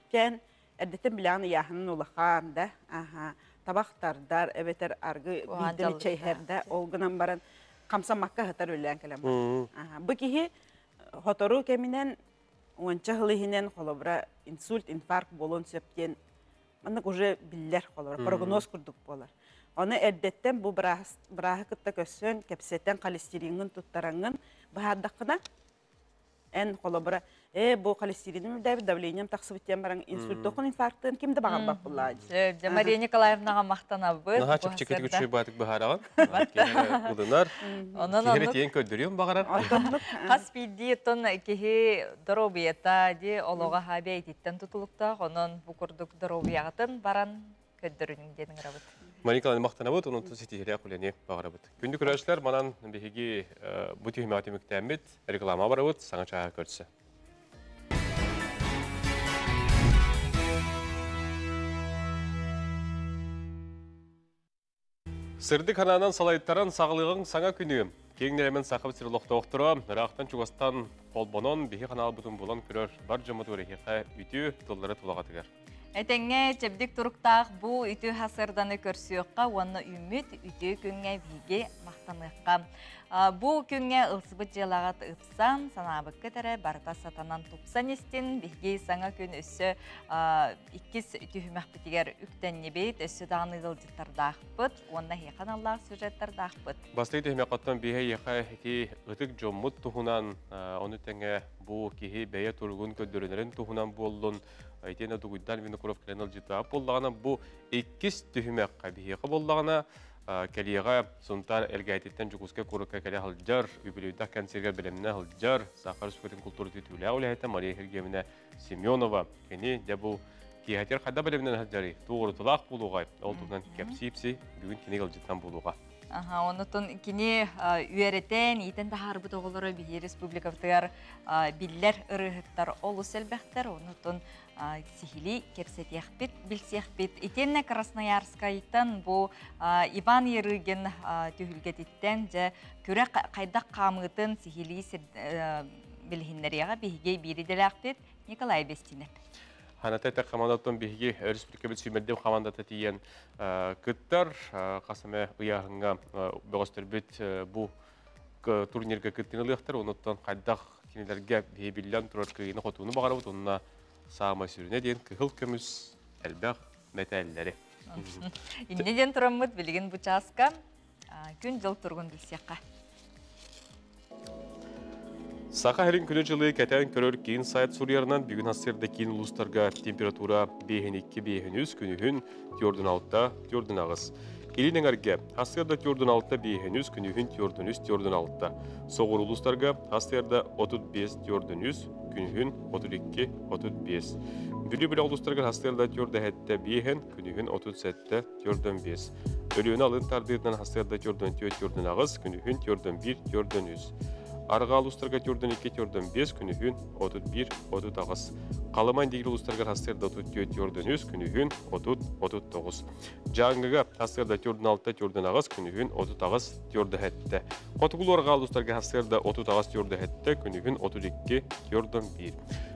Кэн Эрдэтен билэҕин ыйааһынын улахан да, аха, табах тардар, эбэтэр аргы биирдэ чэйһэр да, ол гынан баран хамсаммакка сытар үлээн кэлэн барар. Бу киһи хотору кэминэн уонча сыл иһинэн холобура инсульт, инфаркт буолуон сөп диэн маннык уже биллэр холобура прогноз курдук буолар. Ону эрдэттэн бу бырааһы кытта көрсөн, кэпсэтэн, холестериҥҥын туттараҥҥын быһаардаххына, эн холобура ээ бу холестериным үрдээбит, давлением тахсыбыт диэн баран инсультохун инфарктын ким да баҕарбат буллаа. Дьэ, Мария Николаевнаҕа махтанабыт. Наһаа чэпчэкитик үчүгэй баатык быһаараҕын. Ылынар. Онон Киһи тиэн көрдөрүөн баҕарар. Хас биирдии оттон киһи доруобуйата ди олоҕо аһаа бэйэтиттэн тутулуктаах. Онон бу курдук доруобуйаҕытын баран көрдөрүнүҥ диэн ыҥырабыт. Мария Николаевна махтанабыт, онон ситиһиилээх үлэни баҕарабыт. Күндү көрөөччүлэр, манан биһиги бу түһүмэҕи түмүктээммит, реклама барабыт, саҥа чааһа көрсө. Сырдык ханаанан салайтаран саҕалыаҕыҥ саҥа күнү. Киэҥ нэлэмэн Сахабыт сир олохтоохторо ыраахтан-чугастан холбонон биһи ханаалбытын булан көрөр бар дьоммутугар эһиэхэ үтүө тыллары тулаҕатыгар. Этэҥҥэ чэбдик туруктаах бу үтүө сарсыарданы көрсүөххэ уонна үүммүт үтүө күҥҥэ биһиги махтаныахха. Бу күҥҥэ ылсыбыт дьыалаҕыт ыпсан, санаабыккыт эрэ барыта сатанан тупсан истин. Биһиги саҥа күн өссө иккис түһүмэхпитигэр үктэннибит, өссө даҕаны ыалдьыттардаахпыт уонна эһиэхэ аналлаах сюжеттардаахпыт. Бастакы түһүмэххэ биһи эйиэхэ ити ытык дьоммут туһунан, ону тэҥэ бу киһи бэйэ туругун көрдөрүнэрин туһунан буоллун, итиэннэ Дугуйдаан Винокуров кэлэн ылдьыттаах буоллаҕына, бу иккис түһүмэххэ биһиэхэ буоллаҕына, кэлиэҕэ Сунтаар Элгээтиттэн Дьокуускай куоракка кэлэ сылдьар, үбүлүөйдээх кэнсиэргэ бэлэмнэ сылдьар Саха Республикатын култууратын үтүөлээх үлэһитэ Мария Сергеевна Семенова. Кини дьэ бу киэһэтигэр хайдах бэлэмнэнэ сылдьарый, туох уратылаах буолуоҕай, ол туһунан кэпсии-ипсии бүгүн кини ыалдьыттан буолуоҕа. Аха, оннуттан кини үөрэтэн, иитэн таһаарбыт оҕолоро биһиги республикабытыгар биллэр ырыаһыттар олус элбэхтэр. Оннуттан сиһилии кэпсэтиэхпит, билсиэхпит. Итиэннэ Красноярскайтан бу Иван Ярыгин түһүлгэтиттэн дьэ күрэх хайдах хаамыытын сиһилии билиһиннэриэҕэ биһиги биир идэлээхпит Николай Бестинов. Ханата этэх хамаандаттан биһиги республикабыт сүүмэрдиир хамаандата тиийэн кыттар. Хас эмэ ыйааһыҥҥа бөҕөстөрбүт бу турнирга кыттыыны ылыахтар. Онуттан хайдах кинилэргэ биһи биллэн турар кыайыыны-хотууну баҕарабыт. Онно саамай сүрүнэ диэн кыһыл көмүс элбэх мэтээллэри. Инньэ диэн тураммыт билигин бу чааска күн-дьыл туругун билсиэххэ. Саха сирин күнү-дьылы кэтээн көрөр киин сайт суруйарынан бүгүн сарсыарда киин улуустарга температура 5-2-5-3, күнүһүн 4-6, 4-8. Илин эҥэргэ сарсыарда 4-6, 5-3, күнүһүн 4-3, 4-6. Соҕуруу улуустарга сарсыарда 35, 4-3, күнүһүн 32, 35. Бүлүү бөлөх улуустарыгар сарсыарда 4-7, 5, күнүһүн 37, 4-5. Өлүөнэ алын тардыытынан сарсыарда 4-4, 4-8, күнүһүн 4-1, 4-3. Арҕаа улуустарга 4-2, 4-5, күнүһүн 31, 38. Халыма Индигир улуустарыгар сарсыарда 34, 4-3, күнүһүн 30, 39. Дьааҥыга сарсыарда 4-6, 4-8, күнүһүн 38, 4-7. Хотугулуу арҕаа улуустарга сарсыарда 38, 4-7, күнүһүн 32, 4-1.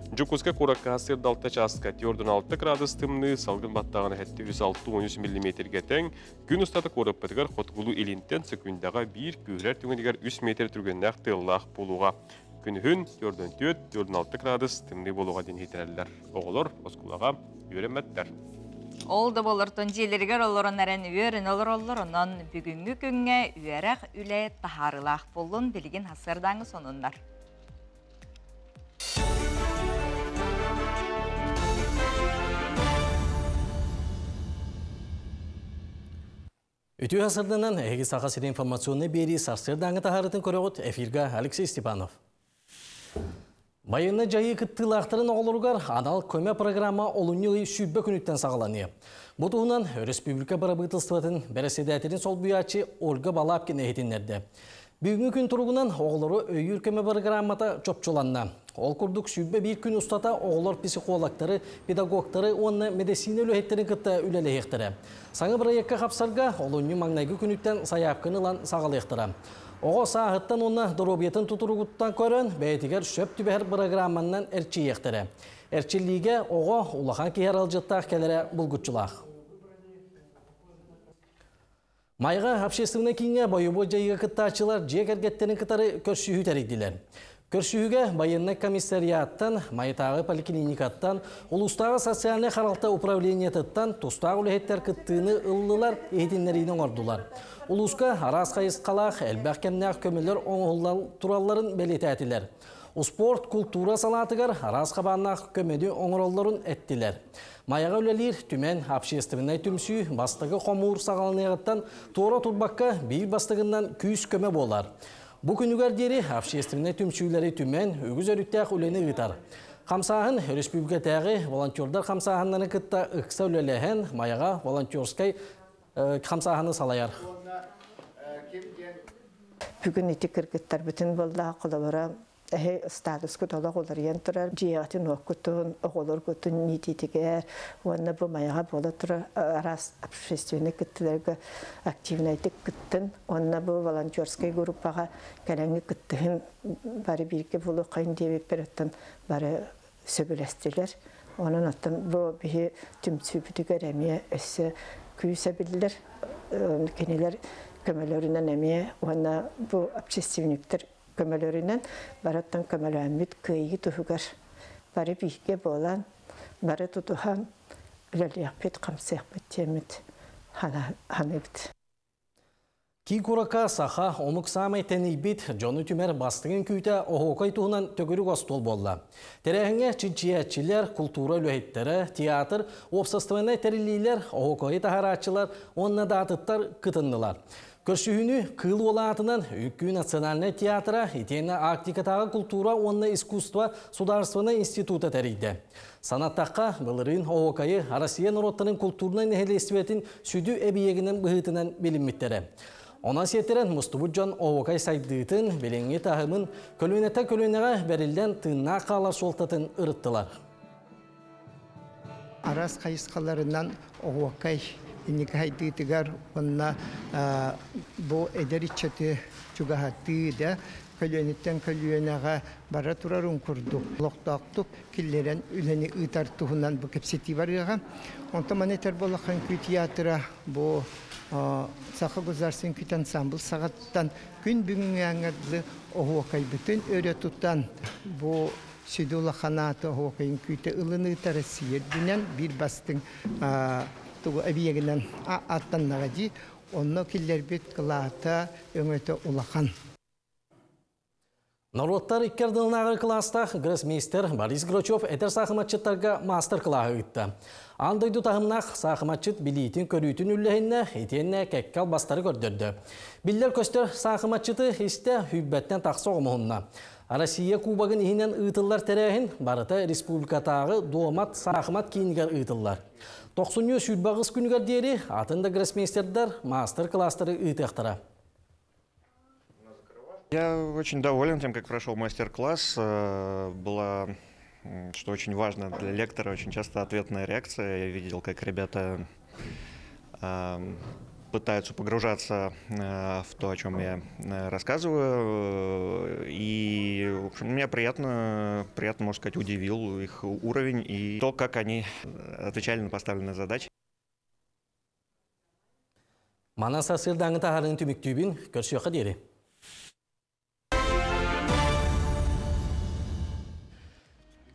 Дьокуускай куоракка сарсыарда 6 чааска 4-6 градус тымныы, салгын баттаҕына 763 миллиметргэ тэҥ, күн устата куораппытыгар хотугулуу илинтэн сөкүүндэҕэ биир күүһүрэр түгэнигэр 3 метр түргэннээх тыаллаах буолуоҕа. Күнүһүн 4-4, 4-6 градус тымныы буолуоҕа диэн иһитинэллэр. Оҕолор оскуолаҕа үөрэммэттэр. Ол да буоллартан дьиэлэригэр олорон эрэн үөрэн олороллор, онон бүгүҥҥү күҥҥэ үөрэх үлэ таһаарыылаах буоллун, билигин сарсыардааҥҥы сонуннар. Үтүө сарсыарданан эһиги Саха сирин информационнай биэрии сарсыардааҥҥы таһаарытын көрөҕүт эфирга Алексей Степанов. Байыаннай дьайыы кыттыылаахтарын оҕолоругар анал көмө программа олунньу ый сүүрбэ күнүттэн саҕаланыа. Бу туһунан өрөспүүбүлүкэ бырабыыталыстыбатын бэрэссэдээтэлин солбуйааччы Ольга Балабкина иһитиннэрдэ. Бүгүҥҥү күн туругунан оҕолору өйүүр көмө бырагырааммата чопчуланна. Ол курдук 21 күн устата оҕолор психологтары, педагогтары уонна мэдиссиинэ үлэһиттэрин кытта үлэлэһиэхтэрэ. Саҥа бырайыакка хапсарга олунньу маҥнайгы күнүттэн сайаапканы ылан саҕалыахтара. Оҕо сааһыттан уонна доруобуйатын тутуругуттан көрөн, бэйэтигэр сөп түбэһэр бырагыраамманан эрчийиэхтэрэ. Эрчиллиигэ оҕо улахан киһи аралдьыттаах кэлэрэ булгуччулаах. Майга общественнай кииҥҥэ бойобуой дьайыыга кыттааччылар дьиэ кэргэттэрин кытары көрсүһүү тэрийдилэр. Көрсүһүүгэ байыаннай комиссариаттан, Майатааҕы поликлиникаттан, улуустааҕы социальнай харалта управлениетыттан тустаах үлэһиттэр кыттыыны ыллылар, иһитиннэриини оҥордулар. Улууска араас хайысхалаах, элбэх кэмнээх көмөлөр оҥоһуллан туралларын бэлиэтээтилэр. Успуорт, култуура салаатыгар араас хабааннаах көмөнү оҥороллорун эттилэр. Майаҕа үлэлиир Түмэн общественнай түмсүү бастакы хомуур саҕаланыаҕыттан туора турбакка биир бастыгынан күүс-көмө буолар. Бу күнүгэр диэри общественнай түмсүүлэри түмэн үгүс өрүттээх үлэни ыытар. Хамсааһын өрөспүүбүлүкэтээҕи волонтердар хамсааһыннарын кытта ыкса үлэлэһэн Майаҕа волонтерскай хамсааһыны салайар. Бүгүн ити кыргыттарбытын буоллаах холобура эһи статускут олох уларыйан турар дьиэҕитин уоккутун оҕолоргутун иитиитигэр уонна бу майаҕа буола турар араас общественный кыттыыларга активнайдык кыттын уонна бу волонтерскай группаҕа кэлэҥҥи кыттыһын бары бииргэ буолуоххайын диэбиппэр оттон бары сөбүлэстилэр. Онон оттон бу биһи түмсүүбүтүгэр эмиэ өссө күүс эбиллэр. Кинилэр көмөлөрүнэн эмиэ уонна бу общественниктэр көмөлөрүнэн барыттан көмөлөөммүт кыайыы туһугар бары бииргэ буолан, бары тутуһан үлэлиэхпит, хамсыахпыт диэммит саныыбыт. Киин куоракка саха омук саамай тэнийбит дьону түмэр бастыҥын күүтэ оһуокай туһунан төгүрүк остуол буолла. Тэрээһиҥҥэ чинчийээччилэр, култуура үлэһиттэрэ, театр, уопсастыбаннай тэриллиилэр, оһуокайы таһарааччылар уонна даатыттар кытыннылар. Көрсүһүүнү Кыыл Уола аатынан Үҥкүү национальнай театра итиэннэ Арктикатааҕы култуура уонна искусство судаарыстыбаннай института тэрийдэ. Санаттахха, былырыын оһуокайы Россия норуоттарын култуурунай нэһилиэстибэтин сүдү эбийиэгинэн быһыытынан билиммиттэрэ. Онон сиэттэрэн мустубут дьон оһуокай сайдыытын, билиҥҥи таһымын, көлүөнэтэ көлүөнэҕэ бэриллэн тыыннаах хаалар суолтатын ырыттылар. Араас хайысхаларынан оһуокай инники сайдыытыгар уонна бу эдэр ыччаты чугаһатыы да көлүөнэттэн көлүөнэҕэ бара турарын курдук олохтоохтук киллэрэн үлэни ыытар туһунан бу кэпсэтии барыаҕа. Онтон маны этэр буоллахха үҥкүү театра бу Саха государственный үҥкүү ансамбль саҕаттан күн бүгүҥҥээҥҥэ дылы оһуокайбытын өрө тутан бу сүдү улахан ааты оһуокай үҥкүүтэ ылыныыта Россия үрдүнэн биир бастыҥ тугу эбийиэгинэн ааттаннаҕа дии. Онно киллэрбит кылаата өҥөтө улахан. Норуоттар икки ардыларынааҕы кылаастаах гроссмейстер Борис Грачев эдэр саахыматчыттарга маастар-кылааһы ыытта. Аан дойду таһымнаах саахыматчыт билиитин-көрүүтүн үллэһиннэ, итиэннэ кэккэ албастары көрдөрдө. Биллэр-көстөр саахыматчыты истэ сүүрбэттэн тахса оҕомоһунна. Россия Кубогын иһинэн ыытыллар тэрээһин барыта республикатааҕы дуомат саахымат киинигэр ыытыллар. Тохсунньу 28 күнүгэр диэри атын да гроссмейстердар маастар-кылаастары ыытыахтара. Я очень доволен тем, как прошел мастер-класс. Была, что очень важно для лектора, очень часто ответная реакция. Я видел, как ребята пытаются погружаться в то, о чем я рассказываю. И, в общем, меня приятно, приятно, можно сказать, удивил их уровень и то, как они отвечали на поставленные задачи. Манан сарсыардааҥҥы таһаарыыны түмүктүүбүн, көрсүөххэ диэри.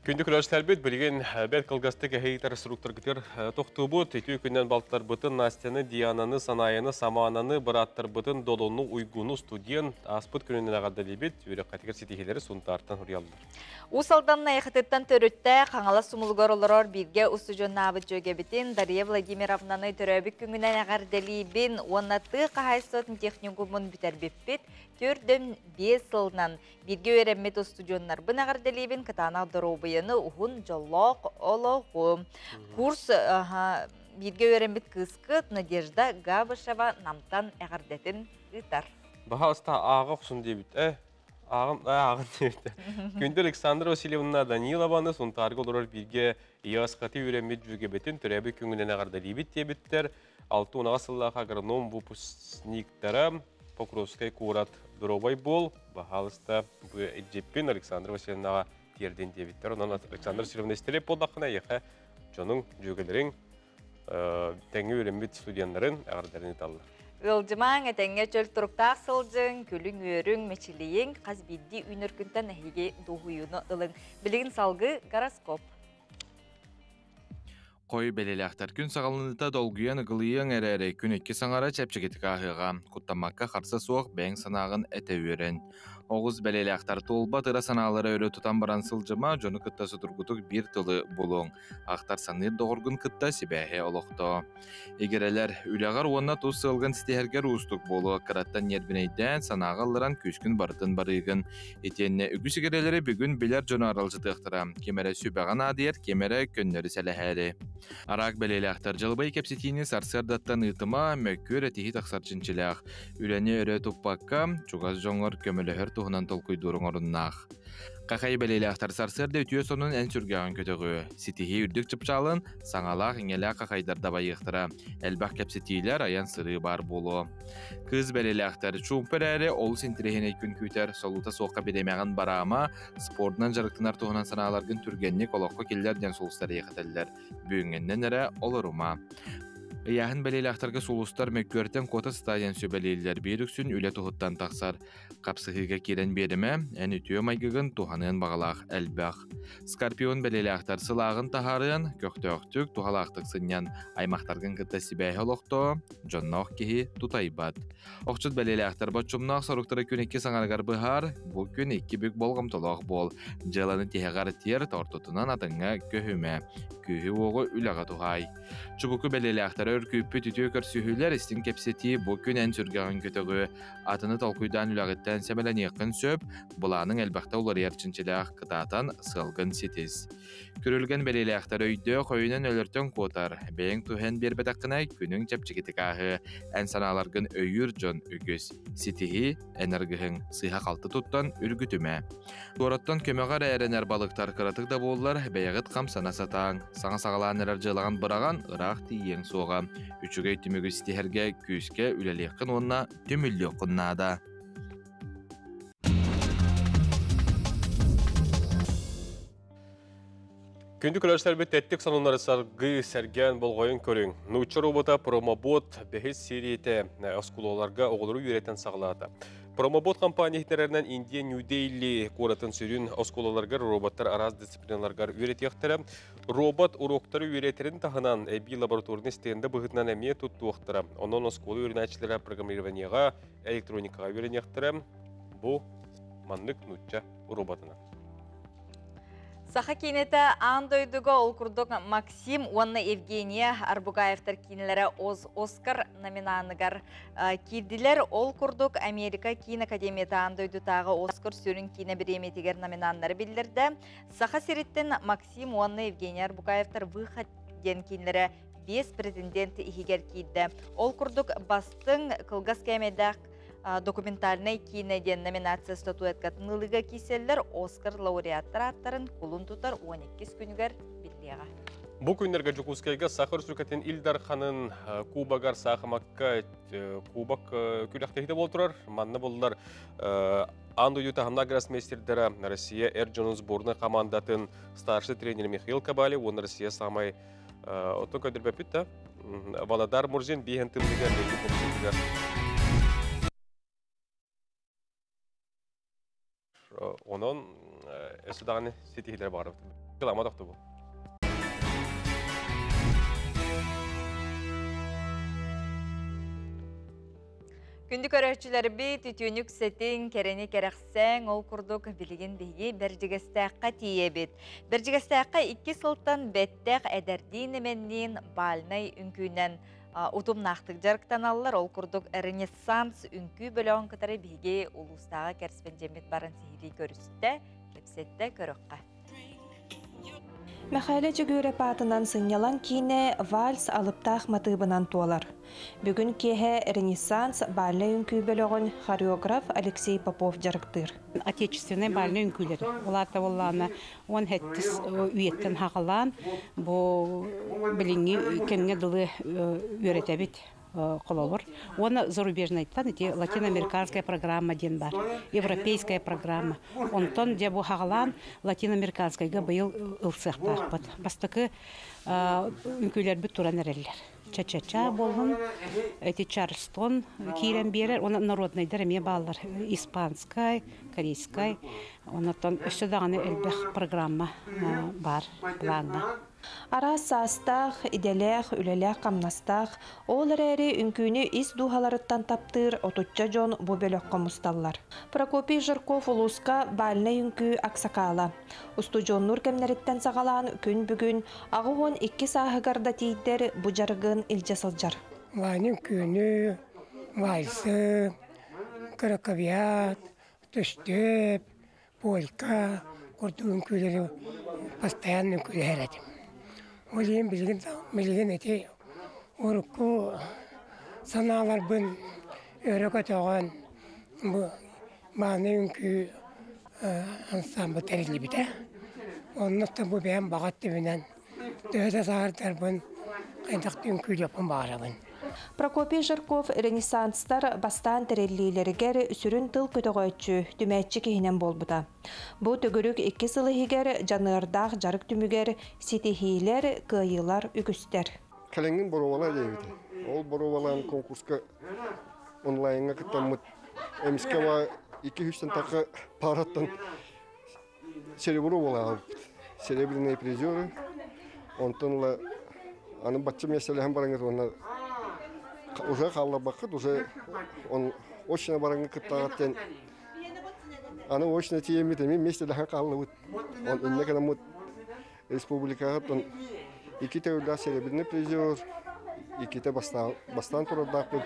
Күндү көрөөччүлэрбит, билигин бэрт кылгастык эһиитэр суруктаргытыгар тохтуубут. Үтүө күннэн балтарбытын Настяны, Диананы, Санаяны, Самананы, бырааттарбытын Долону, Уйгуну студент ааспыт күнүнэн эҕэрдэлиибит. Үөрэххитигэр ситиһиилэри Сунтаартан суруйаллар. Уус Алдан Найахытыттан төрүттээх Хаҥалас Сумулугар олорор бииргэ устудьуоннаабыт дьүөгэбитин Дария Владимировнаны төрөөбүт күҥүнэн эҕэрдэлиибин уонна тыа хаһаайыстыбатын техникумун бүтэрбиппит 4-5 сылынан бииргэ үөрэммит устудьуоннарбын эҕэрдэлиибин кытаанах доруобуйаны уһун дьоллоох олоҕу. Курс бииргэ үөрэммит кыыскыт Надежда Габышева Намтан эҕэрдэтин ыытар. Баһаалыста ааҕа охсун диэбит э ааҕын ааҕын диэбит. Күндү Александра Васильевна Данилованы Сунтаарга олорор бииргэ ИАС-хаты үөрэммит дьүөгэбитин төрөөбүт күҥүнэн эҕэрдэлиибит диэбиттэр. 68 сыллаах агроном выпускниктара Покровскай куорат Доруобай буол, баһаалыста бу илдьиппин Александра Васильевнаҕа. тиэрдин диэбиттэр. Онон Александра Сергеевна истэрэ буоллаххына эйиэхэ дьонуҥ, дьүөгэлэриҥ, тэҥҥэ үөрэммит студеннарын эҕэрдэлэрин ыыталлар. Ыалдьымаҥ, этэҥҥэ чөл туруктаах сылдьыҥ, күлүҥ-үөрүҥ, мичилийиҥ, хас биирдии үүнэр күнтэн эһиги дуоһуйууну ылыҥ. Билигин салгыы гороскоп. Хой бэлиэлээхтэр күн саҕаланыыта долгуйан ыгылыйыаҥ эрээри, күн икки саҥара чэпчэкитик ааһыаҕа. Куттаммакка харса суох бэйэҥ санааҕын этэ үөрэн. Оҕус бэлиэлээхтэр туолбат ыра санаалары өрө тутан баран сылдьыма, дьону кытта судургутук биир тылы булуоҥ. Ахтар саныыр доҕоргун кытта сибээһи олохтоо. Игирэлэр, үлэҕэр уонна тус сыалгын ситиһэргэр уустук буолуо, кыраттан ньиэрбинэйдээн, санааҕа ылларан күүскүн барытын барыыгын. Итиэннэ үгүс игирэлэри бүгүн билэр дьону аралдьытыахтара, ким эрэ сүбэҕэ наадыйар, ким эрэ көннөрү сэлэһээри. Араак бэлиэлээхтэр дьылыбай кэпсэтиини сарсыардаттан ыытыма, мөккүөр этиһии тахсар чинчилээх. Үлэни өрө туппакка, чугас дьоҥҥор көмөлөһөр туһунан толкуйдууруҥ оруннаах. Хахай бэлиэлээхтэр сарсыарда үтүө сонун эн сүргэҕин көтөҕүө. Ситиһии үрдүк чыпчаалын саҥалаах-иҥэлээх хахайдар дабайыахтара. Элбэх кэпсэтиилэр, айан-сырыы баар буолуо. Кыыс бэлиэлээхтэр чуумпу эрээри олус интэриэһинэй күн күүтэр, солуута суохха бириэмэҕин бараама, спордунан дьарыктанар туһунан санааларгын түргэнник олоххо киллэр диэн сулустар эйэхэтэллэр. Бүгүҥҥэннэн эрэ олорума. Ыйааһын бэлиэлээхтэргэ сулустар мөккүөртэн куота сытаа диэн сүбэлииллэр. Биир үксүн үлэ туһуттан тахсар. Хапсыһыыга киирэн биэримэ, эн үтүө майгыгын туһаныан баҕалаах элбэх. Скорпион бэлиэлээхтэр сылааҕын таһаарыан, көхтөөхтүк, туһалаахтык сынньан, аймахтаргын кытта сибээһи олохтоо, дьонноох киһи тутайбат. Охчут бэлиэлээхтэр боччумнаах соруктары күн икки саҥарыгар быһаар, бу күн икки бүк болҕомтолоох буол. Дьыаланы тиһэҕэр тиэрт, ортотунан атыҥҥа көһүмэ. Күүһү-уоҕу үлэҕэ туһаай. Чубуку бэлиэлээхтэрэ өркүүппүт үтүө көрсүһүүлэр истиҥ кэпсэтии бу күн эн сүргэҕин көтөҕүө, Атыны толкуйдаан үлэҕиттэн сэмэлэниэххин сөп, былааныҥ элбэхтэ уларыйар чинчилээх, кытаатан сыалгын ситис. Күрүлгэн бэлиэлээхтэр өйдөөх өйүнэн өлөртөн куотар, бэйэҥ туһэн биэрбэтэххинэ күнүҥ чэпчэкитик ааһыа, эн санааларгын өйүүр дьон үгүс. Ситиһии, эн аргыһыҥ, сыыһа-халты туттан үргүтүмэ. Туораттан көмөҕө эрэ эрэнэр балыктар кыратык да буоллар, бэйэҕит хамсана сатааҥ. Саҥа саҕалаан эрэр дьыалаҕын быраҕан, ыраах тиийиэҥ суоҕа. Үчүгэй түмүгү ситиһэргэ күүскэ үлэлиэххин уонна түмүллүөххүн наада. Күндү көрөөччүлэрбит тэттик сонуннары саргыы сэргээн болҕойон көрүҥ. Нуучча робота Промобот бэһис сериятэ оскуолаларга оҕолору үөрэтэн саҕалаата. Промобот компания иһитиннэрэринэн Индия Нью-Дели куоратын сүрүн оскуолаларыгар роботтар араас дисциплиналаргар үөрэтиэхтэрэ. Робот уруоктары үөрэтэрин таһынан эбии лабораторнай стенда быһыытынан эмиэ туттуохтара. Онон оскуола үөрэнээччилэрэ программированиеҕа, электроникаҕа үөрэниэхтэрэ. Бу маннык нуучча роботынан. Саха киинэтэ аан дойдуга ол курдук Максим уонна Евгения Арбугаевтар киинэлэрэ Оскар номинаныгар киирдилэр. Ол курдук Америка киин академията аан дойдутааҕы Оскар сүрүн киинэ бириэмийэтигэр номинаннары биллэрдэ. Саха сириттэн Максим уонна Евгения Арбугаевтар «Выход» диэн киинэлэрэ биэс претендент иһигэр киирдэ. Ол курдук бастыҥ кылгас кээмэйдээх документальнай киинэ диэн номинация статуэткатын ылыыга киирсэллэр Оскар лауреаттар ааттарын кулун тутар 12 күнүгэр биллиэҕэ. Бу күннэргэ Дьокуускайга Саха Өрөспүүбүлүкэтин Ил Дарханын кубогар саахымакка кубок күрэхтэһиитэ буола турар. Манна буллар аан дойду таһымнаах гроссмейстердара Россия эр дьонун сборнай командатын старший тренер Михаил Кабали уонна Россия самай Оттон көрдөрбөппүт да. Валадар Мурзин биэһэн тымныыга мэлдьи хомусутугар онон өссө даҕаны ситиһиилэр баҕарабыт. Кылама тохтобул. Күндү көрөөччүлэрбит, үтүөнү үксэтиҥ, кэрэни кэрэхсээҥ, ол курдук билигин биһиги Бэрдьигэстээххэ тиийэбит. Бэрдьигэстээххэ икки сылтан бэттэх эдэрдиин эмэнниин бальнай үҥкүүнэн утумнаахтык дьарыктаналлар. Ол курдук Ренессанс үҥкүү бөлөҕүн кытары биһиги улуустааҕы кэрэспэндьиэммит баран сиһилии көрүстэ, кэпсэттэ, көрөххө. Мэхээлэ Дьөгүөрэп аатынан сынньалаҥ киинэ вальс алыптаах матыыбынан туолар. Бүгүн киэһэ Ренессанс бальнай үҥкүү бөлөҕүн хореограф Алексей Попов дьарыктыыр. Отечественнай бальнай үҥкүүлэр улаата буоллаҕына уон сэттис үйэттэн саҕалаан бу билиҥҥи кэмҥэ дылы үөрэтэбит. Холобур. Уонна зарубежнайтан ити латиноамериканская программа диэн бар. Европейская программа. Онтон дьэ бу хаҕалаан латиноамериканскайга быйыл ылсыахтаахпыт. Бастакы үҥкүүлэрбит туран эрэллэр. Ча-ча-ча буоллун, эти Чарльстон киирэн биэрэр, уонна народнайдар эмиэ бааллар. Испанскай, корейскай, оннуттан өссө даҕаны элбэх программа баар плаҥҥа. Араас саастаах, идэлээх, үлэлээх-хамнастаах, ол эрээри үҥкүүнү ис дууһаларыттан таптыыр отучча дьон бу бөлөххө мусталлар. Прокопий Жирков улууска бальнай үҥкүү аксакаала. Устудьуоннуур кэмнэриттэн саҕалаан күн бүгүн 82 сааһыгар да тиийдэр бу дьарыгын илдьэ сылдьар. Бальнай үҥкүүнү, вальсы, краковиат, түстүөп, полька курдук үҥкүүлэри постоянно үҥкүүлэһэр этим. Ол иһин билигин билигин ити урукку санааларбын өрө көтөҕөн бу мааны үҥкүү ансаамбыл тэриллибитэ. Оннуттан бу бэйэм баҕа өттүбүнэн төһө да сааһырдарбын хайдах да үҥкүүлүөхпүн баҕарабын. Прокопий Жирков Ренессанстар бастаан тэриллиилэригэр сүрүн тыл көтөҕөөччү, түмээччи киһинэн буолбута. Бу төгүрүк икки сыл иһигэр дьаныардаах дьарык түмүгэр ситиһиилэр, кыайыылар үгүстэр. Кэлэҥҥин боруобалаа диэбитэ. Ол боруобалаан конкурска онлайҥҥа кыттаммыт эмискэ ва икки үстэн тахха параттан серебро буолаабыт. Серебряные призеры. Онтон ыла аны бачча миэстэлэһэн бараҥҥыт уонна уже хаалларбаккыт, уже он очно бараҥҥа кыттаҕыт диэн аны очно тиийэммит эмиэ миэстэлэһэн хааллыбыт. Он инньэ гынаммыт республикаҕа икки төгүллээх серебряный призер, иккитэ бастаан, бастаан турардаахпын.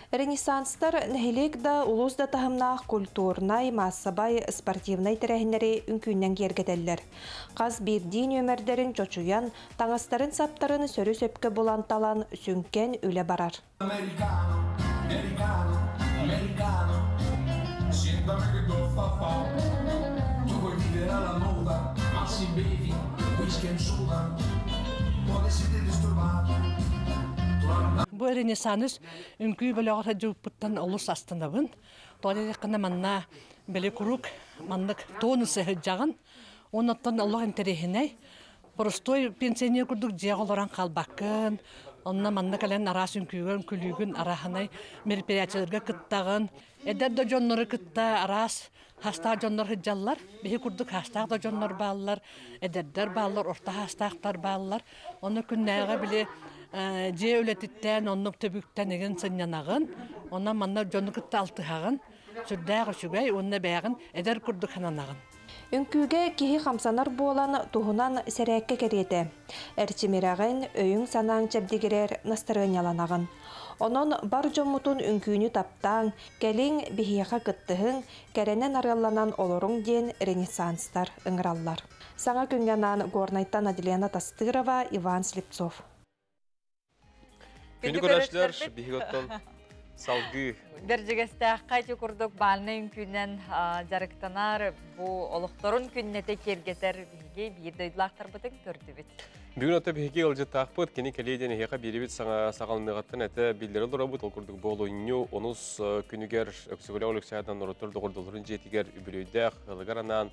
Ренессанстар нэһилиэк да, улуус да таһымнаах культурнай, маассабай, спортивнай тэрээһиннэри үҥкүүнэн киэргэтэллэр. Хас биирдии нүөмэрдэрин чочуйан, таҥастарын-саптарын сөрү-сөпкө булан-талан сүҥкэн үлэ барар. Americano, americano, americano, sienta che do fa fa. Tu vuoi vivere alla moda, ma si bevi whisky and soda. Poi siete disturbati. Бу Ренессанс үҥкүү бөлөҕөр сылдьыбыппыттан олус астынабын. Тоҕо диэтэххинэ манна били куруук маннык тонусы сылдьаҕын. Оннуттан олох интэриэһинэй. Боростуой пенсионер курдук дьиэҕэ олорон хаалбаккын. Онно манна кэлэн араас үҥкүүгэ үҥкүүлүүгүн, арааһынай мероприятиеларга кыттаҕын. Эдэр да дьоннору кытта араас хастаах дьоннор сылдьаллар. Биһи курдук хастаах да дьоннор бааллар, эдэрдэр бааллар, орто хаастаахтар бааллар. Онно күннээҕи били дьиэ үлэтиттэн, оннук түбүктэн игин сынньанаҕын. Онон манна дьону кытта алтыһаҕын. Сүрдээх үчүгэй уонна бэйэҕин эдэр курдук сананаҕын. Үҥкүүгэ киһи хамсанар буолан туһунан сэрээккэ кэриэтэ. Эрчимирэҕин, өйүҥ-санааҥ чэбдигирэр, настарыанньаланаҕын. Онон бар дьоммутун үҥкүүнү таптааҥ, кэлиҥ, биһиэхэ кыттыһыҥ, кэрэнэн арыалланан олоруҥ диэн ренессанстар ыҥыраллар. Саҥа күҥҥэ анаан Горнайтан Аделена Тастырова, Иван Слепцов. Күндү көрөөччүлэр, биһиги оттон салгыы Бэрдьигэстээххэ ити курдук бальнай үҥкүүнэн дьарыктанар бу олохторун күннэтэ киэргэтэр биһиги биир дойдулаахтарбытын көрдүбүт. Бүгүн ото биһиги ыалдьыттаахпыт кини кэлиэ диэн эһиэхэ биэрибит саҥа саҕаланыаҕыттан этэ биллэрэ олоробут. Ол курдук болунньу онус күнүгэр Өксөкүлээх Өлөксөөтөн норуоттар доҕордолорун дьиэтигэр үбүлүөйдээх ыалыгар анаан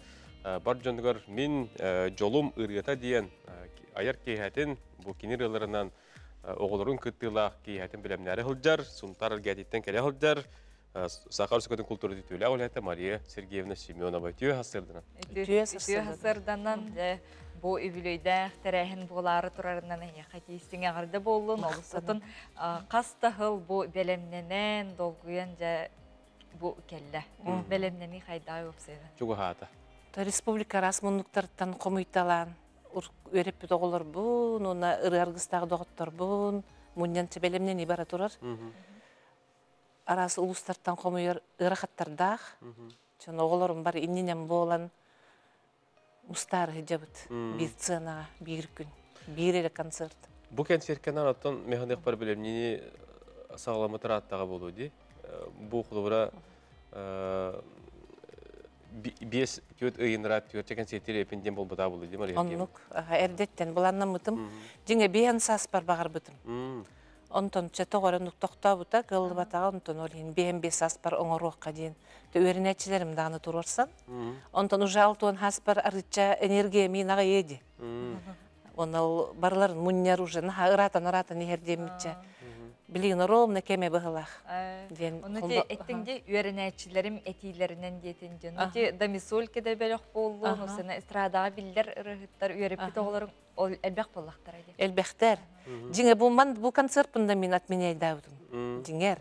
бар дьонугар мин дьолум ырыата диэн айар киэһэтин бу кини ырыаларынан оҕолорун кыттыылаах киэһэтин бэлэмнээри сылдьар, Сунтаар Элгээтиттэн кэлэ сылдьар Саха Өрөспүүбүлүкэтин култууратын үтүөлээх үлэһитэ Мария Сергеевна Семенова үтүө сарсыарданан. Үтүө сарсыарданан бу үбүлүөйдээх тэрээһин буолаары турарынан эһиэхэ тиистиҥ эҕэрдэ буоллун. Олус хас да сыл бу бэлэмнэнэн, долгуйан дьэ бу кэллэ. Бэлэмнэнии хайдаа уопсайынан? Чугаһаата. Республика араас муннуктарыттан хомуйталаан үөрэппит оҕолорбун уонна ырыа аргыстаах доҕотторбун мунньан бэлэмнэнии бара турар. Араас улуустартан хомуйар ыарахаттардаах. Чон оҕолорум бар иннинэн буолан мустаары сылдьабыт. Биир сценаҕа, биир күн, биир эрэ концерт. Бу концертканан оттон механыахпар бэлэмнини саҕаламмыт ырааттаҕа буолуо дии. Бу холобура биэс түөрт ыйынраат түөртэ концерттир эпин диэн буолбатаа буолуо дии Мария Оннук эрдэттэн былааннаммытым. Дьиҥэ биэһэн сааспар баҕарбытым. Онтон чэ тоҕорон тохтообута, кыаллыбатаҕа, онтон ол иһин биэһэн биэс сааспар оҥоруохха диэн үөрэнээччилэрим даҕаны туруорсан. Онтон уже алтуон сааспар арыычча энергия миин аҕыйыа дии. Онно ол барыларын мунньар уже наһаа ыраатан-ыраатан иһэр диэммитчэ. Билигин ровно кэмэ быһылаах диэн. Ону ти эттиҥ ди үөрэнээччилэрим этиилэринэн диэтин дьон. Ну ти домисольке да бөлөх буоллун, усена эстрадаҕа биллэр ырыһыттар үөрэппит оҕолорун ол элбэх буоллахтара дии. Элбэхтэр. Дьиҥэ бу ман бу концертпын да мин отменяйдаабытым. Дьиҥэр.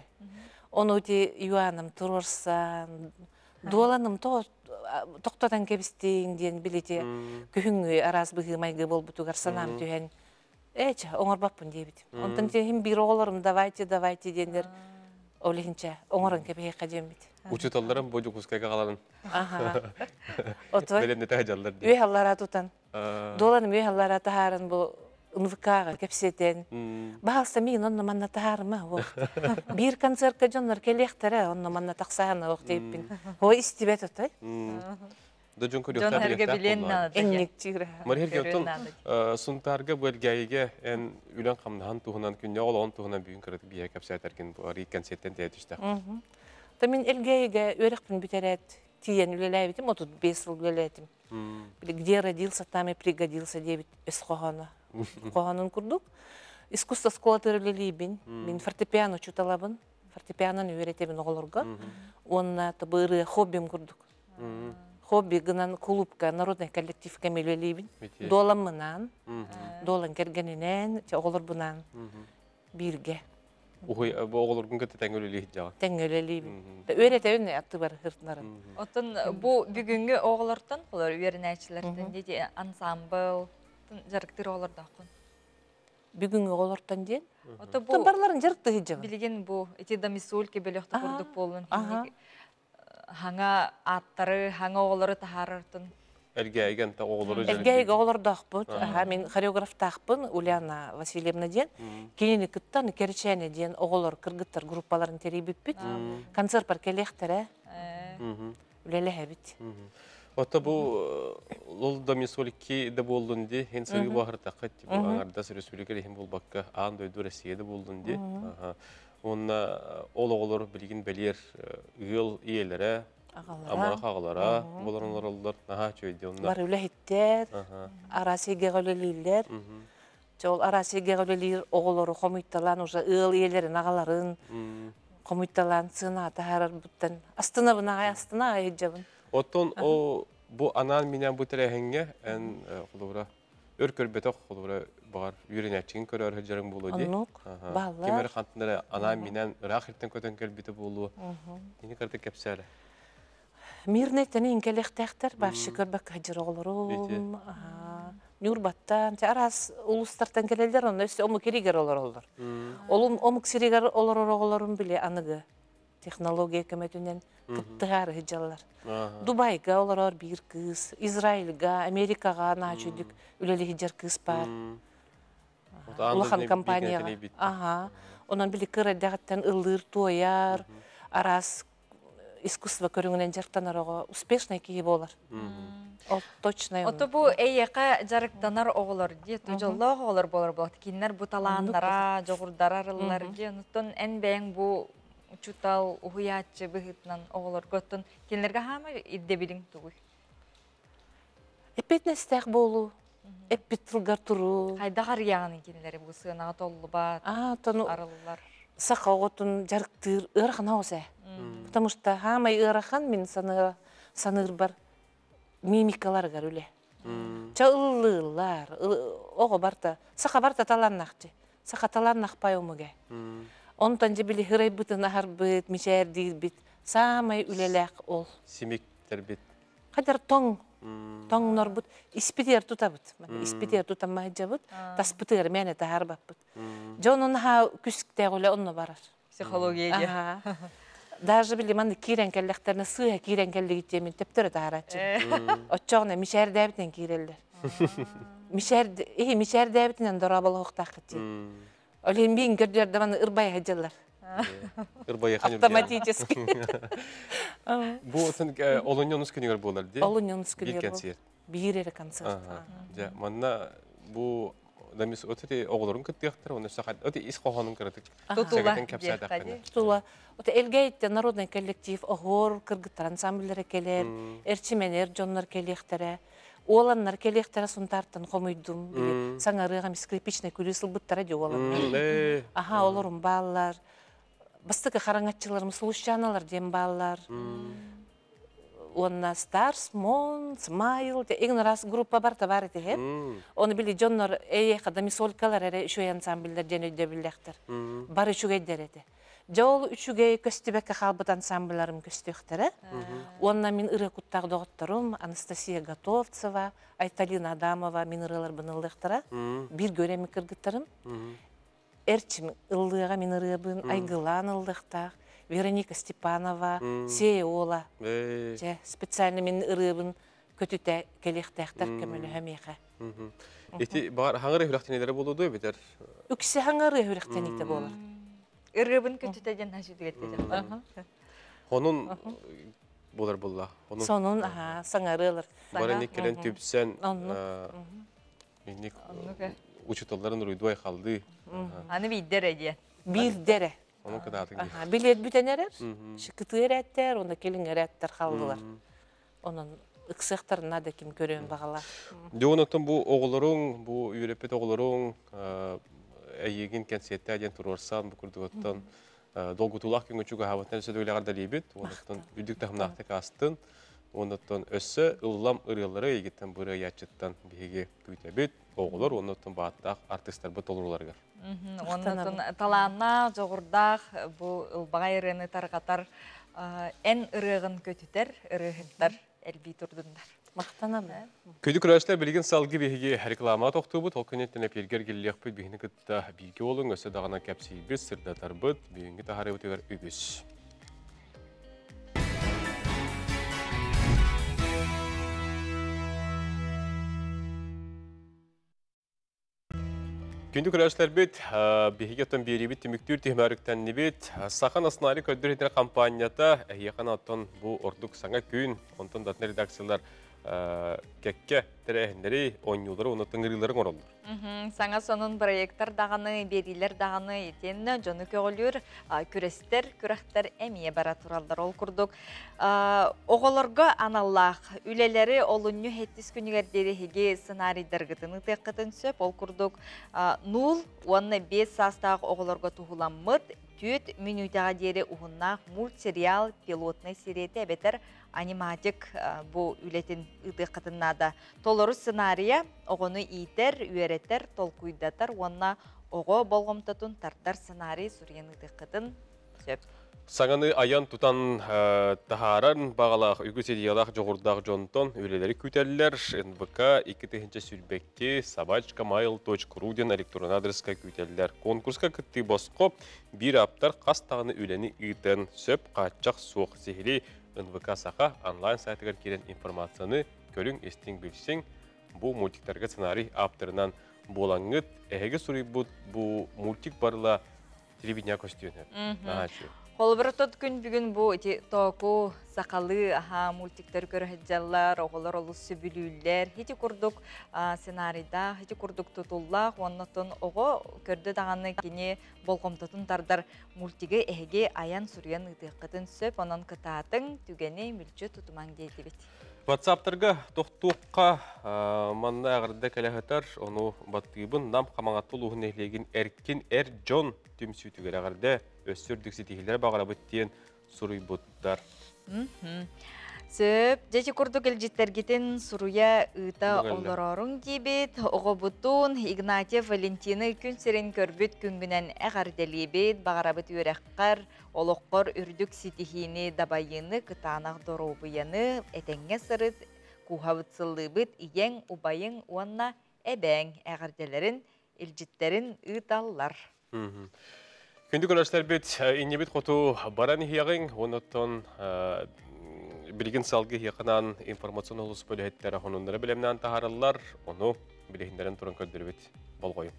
Ону ти Юаным туруорсан, дуоланым тохтотон кэбистиҥ диэн билити күһүҥҥү араас быһыы-майгы буолбутугар санаам түһэн ээ чэ оҥорбоппун диэбитим. Онтон тиһим биир оҕолорум давайте давайте диэннэр ол иһинчэ оҥорон кэбиһиэххэ диэммит. Учууталларым бу Дьокуускайга хаалан Отой бэлэмнэтэ сылдьаллар дии. Үөһ аллара тутан. Дуоланым үөһ аллара таһааран бу НВК-ҕа кэпсэтэн. Баһалса миин онно манна таһаарыма вот. Биир концертка дьоннор кэлиэхтэрэ онно манна тахсаһана ох диэппин. О истибэт отой. Да дьон Дьон көрүөхтээх эргэ билиэхтээх билиэн буоллаҕа. наада. Энник чигра. Мария Көрүөн Георгиевна, наада. Сунтаарга бу Элгээйигэ эн үлэн хамнаһан туһунан, күннээҕи олоҕун туһунан бүгүн кыратык биһиэхэ кэпсээтэргин бу арый кэнсиэттэн тэйэ түстэх. Та мин Элгээйигэ үөрэхпин бүтэрээт тиийэн үлэлээбитим, 35 сыл үлэлээтим. Где родился, там и пригодился диэбит өс хоһооно. Хоһоонун курдук. Искусство школатыгар үлэлиибин. Мин фортепиано учууталабын. Фортепианон үөрэтэбин оҕолорго. Уонна ырыа хоббим курдук. Хобби гынан клубка, народный коллективка үлэлиибин. Дуоламмынаан, дуолан кэргэнинээн, оҕолорбунаан бииргэ. Уһуй бу оҕолоргун кытта тэҥҥэ үлэлии сылдьаҕын. Тэҥҥэ үлэлиибин. Үөрэтэбин аттыбар ыртынарын. Оттон бу бүгүҥҥү оҕолортон, олор үөрэнээччилэртэн диэти ансамбл дьарыктыыр оҕолордооххун. Бүгүҥҥү оҕолортон диэн? Ото бу Барларын дьарыктыы сылдьабын. Билигин бу ити домисольки бөлөхтө курдук буолун хаҥа ааттары, хаҥа оҕолору таһаарартын. Элгээйгэн оҕолору Элгээйгэ оҕолордоохпут. Аха, мин хореографтаахпын Ульяна Васильевна диэн. Кинини кыттан Кэрчээне диэн оҕолор кыргыттар группаларын тэрийбиппит. Концерт кэлиэхтэрэ. Үлэлэһэбит. Ото бу лол домисольки да буоллун ди, хин сырыы баһыртахха бу аңардас республика иһин буолбакка аан дойду Россия да буоллун ди. Уонна ол оҕолор билигин бэлиэр ыал ийэлэрэ, амарах аҕалара болор олороллор, наһаа үчүгэй онно. Бары үлэһиттэр, араас эйгэҕэ үлэлииллэр. Ол араас эйгэҕэ үлэлиир оҕолору хомуйталаан уже ыал ийэлэрин аҕаларын хомуйталаан сыана таһаарарбыттан астынабын аҕай астына аҕай сылдьабын. Оттон о бу анаан минээн бу тэрээһиҥҥэ эн холобура өр көрбөтөх холобура баҕар үөрэнээччигин көрөөр сылдьарыҥ буолуо дии. Оннук, бааллар. Ким эрэ хантан эрэ анаан минээн ыраах иртэн көтөн кэлбитэ буолуо. Ини кырдык кэпсээлэ. Мирнэйтэн иҥкэлиэхтээхтэр, вообще көрбөккө сылдьар оҕолорум. Ньурбаттан, араас улуустартан кэлэллэр, онно өссө омук иригэр олороллор. Ол омук сиригэр олорор оҕолорум били аныгы технология көмөтүнэн кыттыһаары сылдьаллар. Дубайга олорор биир кыыс, Израильга, Америкаҕа наачуйдук үлэлии сылдьар кыыс баар. Улахан компанияҕа. Аха. Онон били кыра эрдэҕиттэн ыллыыр, туойар, араас искусство көрүҥүнэн дьарыктанар оҕо успешный киһи буолар. Ол точно. Ото бу эйиэхэ дьарыктанар оҕолор дии, дьоллоох оҕолор буолар буолар. Кинилэр бу талааннара, дьоҕурдара арыллар дии. Онуттан эн бэйэҥ бу учуутал, уһуйааччы быһыытынан оҕолорго оттон кинилэргэ хаама ирдэбилиҥ тугуй? Эппиэтинэстээх буолуу, эппит тылгар туруу. Хайдах арыйаҕын кинилэри бу сыанаҕа толлубат, арыллар? Саха оҕотун дьарыктыыр ыарахан оҕус ээ. Потому что хаамай ыарахан мин саныырбар мимикаларыгар үлэ. Ча ыллыыллар, оҕо барта, саха барта таланнахчы. Саха таланнахпай омуге. Онтон же били хырайбытын аһарбыт, мичээрдиирбит, самай үлэлээх ол. Симиктэрбит. Хадар тоҥ, тоҥнорбут, испитигэр тутабыт. Испитигэр тутаммаһыдьабыт, таспытыгар мээнэ таһаарбаппыт. Дьон онно күстээх үлэ онно барар. Психология диye. Даже били манны киирэн кэллэхтэринэ сыыһа киирэн кэллигит диэмин төптөрө таһаарааччы. Оччоҕуна мичээрдээбитинэн киирэллэр. Мичээр иһи мичээрдээбитинэн дорооболоһуохтааххыт дии. Ол иһин биин көрдүөр маны ырбайа сылдьаллар. Автоматически. Бу сын олунньу онус күнүгэр буолар дии. Олунньу онус Биир күнүгэр концерт. Биир эрэ концерт. Дьэ, манна бу Дамис оти оҕолорун кыттыахтар, оны сахат оти ис хоһоонун кыратык Тутула сэгэтэн кэпсээтэххинэ. Тутула. Ота Элгэйитте народный коллектив оһор кыргыттар ансамбльлары келер, эрчименер дьоннор келиэхтэрэ, уоланнар келиэхтэрэ Сунтаартан хомуйдум. Били саҥарыаҕам скрипичный күлүү сылбыттара ди уоланнар. Аха, олорум бааллар. Бастакы хараҥаччыларым Сулусчаналар диэн бааллар. Уонна Stars, Mon, Smile, игн раз группа бар табар этиһеп. Оны били дьоннор эйе хадамисолькалар эре үчүгэй ансамбльлар диэн өйдөбүллэхтэр. Бар үчүгэйдер этэ. Дьэ ол үчүгэй көстүбэккэ хаалбыт ансамбльларым көстүөхтэрэ. Уонна мин ырыа куттаах доҕотторум Анастасия Готовцева, Айталина Адамова мин ырыаларбын ыллыахтара. Биир көрөмү кыргыттарым. Эрчим ыллыаҕа мин ырыабын айгылаан ыллыахтаах Вероника Степанова, Сея Ола. Чэ, специально мин ырыабын көтүтэ кэлиэхтээхтэр көмөлөһө миэхэ. Ити бар хаҥыр үрэхтэнилere болуду битер. Үксэ хаҥыр үрэхтэниитэ буолар. Ырыабын көтүтэ диэн хасүтүгэтте. Honun болар булла. Сонун, аха, саҥарыалар. Бары келен түпсен инник учуталларын уруйдуай халды. Аны биддер диye. Бирдере. Onun кыдаатын. Билет бүтен эрер. Шыкыты эрәттер, онда келин эрәттер халдылар. Онон ыксыктарына да ким көрөөн багала. Дионоттон бу оҕолоруҥ, бу үйреппит оҕолоруҥ эйигин кэнсиэтте диэн туруорсан бу курдугуттан долгутуулаах күҥҥэ чугаһаабытынан өссө дөглэҕэр далиибит. Онуттан үрдүк таһымнаахтык астын. Онуттан өссө ыллам ырыалары эйигиттэн бырыаяччыттан биһиги күүтэбит. Оҕолор онуттан бааттаах артистарбыт толоруларыгар. Оннотун талааннаах, жоҕурдаах бу ылбаҕай ырыаны тарҕатар эн ырыаҕын көтүтэр ырыаһыттар элбии турдуннар. Махтанабын. Күндү көрөөччүлэр, билигин салгыы биһиги реклама тохтуубут, ол күнүттэн эпиэргэр киллиэхпит биһини кытта бииргэ буолуҥ, өссө даҕаны кэпсиирбит, сырдатарбыт, бүгүҥҥү таһаарыыбытыгар үгүс. Күндү көрөөччүлэрбит, биһиги оттон биэриибит түмүктүүр түһүмэрүктэннибит. Саха национальнай көрдөр иһитинэр хампаанньата эһиэхэ оттон бу ордук саҥа күн, онтон датына редакциялар кэккэ тэрээһиннэри, оонньуулары уонна ыҥырыылары оҥороллор. Саҥа сонун проекттар даҕаны, биэриилэр даҕаны итиэннэ дьону көҕүлүүр күрэстэр, күрэхтэр эмиэ бара тураллар. Ол курдук оҕолорго аналлаах үлэлэри олунньу хэттис күнүгэр диэри эһиги сценарийдаргытын ытыаххытын сөп. Ол курдук нуул уонна 5 саастаах оҕолорго туһуламмыт 4 мүнүүтэҕэ диэри уһуннаах мультсериал пилотнай серията эбэтэр аниматик бу үлэтин ыытыаххытын наада. Толору сценарийа оҕону иитэр, үөрэтэр, толкуйдатар уонна оҕо болҕомтотун тардар сценарий суруйан ыытыаххытын сөп. Саҥаны айан тутан таһааран баҕалаах үгүс идеялаах дьоҕурдаах дьонтон үлэлэри күүтэллэр. НВК 2022 собачка.mail.ru диэн электронный адреска күүтэллэр. Конкурска кыттыы босхо, биир ааптар хас даҕаны үлэни ыытан сөп, хааччах суох. Сиһилии НВК Саха онлайн сайтыгар киирэн информацияны көрүҥ, истиҥ, билсиҥ. Бу мультиктарга сценарий ааптарынан буолаҥҥыт, эһиги суруйбут бу мультик барыла телевидение көстүөн сөп. Наһаа үчүгэй. Холобур, тот күн бүгүн бу ити тооку сахалыы аха мультиктар көрө сылдьаллар, оҕолор олус сөбүлүүллэр. Ити курдук сценарийдаах, ити курдук тутуллаах, уонна оҕо көрдө даҕаны кини болҕомтотун тардар мультигы эһиги айан суруйан ыытыаххытын сөп, онон кытаатыҥ, түгэни мүлчү тутумаҥ диэтибит. WhatsApp-тарга тохтуохха манна эҕэрдэ кэлэ сытар, ону баттыыбын Нам Хамаҕатта улууһун нэһилиэгин эркин эр дьон түмсүүтүгэр эҕэрдэ, өссө үрдүк ситиһиилэри баҕарабыт диэн суруйбуттар. Сөп, дьэ курдук илдьиттэргитин суруйа ыыта олороруҥ диибит. Оҕобутун Игнатьев Валентины күн сирин көрбүт күҥҥүнэн эҕэрдэлиибит, баҕарабыт үөрэххэр, олоххор үрдүк ситиһиини, дабайыыны, кытаанах доруобуйаны, этэҥҥэ сырыт, кууһабыт сыллыыбыт, ийэҥ, убайыҥ уонна эбээҥ эҕэрдэлэрин, илдьиттэрин ыыталлар. Күндү көрөөччүлэрбит, иннибит хоту баран иһиэҕиҥ, онуттан билигин салгыы иһиэххинэн информационный олус бөлөһүттэрэ хонуннары бэлэмнээн таһаараллар, ону билиһиннэрэн туран көрдөрүбүт болҕойуҥ.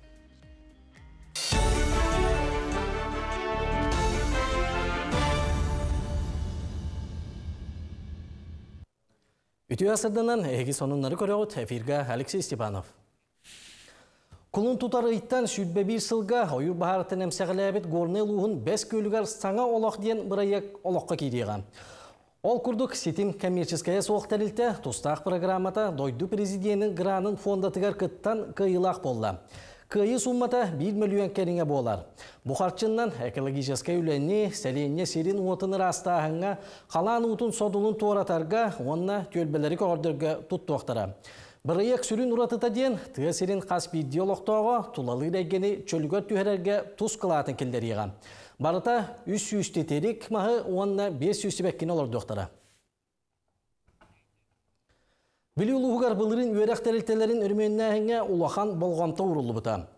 Үтүө асырданан эһиги сонуннары көрөҕүт, эфиргэ Алексей Степанов. Кулун тутар ыйтан 21 сылга ойуур баһаарыттан эмсэҕэлээбит Горнай улууһун Бэс Күөлүгэр саҥа олох диэн бырайыак олоххо киириэҕэ. Ол курдук Ситим коммерческайа суох тэрилтэ тустаах программата дойду президенин гранын фондатыгар кыттан кыайыылаах буолла. Кыайыы сууммата 1 мөлүйүөн кэриҥэ буолар. Бу харчыннан экологическай үлэни, сэлиэнньэ сирин-уотун ыраастааһыҥҥа, халаан уутун содулун туоратарга уонна түөлбэлэри көҕөрдөргө туттуохтара. Бырайыак сүрүн уратыта диэн, тыа сирин хас биирдии олохтооҕо тулалыыр эйгэни чөлүгэр түһэрэргэ тус кылаатын киллэриэҕэ. Барыта 300 титирик маһы уонна 500 сибэккини олордуохтара. Бүлүү улууһугар былырыын үөрэх тэрилтэлэрин өрөмүөннээһиҥҥэ улахан болҕомто ууруллубута.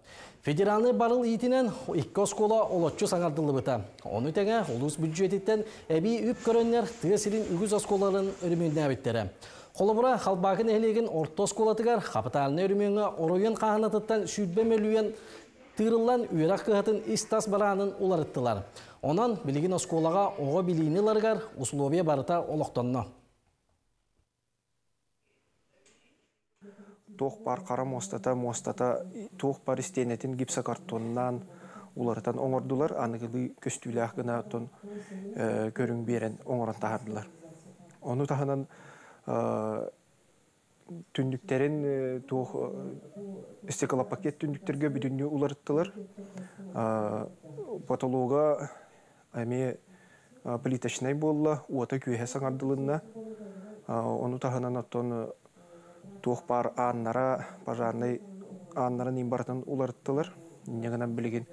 Федеральнай барыл иитинэн икки оскуола олоччу саҥардыллыбыта. Ону тэҥэ улуус бүддьүөтүттэн эбии үп көрөннөр тыа сирин үгүс оскуолаларын өрөмүөннээбиттэрэ. Холобура, Халбаакы нэһилиэгин орто оскуолатыгар хапытаальнай өрөмүөҥҥэ оройуон хааһынатыттан 20 мөлүйүөн тыырыллан үөрэх кыһатын ис-тас бараанын уларыттылар. Онон билигин оскуолаҕа оҕо билиини ыларыгар усулуобуйа барыта олохтонно. Туох баар хара муостата, муостата туох баар истиэнэтин гипсокартоннаан уларытан оҥордулар, аныгылыы көстүүлээх гына оттон көрүҥ биэрэн оҥорон таһаардылар. Ону таһынан түннүктэрин туох стеклопакет түннүктэргэ бүтүннүү уларыттылар. Потолога эмиэ плиточнай буолла, уота-күөһэ саҥардылынна. Ону таһынан оттон туох баар ааннара, пожарнай ааннарын иин барытын уларыттылар. Инньэ гынан билигин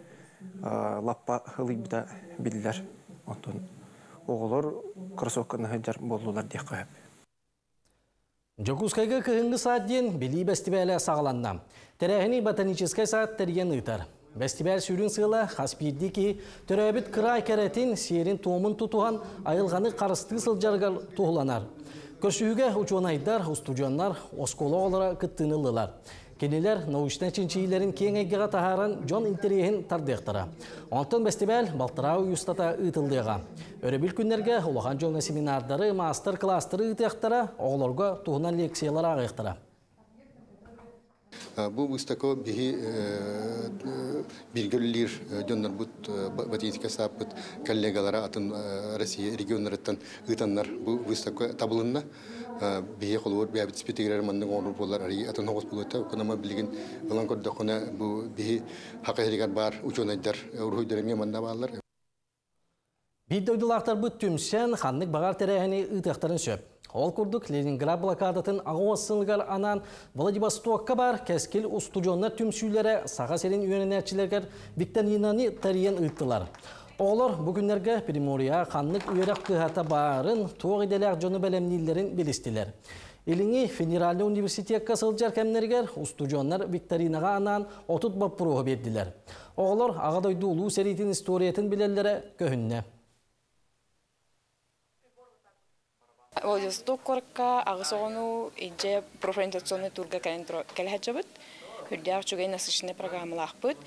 лаппа ылыйбыта биллэр. Оттон оҕолор кроссовканы сылдьар буоллулар диэххэ сөп. Дьокуускайга кыһыҥҥы саат диэн билии бэстибээлэ саҕаланна. Тэрээһини ботаническай саат тэрийэн ыытар. Бэстибээл сүрүн сыала хас биирдии киһи төрөөбүт кыраай кэрэтин, сиэрин-туомун тутуһан, айылҕаны харыстыы сылдьарыгар туһуланар. Көрсүһүүгэ учуонайдар, устудьуоннар, оскуола оҕолоро кыттыыны ыллылар. Кинилэр научнай чинчийиилэрин киэҥ эйгэҕэ таһааран дьон интэриэһин тардыахтара. Онтон бэстибээл балтараа ый устата ыытыллыаҕа. Өрөбүл күннэргэ улахан дьоҥҥо семинардары, маастар-кылаастары ыытыахтара, оҕолорго туһунан лекциялар ааҕыахтара. Бу выставка биһи бииргэ үлэлиир дьоннорбут ботаническай сааппыт коллегалара атын Россия регионнарыттан ыытаннар бу выставка табылынна. Биһи холобур бэйэбит испитигэр маннык оҥорор буолар арыый атын оҕус буолуота. Кунама билигин ылан көрдөххүнэ бу биһи хака иһигэр баар учуонайдар уруһуйдар эмиэ манна бааллар. Биир дойдулаахтарбыт түмсэн, ханнык баҕар тэрээһини ыытыахтарын сөп. Ол курдук, Ленинград блокадатын аҕыс сылыгар анаан Владивостокка баар Кэскил устудьуоннар түмсүүлэрэ Саха сирин үөрэнээччилэригэр викторинаны тэрийэн ыыттылар. Оҕолор бу күннэргэ Приморьеҕа ханнык үөрэх кыһата баарын, туох идэлээх дьону бэлэмнииллэрин билистилэр. Илиҥҥи федеральнай университекка сылдьар кэмнэригэр устудьуоннар викторинаҕа анаан 30 боппуруоһу биэрдилэр. Оҕолор Аҕа дойду Улуу сэриитин историятын билэллэрэ көһүннэ. Владивосток куоракка аҕыс оҕону илдьэ профориентационнай турга кэлэн кэлэ сылдьабыт. Үрдээх үчүгэй насыщенный программалаахпыт.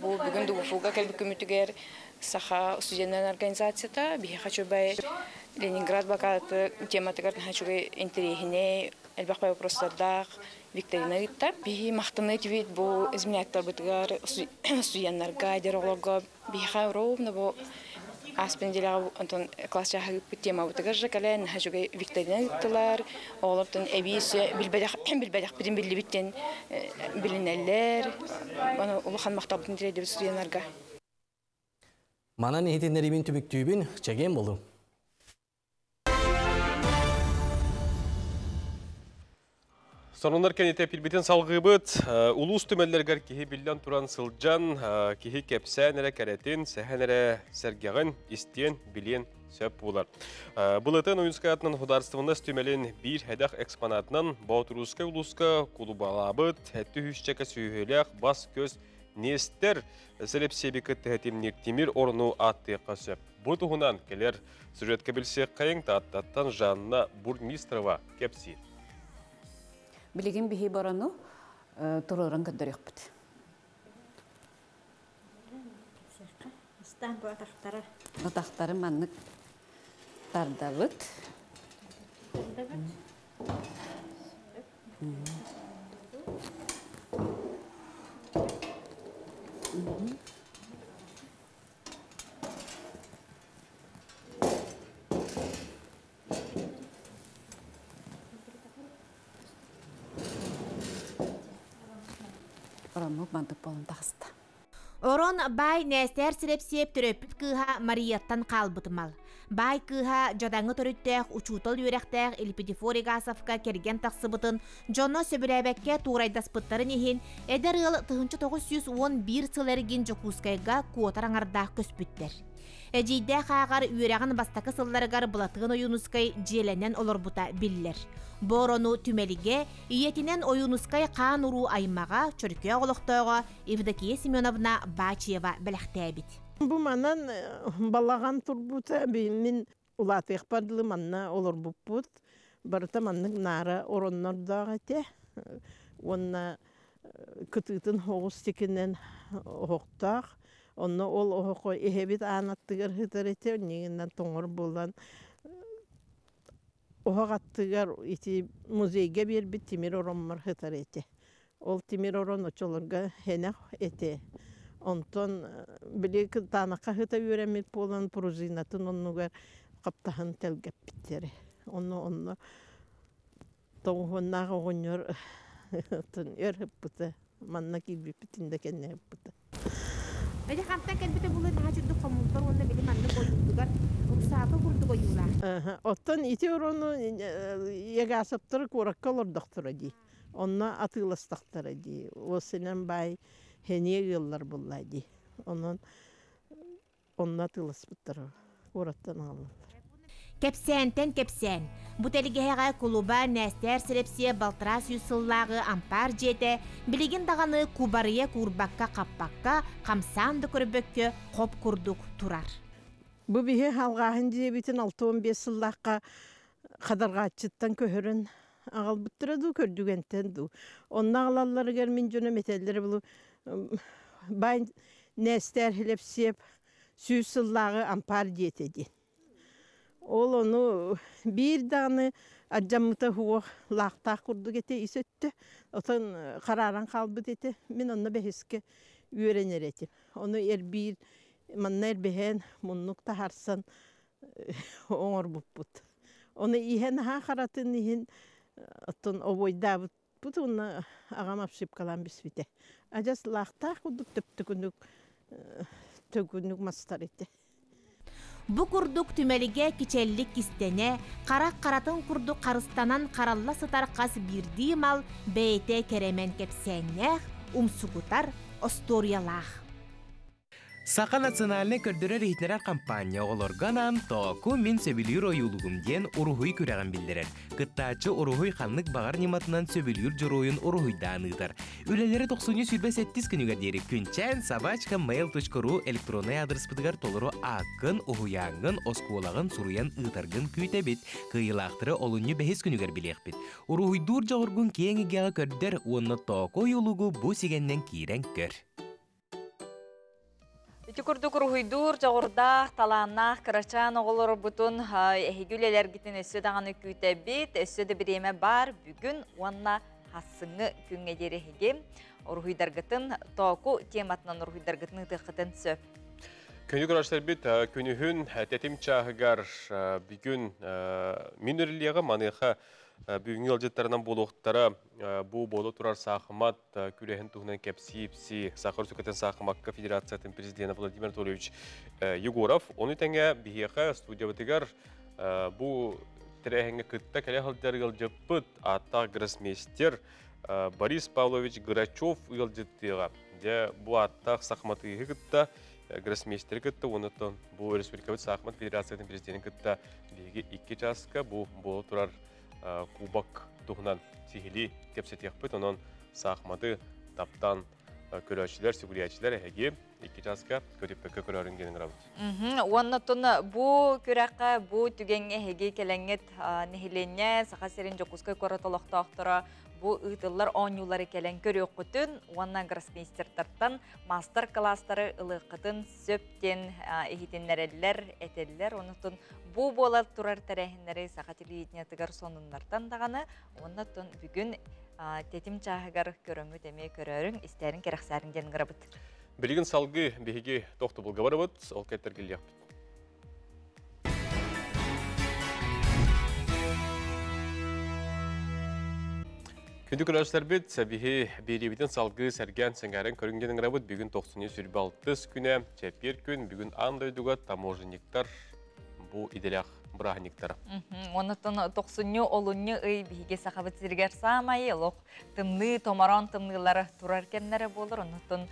Бу бүгүн ДУГУФУга кэлбит күммүтүгэр Саха студеннарын организацията биһиэхэ үчүгэй Ленинград блокадаты тематыгар наһаа үчүгэй интэриэһинэй элбэх вопростардаах викторина ыытта. Биһи махтаныы этибит бу изменяктарбытыгар, студеннарга, эдэр оҕолорго биһиэхэ ровно бу ааспыт неделяҕа онтон класс чааһа ыыппыт темабытыгар же кэлэн наһаа үчүгэй викторина ыыттылар. Оҕолортон эбии билбэтэх билбэтэхпитин биллибит диэн билинэллэр. Ону улахан махталбытын тириэрдэбит студеннарга. Манан иһитиннэриибин түмүктүүбүн, чэгиэн буолуҥ. Сонуннар кэнитэ пилбитин салгыыбыт. Улуус түмэллэригэр киһи биллэн туран сылдьан, киһи кэпсээн эрэ кэрэтин, сэһэн эрэ сэргэҕин истиэн, билиэн сөп буолар. Былытын Ойуунскай атынан Художественность түмэлин биир хэдэх экспонатынан Боотурусскай улууска кулубалаабыт, хэттү үсчэкэ сүһүлээх бас-көс Нестер Селепсиэби кытта тимнир тимир орну ааттыахха сөп. Бу туһунан кэлэр сюжетка билсиэххэйиҥ Тааттаттан Жанна Бурмистрова кэпсиир. Билигин биһи борону туруоран көрдөрүөхпүт. Бастаан бу атахтара. Атахтары маннык тардабыт. Тардабыт. Ороннук мантык болон тахыста. Орон баай Нээстээр Силэпсиэп төрөппүт кыыһа Марияттан хаалбыт мал. Баай кыыһа дьадаҥы төрүттээх учуутал үөрэхтээх Елпидифор Егасовка кэргэн тахсыбытын дьоно сөбүлээбэккэ туурайдаспыттарын иһин, эдэр ыал 1911 сыл эргин Дьокуускайга куотар аҥардаах көспүттэр. Эдьиийдээх ааҕар үөрэҕин бастакы сылларыгар Былатыан Ойуунускай дьиэлэнэн олорбута биллэр. Бу орону түмэлигэ ийэтинэн Ойуунускай хаан-уруу аймаҕа, Чөркөөх олохтооҕо Евдокия Семеновна Бачьева бэлэхтээбит. Бу манан балаҕан турбута мин улаатыахпар дылы манна олорбуппут. Барыта маннык наара ороннордоох этэ. Уонна кытыытын оҕус тикинэн оһохтоох. Онно ол оһоххо эһэбит аан аттыгар сытар этэ. Оннигинэн тоҥор буолан оһох аттыгар ити музейга биэрбит тимир ороммор сытар этэ. Ол тимир орон оччолорго хэнэх этэ. Онтон били кытаанахха сыта үөрэммит буолан пружинатын оннугар хаптаһын тэлгэппиттэрэ. Онно онно тоҕуһуннаах оҕонньор өр ыппыта. Манна киирбиппитин да кэннэ ыппыта. Эти хантан кэлбитэ буолуо наһаа чурдук хомуллар уонна били маннык ойуутугар русалка курдук ойуулаах. Оттон ити орону Егасовтар куоракка олордохторо дии. Онно атыыластахтара дии. Уосинан баай хэние ыаллар булла дии. Онон онно атыыласпыттара куораттан аҕалаллар. Кэпсээнтэн кэпсээн. Бу тэлгэһэҕэ кулуба Нээстээр Силэпсиэ балтараа сүүс сыллааҕы ампаар дьиэтэ билигин даҕаны кубарыйа куурбакка-хаппакка, хамсаан да көрбөккө хоп курдук турар. Бу биһи халҕааһын дьиэбитин 65 сыллаахха хадарҕааччыттан көһөрөн аҕалбыттара дуу, көрдүгэнтэн дуу. Онно аҕалалларыгар мин дьоном этэллэрэ булу баай Нээстээр Силэпсиэп 100 сыллааҕы ампаар дьиэтэ диэн. Ол ону биир даҕаны ардьаммыта суох лаахтаах курдук этэ ис өттө. Отон харааран хаалбыт этэ. Мин онно бэһискэ үөрэнэр этим. Ону эрбиир манна эрбэһэн муннук таһаарсан оҥорбуппут. Ону иһэн аһаа харатын иһин оттон обуойдаабыппыт уонна аҕам обшивкалаан бүспүтэ. Адьас лаахтаах курдук төптөкүнүк төгүнүк мастар этэ. Бу курдук түмэлигэ кичэллик кистэнэ, харах харатын курдук харыстанан харалла сытар хас биирдии мал бэйэтэ кэрэмэн кэпсээннээх, умсугутар остуоруйалаах. Саха национальнай көрдөрөр-иһитиннэрэр хампаанньа оҕолорго анаан Тооку мин сөбүлүүр ойуулугум диэн уруһуй күрэҕин биллэрэр. Кыттааччы уруһуй ханнык баҕар ньыматынан сөбүлүүр дьоруойун уруһуйдаан ыытар. Үлэлэри тохсунньу 27 күнүгэр диэри күнчээн собачка mail.ru электроннай аадырыспытыгар толору ааккын, уһуйааҥҥын, оскуолаҕын суруйан ыытаргын күүтэбит. Кыайыылаахтары олунньу бэһис күнүгэр билиэхпит. Уруһуйдуур дьоҕургун киэҥ эйгэҕэ көрдөр уонна Тооку ойуулугу бу сигэннэн киирэн көр. Ити курдук уруһуйдуур дьоҕурдаах, талааннаах кырачаан оҕолорбутун эһиги үлэлэргитин өссө даҕаны күүтэбит, өссө да бириэмэ баар бүгүн уонна хассыҥҥы күҥҥэ диэри эһиги уруһуйдаргытын тооку тематынан уруһуйдаргытын ыытыаххытын сөп. Күнү көрөштөрбүт күнүһүн тэтим чааһыгар бүгүн мин үрүлиэҕэ маныаха бүгүҥҥү ыалдьыттарынан буолуохтара бу буола турар саахымат күрэһин туһунан кэпсии-ипсии Саха Өрөспүүбүлүкэтин саахымакка федерациятын президенэ Владимир Анатольевич Егоров. Ону тэҥэ биһиэхэ студиябытыгар бу тэрээһиҥҥэ кытта кэлэ сылдьар ыалдьыппыт ааттаах гроссмейстер Борис Павлович Грачев ыалдьыттыаҕа. Дьэ, бу ааттаах сахматыыһы кытта гроссмейстери кытта уонна бу республикабыт саахымат федерациятын президенин кытта биһиги икки чааска бу буола турар кубок туһунан сиһилии кэпсэтиэхпит. Онон саахыматы таптаан көрөөччүлэр, сүгүрүйээччилэр эһиги икки чааска көтүппэккэ көрөөрүн диэн ыҥырабыт. Уонна оттон бу күрэххэ, бу түгэҥҥэ эһиги кэлэҥҥит нэһилиэнньэ Саха сирин Дьокуускай куорат олохтоохторо бу ыытыллар оонньуулары кэлэн көрүөххүтүн уонна гроссмейстертартан маастар-кылаастары ылыаххытын сөп диэн иһитиннэрэллэр, этэллэр. Онутун бу буолар турар тэрээһиннэри саха телевидениетыгар сонуннартан даҕаны уонна оттон бүгүн тэтим чааһыгар көрөҥҥүт эмиэ көрөөрүҥ, истээрин, кэрэхсээриҥ диэн ыҥырабыт. Билигин салгыы биһиги тохтобулга барабыт, ол кэттэргиллиэхпит. Күндү көрөөччүлэрбит, биһи биэриибитин салгыы сэргээн сэҥээрэн көрүҥ диэн ыҥырабыт. Бүгүн 96 күнэ, чэппиэр күн, бүгүн аан дойдуга таможенниктар бу идэлээх бырааһынньыктара. Оннуттан тохсунньу, олунньу ый биһиги Сахабыт сиригэр саамай олох тымныы, томороон тымныылара турар кэмнэрэ буолар. Оннуттан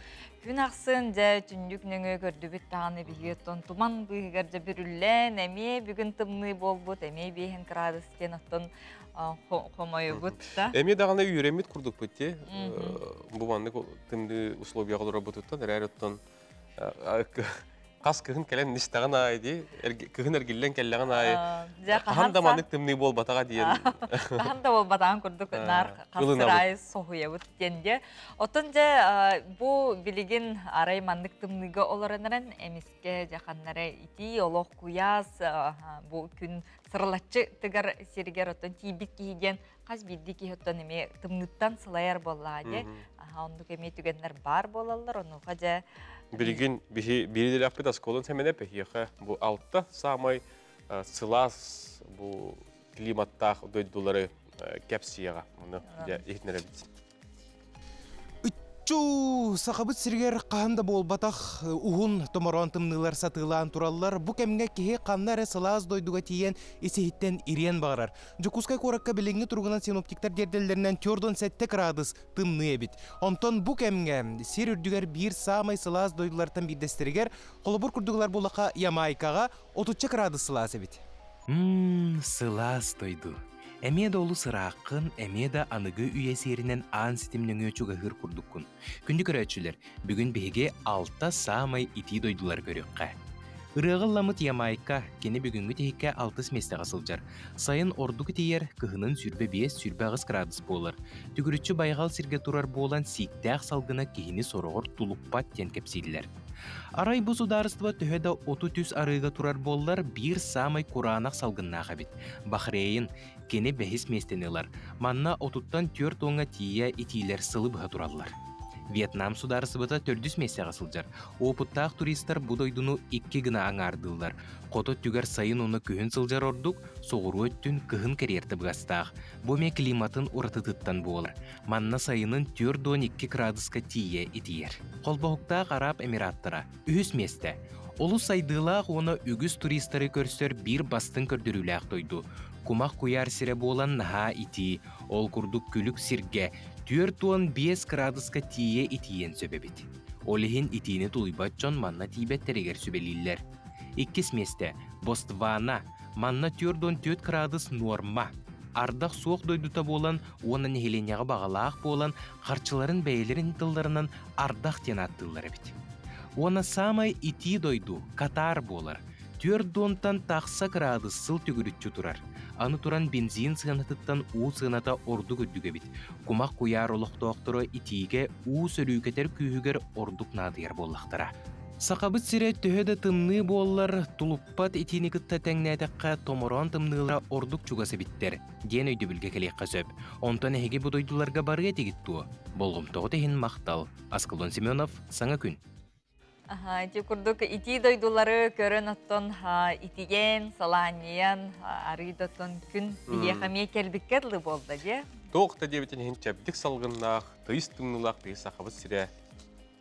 күн ахсын дьэ түннүк нөҥүө көрдүбүт даҕаны биһиги оттон туман быыһыгар дьэ бүрүллэн эмиэ бүгүн тымныы буолбут, эмиэ биэһин кыраадыс диэн оттон хомойубут да. Эмиэ даҕаны үөрэммит курдукпут ти. Бу маннык тымныы условияҕа олорорбутуттан эрээр оттон хас кыһын кэлэн истэҕин аайы дии, кыһын эргиллэн кэллэҕин аайы хаһан да маннык тымныы буолбатаҕа диэн. Хаһан да буолбатаҕын курдук наар хас аайы соһуйабыт диэн дьэ. Оттон дьэ бу билигин арай маннык тымныыга олорон эрэн эмискэ дьэ ханнара итии олох куйаас бу күн сырылаччы тыгар сиригэр оттон тиийбит киһи диэн хас биирдии киһи оттон эмиэ тымныыттан сылайар буоллаҕа дии. Оннук эмиэ түгэннэр баар буолаллар. Онуоха дьэ Билигин биһи биирилээхпит оскуолан сэмэнэ пэһиэхэ бу алта саамай сылаас бу климаттаах дойдулары кэпсиэҕэ. Ону дьэ иһитинэрэбит. Ыччуу, Сахабыт сиригэр хаһан да буолбатах уһун томороон тымныылар сатыылаан тураллар. Бу кэмҥэ киһи ханна эрэ сылаас дойдуга тиийэн ис-иһиттэн ириэн баҕарар. Дьокуускай куоракка билиҥҥи туругунан синоптиктар тиэрдэллэринэн 47 кыраадыс тымныы эбит. Онтон бу кэмҥэ сир үрдүгэр биир саамай сылаас дойдулартан биирдэстэригэр, холобур курдугулар буллахха Ямайкаҕа отучча кыраадыс сылаас эбит. Мм, сылаас дойду. Эмиэ да олус ырааххын, эмиэ да аныгы үйэ сиэринэн аан ситим нөҥүө чугаһыыр курдуккун. Күндү көрөөччүлэр, бүгүн биһиги алта саамай итии дойдулары көрүөххэ. Ырыаҕа ылламмыт Ямайка, кини бүгүҥҥү тиһиккэ алтыс миэстэҕэ сылдьар. Сайын ордук итийэр, кыһынын 25-28 градус буолар. Түгүрүччү байҕал сиргэ турар буолан сииктээх салгына киһини сороҕор тулуппат диэн кэпсииллэр. Арай бу судаарыстыба төһө да 33 арыыга турар буоллар, биир саамай кураанах салгыннаах эбит. Бахрейн, кини бэһис миэстэни ылар. Манна отуттан түөрт уоҥҥа тиийэ итиилэр сылы быһа тураллар. Вьетнам судаарыстыбата төрдүс миэстэҕэ сылдьар. Уопуттаах туристар бу дойдуну икки гына аҥаардыыллар. Хоту өттүгэр сайын уонна күһүн сылдьар ордук, соҕуруу өттүн кыһын кэриэр табыгастаах. Бу эмиэ климатын уратытыттан буолар. Манна сайынын 42 кыраадыска тиийэ итийэр. Холбоһуктаах Араб Эмираттара үһүс миэстэ. Олус сайдыылаах уонна үгүс туристары көрсөр биир бастыҥ көрдөрүүлээх дойду. Кумах куйаар сирэ буолан наһаа итии, ол курдук күлүк сиргэ 45 кыраадыска тиийэ итийиэн сөп эбит. Ол иһин итиини тулуйбат дьон манна тиийбэттэригэр сүбэлииллэр. Иккис миэстэ Ботсвана. Манна 44 кыраадыс нуорма. Ардах суох дойдута буолан уонна нэһилиэнньэҕэ баҕалаах буолан харчыларын бэйэлэрин тылларынан ардах диэн ааттыыллар эбит. Уонна саамай итии дойду Катар буолар. Түөрт дуонтан тахса кыраадыс сыл төгүрүччү турар. Аны туран бензин сыанатыттан уу сыаната ордук үрдүк эбит. Кумах куйаар олохтоохторо итиигэ уу сөрүүкэтэр күүһүгэр ордук наадыйар буоллахтара. Сахабыт сирэ төһө да тымныы буоллар, тулуппат итиини кытта тэҥнээтэххэ томороон тымныылара ордук чугас эбиттэр диэн өйдөбүлгэ кэлиэххэ сөп. Онтон эһиги бу дойдуларга барыа этигит дуо? Болҕомтоҕут иһин махтал. Аскалон Семенов, Саҥа күн. Аха, ити курдук итии дойдулары көрөн оттон итиген, салаанньыйан, арыы да оттон күн биһиэхэ эмиэ кэлбиккэ дылы буолла дии. Туох да диэбитин иһин чэбдик салгыннаах, тыйыс тымныылаах тыйыс сахабыт сирэ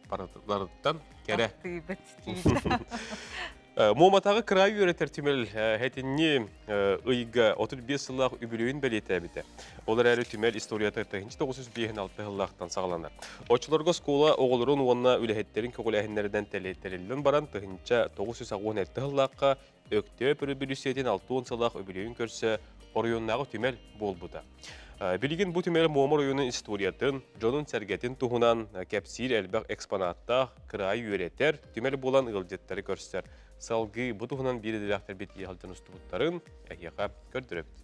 барытыттан кэрэ. Муоматааҕы кыраайы үөрэтэр түмэл хэтинни ыйга 35 сыллаах үбүлүөйүн бэлиэтээбитэ. Ол эрээри түмэл историята 1956 сыллаахтан саҕаланар. Оччолорго оскуола оҕолорун уонна үлэһиттэрин көҕүлээһиннэринэн тэриллэн баран 1987 сыллаахха Өктөөп өрөбөлүүссүйэтин 60 сыллаах үбүлүөйүн көрсө оройуоннааҕы түмэл буолбута. Билигин бу түмэл Муома оройуонун историятын, дьонун-сэргэтин туһунан кэпсиир элбэх экспонаттаах, кыраайы үөрэтэр түмэл буолан ыалдьыттары көрсөр. Салгыы бу туһунан биир идэлээхтэрбит иэһэлдьэн устубуттарын эһиэхэ көрдөрөбүт.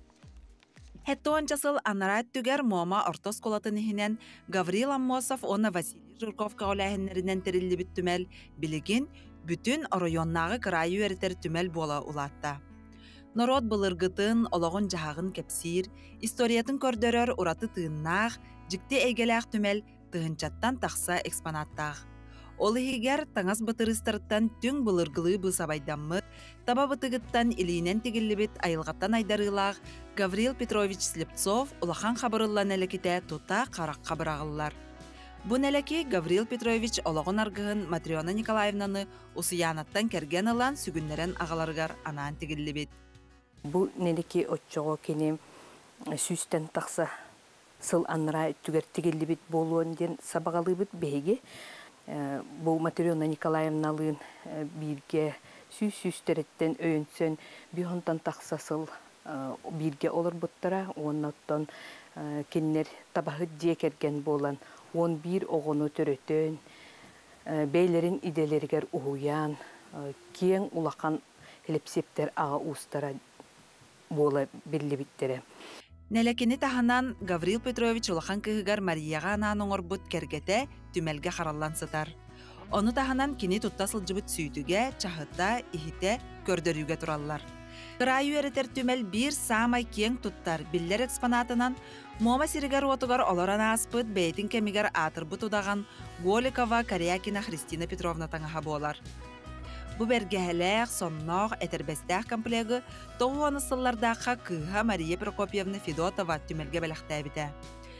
Хэттуонча сыл анараа өттүгэр Муома орто оскуолатын иһинэн Гаврил Аммосов уонна Василий Жирков көҕүлээһиннэринэн тэриллибит түмэл билигин бүтүн оройуоннааҕы кыраайы үөрэтэр түмэл буола улаатта. Норуот былыргытын, олоҕун-дьаһаҕын кэпсиир, историятын көрдөрөр ураты тыыннаах, дьикти эйгэлээх түмэл тыһыынчаттан тахса экспонаттаах. Ол иһигэр таҥас бытырыыстарыттан түҥ былыргылыы быысабайдаммыт, таба бытыгыттан илиинэн тигиллибит айылҕаттан айдарыылаах Гаврил Петрович Слепцов улахан хабырылла нэлэкитэ тута харахха быраҕыллар. Бу нэлэки Гаврил Петрович олоҕун аргыһын Матрена Николаевнаны Усуйаанаттан кэргэн ылан сүгүннэрэн аҕаларыгар анаан тигиллибит. Бу нэлэки оччоҕо кини сүүстэн тахса сыл анараа өттүгэр тигиллибит буолуон диэн сабаҕалыыбыт биһиги. Бу Матрена Николаевналыын бииргэ сүүс сүүстэриттэн өйөнсөн биһонтон тахса сыл бииргэ олорбуттара уонна оттон кинилэр табаһыт дьиэ кэргэн буолан 11 оҕону төрөтөн бэйэлэрин идэлэригэр уһуйаан киэҥ улахан Лепсиптэр аҕа уустара буола биллибиттэрэ. Нэлэкини таһынан Гаврил Петрович улахан кыыһыгар Марияҕа анаан оҥорбут кэргэтэ түмэлгэ хараллан сытар. Ону таһынан кини тутта сылдьыбыт сүүтүгэ, чаһыта, иһитэ көрдөрүүгэ тураллар. Кыраайы үөрэтэр түмэл биир саамай киэҥ туттар, биллэр экспонатынан Муома сиригэр-уотугар олорон ааспыт бэйэтин кэмигэр аатырбыт удаҕан Голикова Корякина Христина Петровна таҥаһа буолар. Бу бэргэһэлээх, сонноох, этэрбэстээх комплегы 90 сыллардаахха кыыһа Мария Прокопьевна Федотова түмэлгэ бэлэхтээбитэ.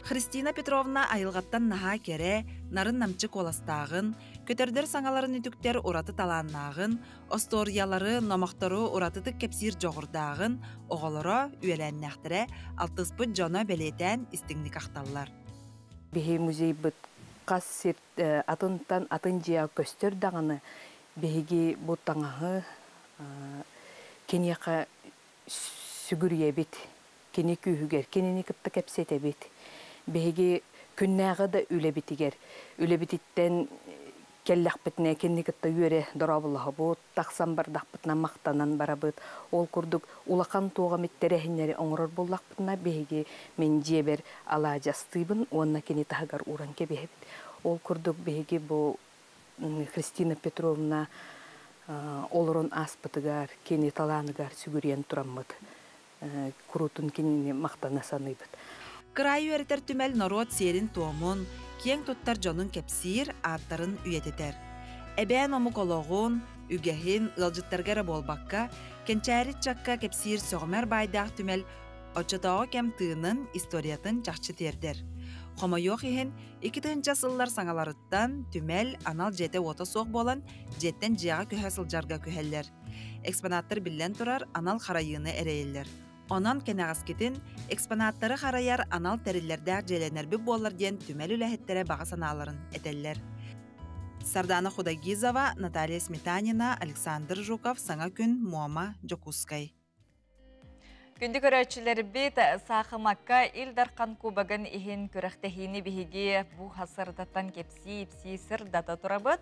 Христина Петровна айылҕаттан наһаа кэрэ, нарын-намчы куоластааҕын, көтөрдөр саҥаларын үтүктэр ураты талааннааҕын, остуоруйалары, номохтору уратытык кэпсиир дьоҕурдааҕын оҕолоро, үөлээннээхтэрэ, алтыспыт дьоно бэлиэтээн истиҥник ахталлар. Биһи музейбыт хас сир атынтан атын дьиэҕэ көстөр даҕаны биһиги бу таҥаһы киниэхэ сүгүрүйэбит, кини күүһүгэр кинини кытта кэпсэтэбит. Биһиги күннээҕи да үлэбитигэр, үлэбититтэн кэллэхпитинэ кинини кытта үөрэ дорооболоһобут, тахсан бардахпытына махтанан барабыт. Ол курдук улахан туох эмит тэрээһиннэри оҥорор буоллахпытына биһиги мин дьиэбэр алаадьастыыбын уонна кини таһыгар ууран кэбиһэбит. Ол курдук биһиги бу Христина Петровна олорон ааспытыгар, кини талааныгар сүгүрүйэн тураммыт куруутун кинини махтана саныыбыт. Кыраайы үөрэтэр түмэл норуот сиэрин-туомун, киэҥ туттар дьонун кэпсиир, ааттарын үйэтитэр. Эбээн омук олоҕун, үгэһин ыалдьыттарга эрэ буолбакка, кэнчээри ыччакка кэпсиир сөҕүмэр баайдаах түмэл оччотооҕу кэм тыынын, историятын чахчы тиэрдэр. Хомойуох иһин, 2000 сыллар саҥаларыттан түмэл анал дьиэтэ-уота суох буолан, дьиэттэн дьиэҕэ көһө сылдьарга күһэллэр. Экспонаттар биллэн турар анал харайыыны эрэйэллэр. Онон кэнэҕэскитин экспонаттары харайар анал тэриллэрдээх дьиэлэнэрбит буоллар диэн түмэл үлэһиттэрэ баҕа санааларын этэллэр. Сардана Худайгизова, Наталья Сметанина, Александр Жуков, Саҥа күн, Муома, Дьокуускай. Күндү көрөөччүлэрбит, Саахымакка Ил Дархан Кубогын иһин күрэхтэһиини биһиги бу сырдаттан кэпсии-ипсии сырдата турабыт.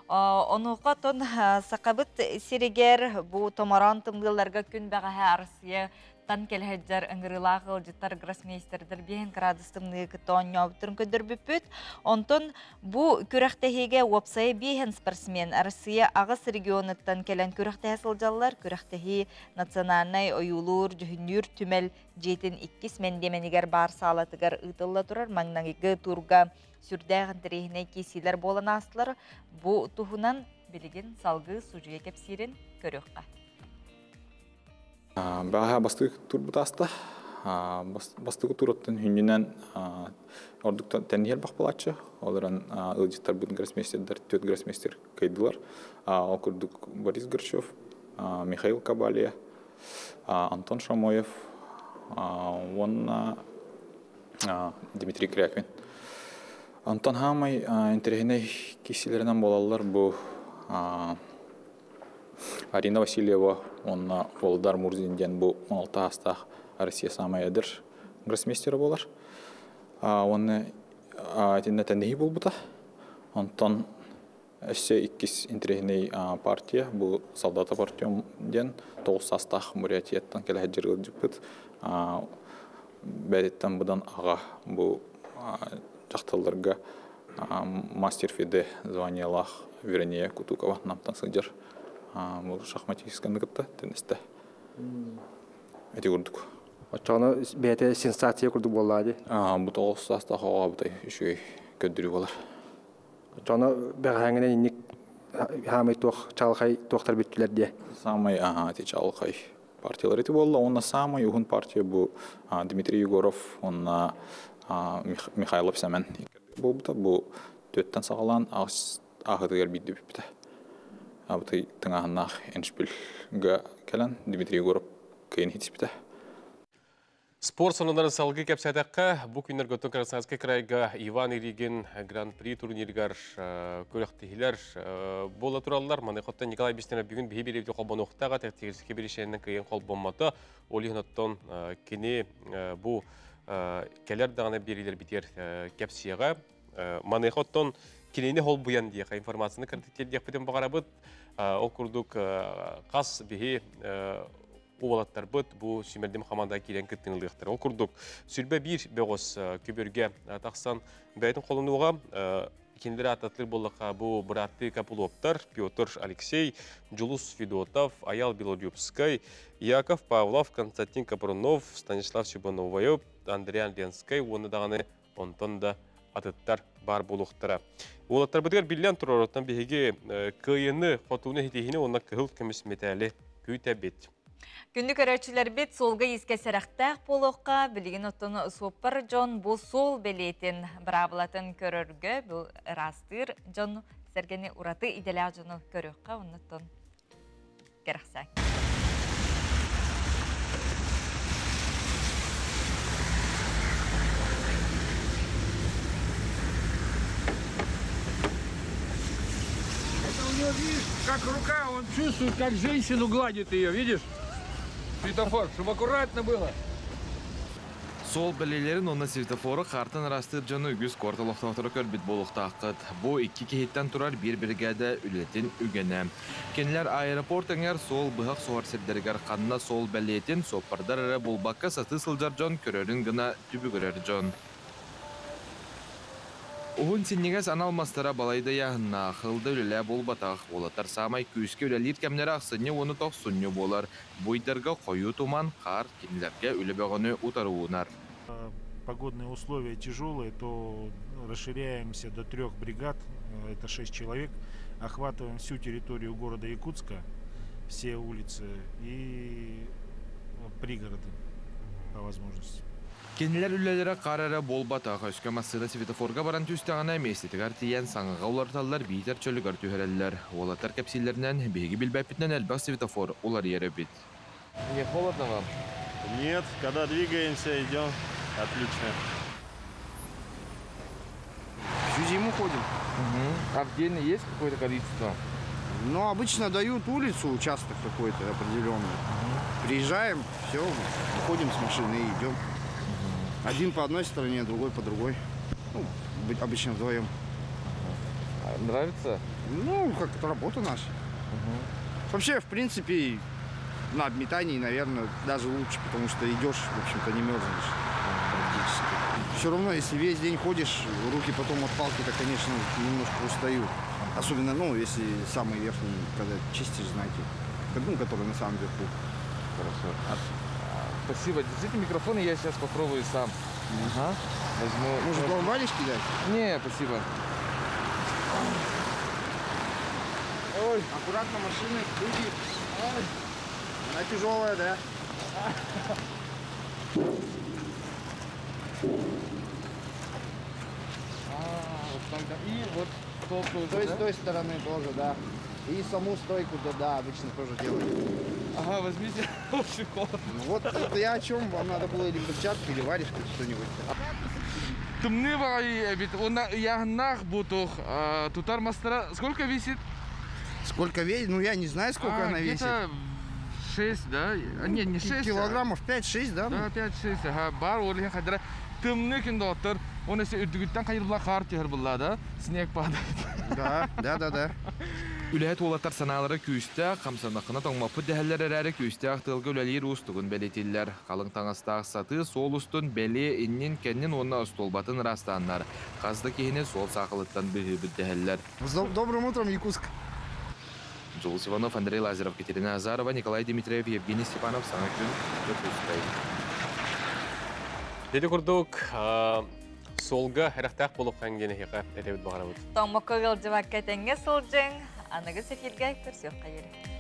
Онуоха тон сахабыт сиригэр бу томороон тымныыларга күн бэҕэһээ Арасыйа тан кэлэһэдьэр ыҥырыылаах ыалдьыттар гроссмейстердэр 5 градус тымныы кытта оонньообуттарын көрдөрбүппүт. Онтон бу күрэхтэһиигэ уопсайа биэһэн спортсмен Россия аҕыс регионуттан кэлэн күрэхтэһэ сылдьаллар. Күрэхтэһии национальнай ойуулуур, дьүһүннүүр түмэл дьиэтин иккис мэндиэмэнигэр баар саалатыгар ыытылла турар. Маҥнайгы туурга сүрдээх интэриэһинэй киирсиилэр буолан аастылар. Бу туһунан билигин салгыы судьуйа кэпсиирин көрүөххэ. Баҕаһа бастакы турбут ааста. Бастакы туруттан хүннүнэн ордук тэнниһэр бах буолааччы. Ол эрэн ыалдьыттарбыт гроссмейстердэр, түөрт гроссмейстер кыайдылар. Ол курдук Борис Горчев, Михаил Кабалия, Антон Шамоев уонна Дмитрий Кряквин. Антон хаамай интэриэһинэй киһилэринэн буолаллар бу Арина Васильева уонна Володар Мурзин диэн бу 16 аастаах Россия саамай эдэр гроссмейстера буолар. Уонна итиннэ тэнниһии буолбута. Онтон өссө иккис интэриэһинэй партия бу Солдатов Артем диэн 9 саастаах Бурятияттан кэлэ сылдьар ыалдьыппыт. Бэйэтиттэн быдан аҕа бу дьахталларга мастер ФИДЕ званиелаах Верония Кутукова Намтан сылдьар. Бу шахматистканы кытта теннисте. Эти курдук. Оччоҕуна бэйэтэ сенсация курдук буоллаа дии. Бу тоҕус саастаах оҕо бутай үчүгэй көрдөрүү буолар. Оччоҕуна бэҕэһээҥҥинэн инник хаамай туох чаҕылхай туохтар бүттүлэр диэ. Самай ага ити чаҕылхай партиялар ити буолла. Уонна самай уһун партия бу Дмитрий Егоров уонна Михайлов Сэмэн буолбута. Бу түөттэн саҕалаан ааһытыгар биирдэ бүппүтэ. Абытай тыҥааһыннаах эндшпильга кэлэн Дмитрий Егоров кыайан хитиспитэ. Спорт сонуннарын салгыы кэпсээтэххэ, бу күннэргэ оттон Красноярскай крайга Иван Иригин Гран-при турнирыгар күрэхтэһиилэр буола тураллар. Маныхаттан Николай Бестенов бүгүн биһи бириэбити холбонуохтааҕа техническэй биричиэннэн кыайан холбоммото. Ол иһин оттон кини бу кэлэр даҕаны биэриилэрбитигэр кэпсиэҕэ. Маныаха оттон кинини холбуйан диэхэ информацияны кырдык баҕарабыт. Ол курдук хас биһи уолаттарбыт бу сүүмэрдим хамаанда киирэн кыттыҥылыахтара. Ол курдук сүрбэ биир бөҕөс көбүргэ тахсан бэйэтин холонууга кинилэр ааттатылыр буоллахха бу бырааттыы Капулоптар Петр Алексей, Джулус Федотов, Аял Белолюбскай, Яков Павлов, Константин Капрунов, Станислав Чубановоев, Андриан Ленскай уонна даҕаны онтон да атыттар баар буолуохтара. Уолаттарбытыгар биллэн турар, биһиги кыайыны, хотууну хитиһини уонна кыһыл көмүс мэтээли күүтэбит. Күндү көрөөччүлэрбит суолга иискэ сэрэхтээх буолуохха, билигин оттон суоппар дьон бу суол бэлиэтин быраабылатын көрөргө, бу ыраастыыр дьон сэргэни ураты идэлээх дьону көрүөххэ, оннуттан кэрэхсээн. Это у него, видишь, как рука, он чувствует, как женщину гладит ее, видишь? Светофор, чтобы аккуратно было. Сол бэлиэлэрин уонна светофору хаартан ыраастыыр дьону үгүс куорат олохтоохторо көрбүт буолуохтааххыт. Бу икки киһиттэн турар биир биригээдэ үлэтин үгэнэ. Кинилэр аэропорт эҥэр суол быһах суһар сирдэригэр ханна суол бэлиэтин суоппардар эрэ булбакка сатыы сылдьар дьон көрөрүн гына түбүгүрэр дьон. Уһун синньигэс анал мастара балайда ыйааһыннаах, ылда үлэлээ буолбатах. Уолаттар саамай күүскэ үлэлиир кэмнэрэ ахсынньы уонна тохсунньу буолар. Бу ыйдарга хойуу туман, хаар кинилэргэ үлэ бөҕөнү утары уунар. Погодные условия тяжелые, то расширяемся до трех бригад, это 6 человек, охватываем всю территорию города Якутска, все улицы и пригороды по возможности. Кинилэр үлэлэрэ хаар эрэ буолбатах, өскө массыына светофорга баран түстэҕинэ миэстэтигэр тиийэн саҥаҕа уларыталлар биитэр чөлүгэр түһэрэллэр. Уолаттар кэпсииллэринэн, биһиги билбэппитинэн элбэх светофор уларыйар эбит. Не холодно вам? Нет, когда двигаемся, идем, отлично. Всю зиму ходим. Угу. А в день есть какое-то количество? Ну, обычно дают улицу, участок какой-то определенный. Угу. Приезжаем, все, выходим с машины и идем. Один по одной стороне, другой по другой. Ну, обычно вдвоем. А нравится? Ну, как это работа наша. Угу. Вообще, в принципе, на обметании, наверное, даже лучше, потому что идешь, в общем-то, не мерзнешь практически. Все равно, если весь день ходишь, руки потом от палки-то, конечно, немножко устают. Особенно, ну, если самый верхний, когда чистишь, знаете, ну, который на самом верху. Хорошо. Спасибо. Держите микрофон, и я сейчас попробую сам. Ага. Возьму. Может, вам варежки дать? Не, спасибо. Ой, аккуратно машины, люди. Ой. Она тяжелая, да? А, вот так, да. И вот стол тоже, То есть да? с той стороны тоже, да. И саму стойку, да, да, обычно тоже делают. Ага, возьмите, очень холодно. Ну вот, это я о чем, вам надо было или перчатки, или варежки, что-нибудь. Тымныы баҕайы эбит, уонна ыйааһыннаах бутух, тутар мастара сколько весит? Сколько весит? Ну, я не знаю, сколько она весит. Где-то 6, да? А, нет, не 6. Килограммов 5-6, да? Да, 5-6, ага. Баар ол иһин хадара тымныы күн доҕоттор. Оны се үрдүгүттэн хайырла хаар түһэр булла да? Снег падает. Да, да, да, да. Үлэһит уолаттар санаалара күүстээх, хамсаннаххына тоҥмоппут дэһэллэр эрээри күүстээх тыалга үлэлиир уустугун бэлиэтииллэр. Халыҥ таҥастаах сатыы суол устун бэлиэ иннин-кэннин уонна остуолбатын ыраастааннар, хас да киһини суол саахалыттан быыһыыбыт дэһэллэр. С добрым утром, Якутск! Дьулус Иванов, Андрей Лазарев, Екатерина Азарова, Николай Дмитриев, Евгений Степанов, Саҥа күн, Дьокуускай. Ити курдук, Суолга сэрэхтээх буолуоххайыҥ диэн эһиэхэ этэбит баҕарабыт. Тоҥмокко ыалдьыбакка этэҥҥэ сылдьыҥ, аныгыс эфиргэ көрсүөххэ диэри.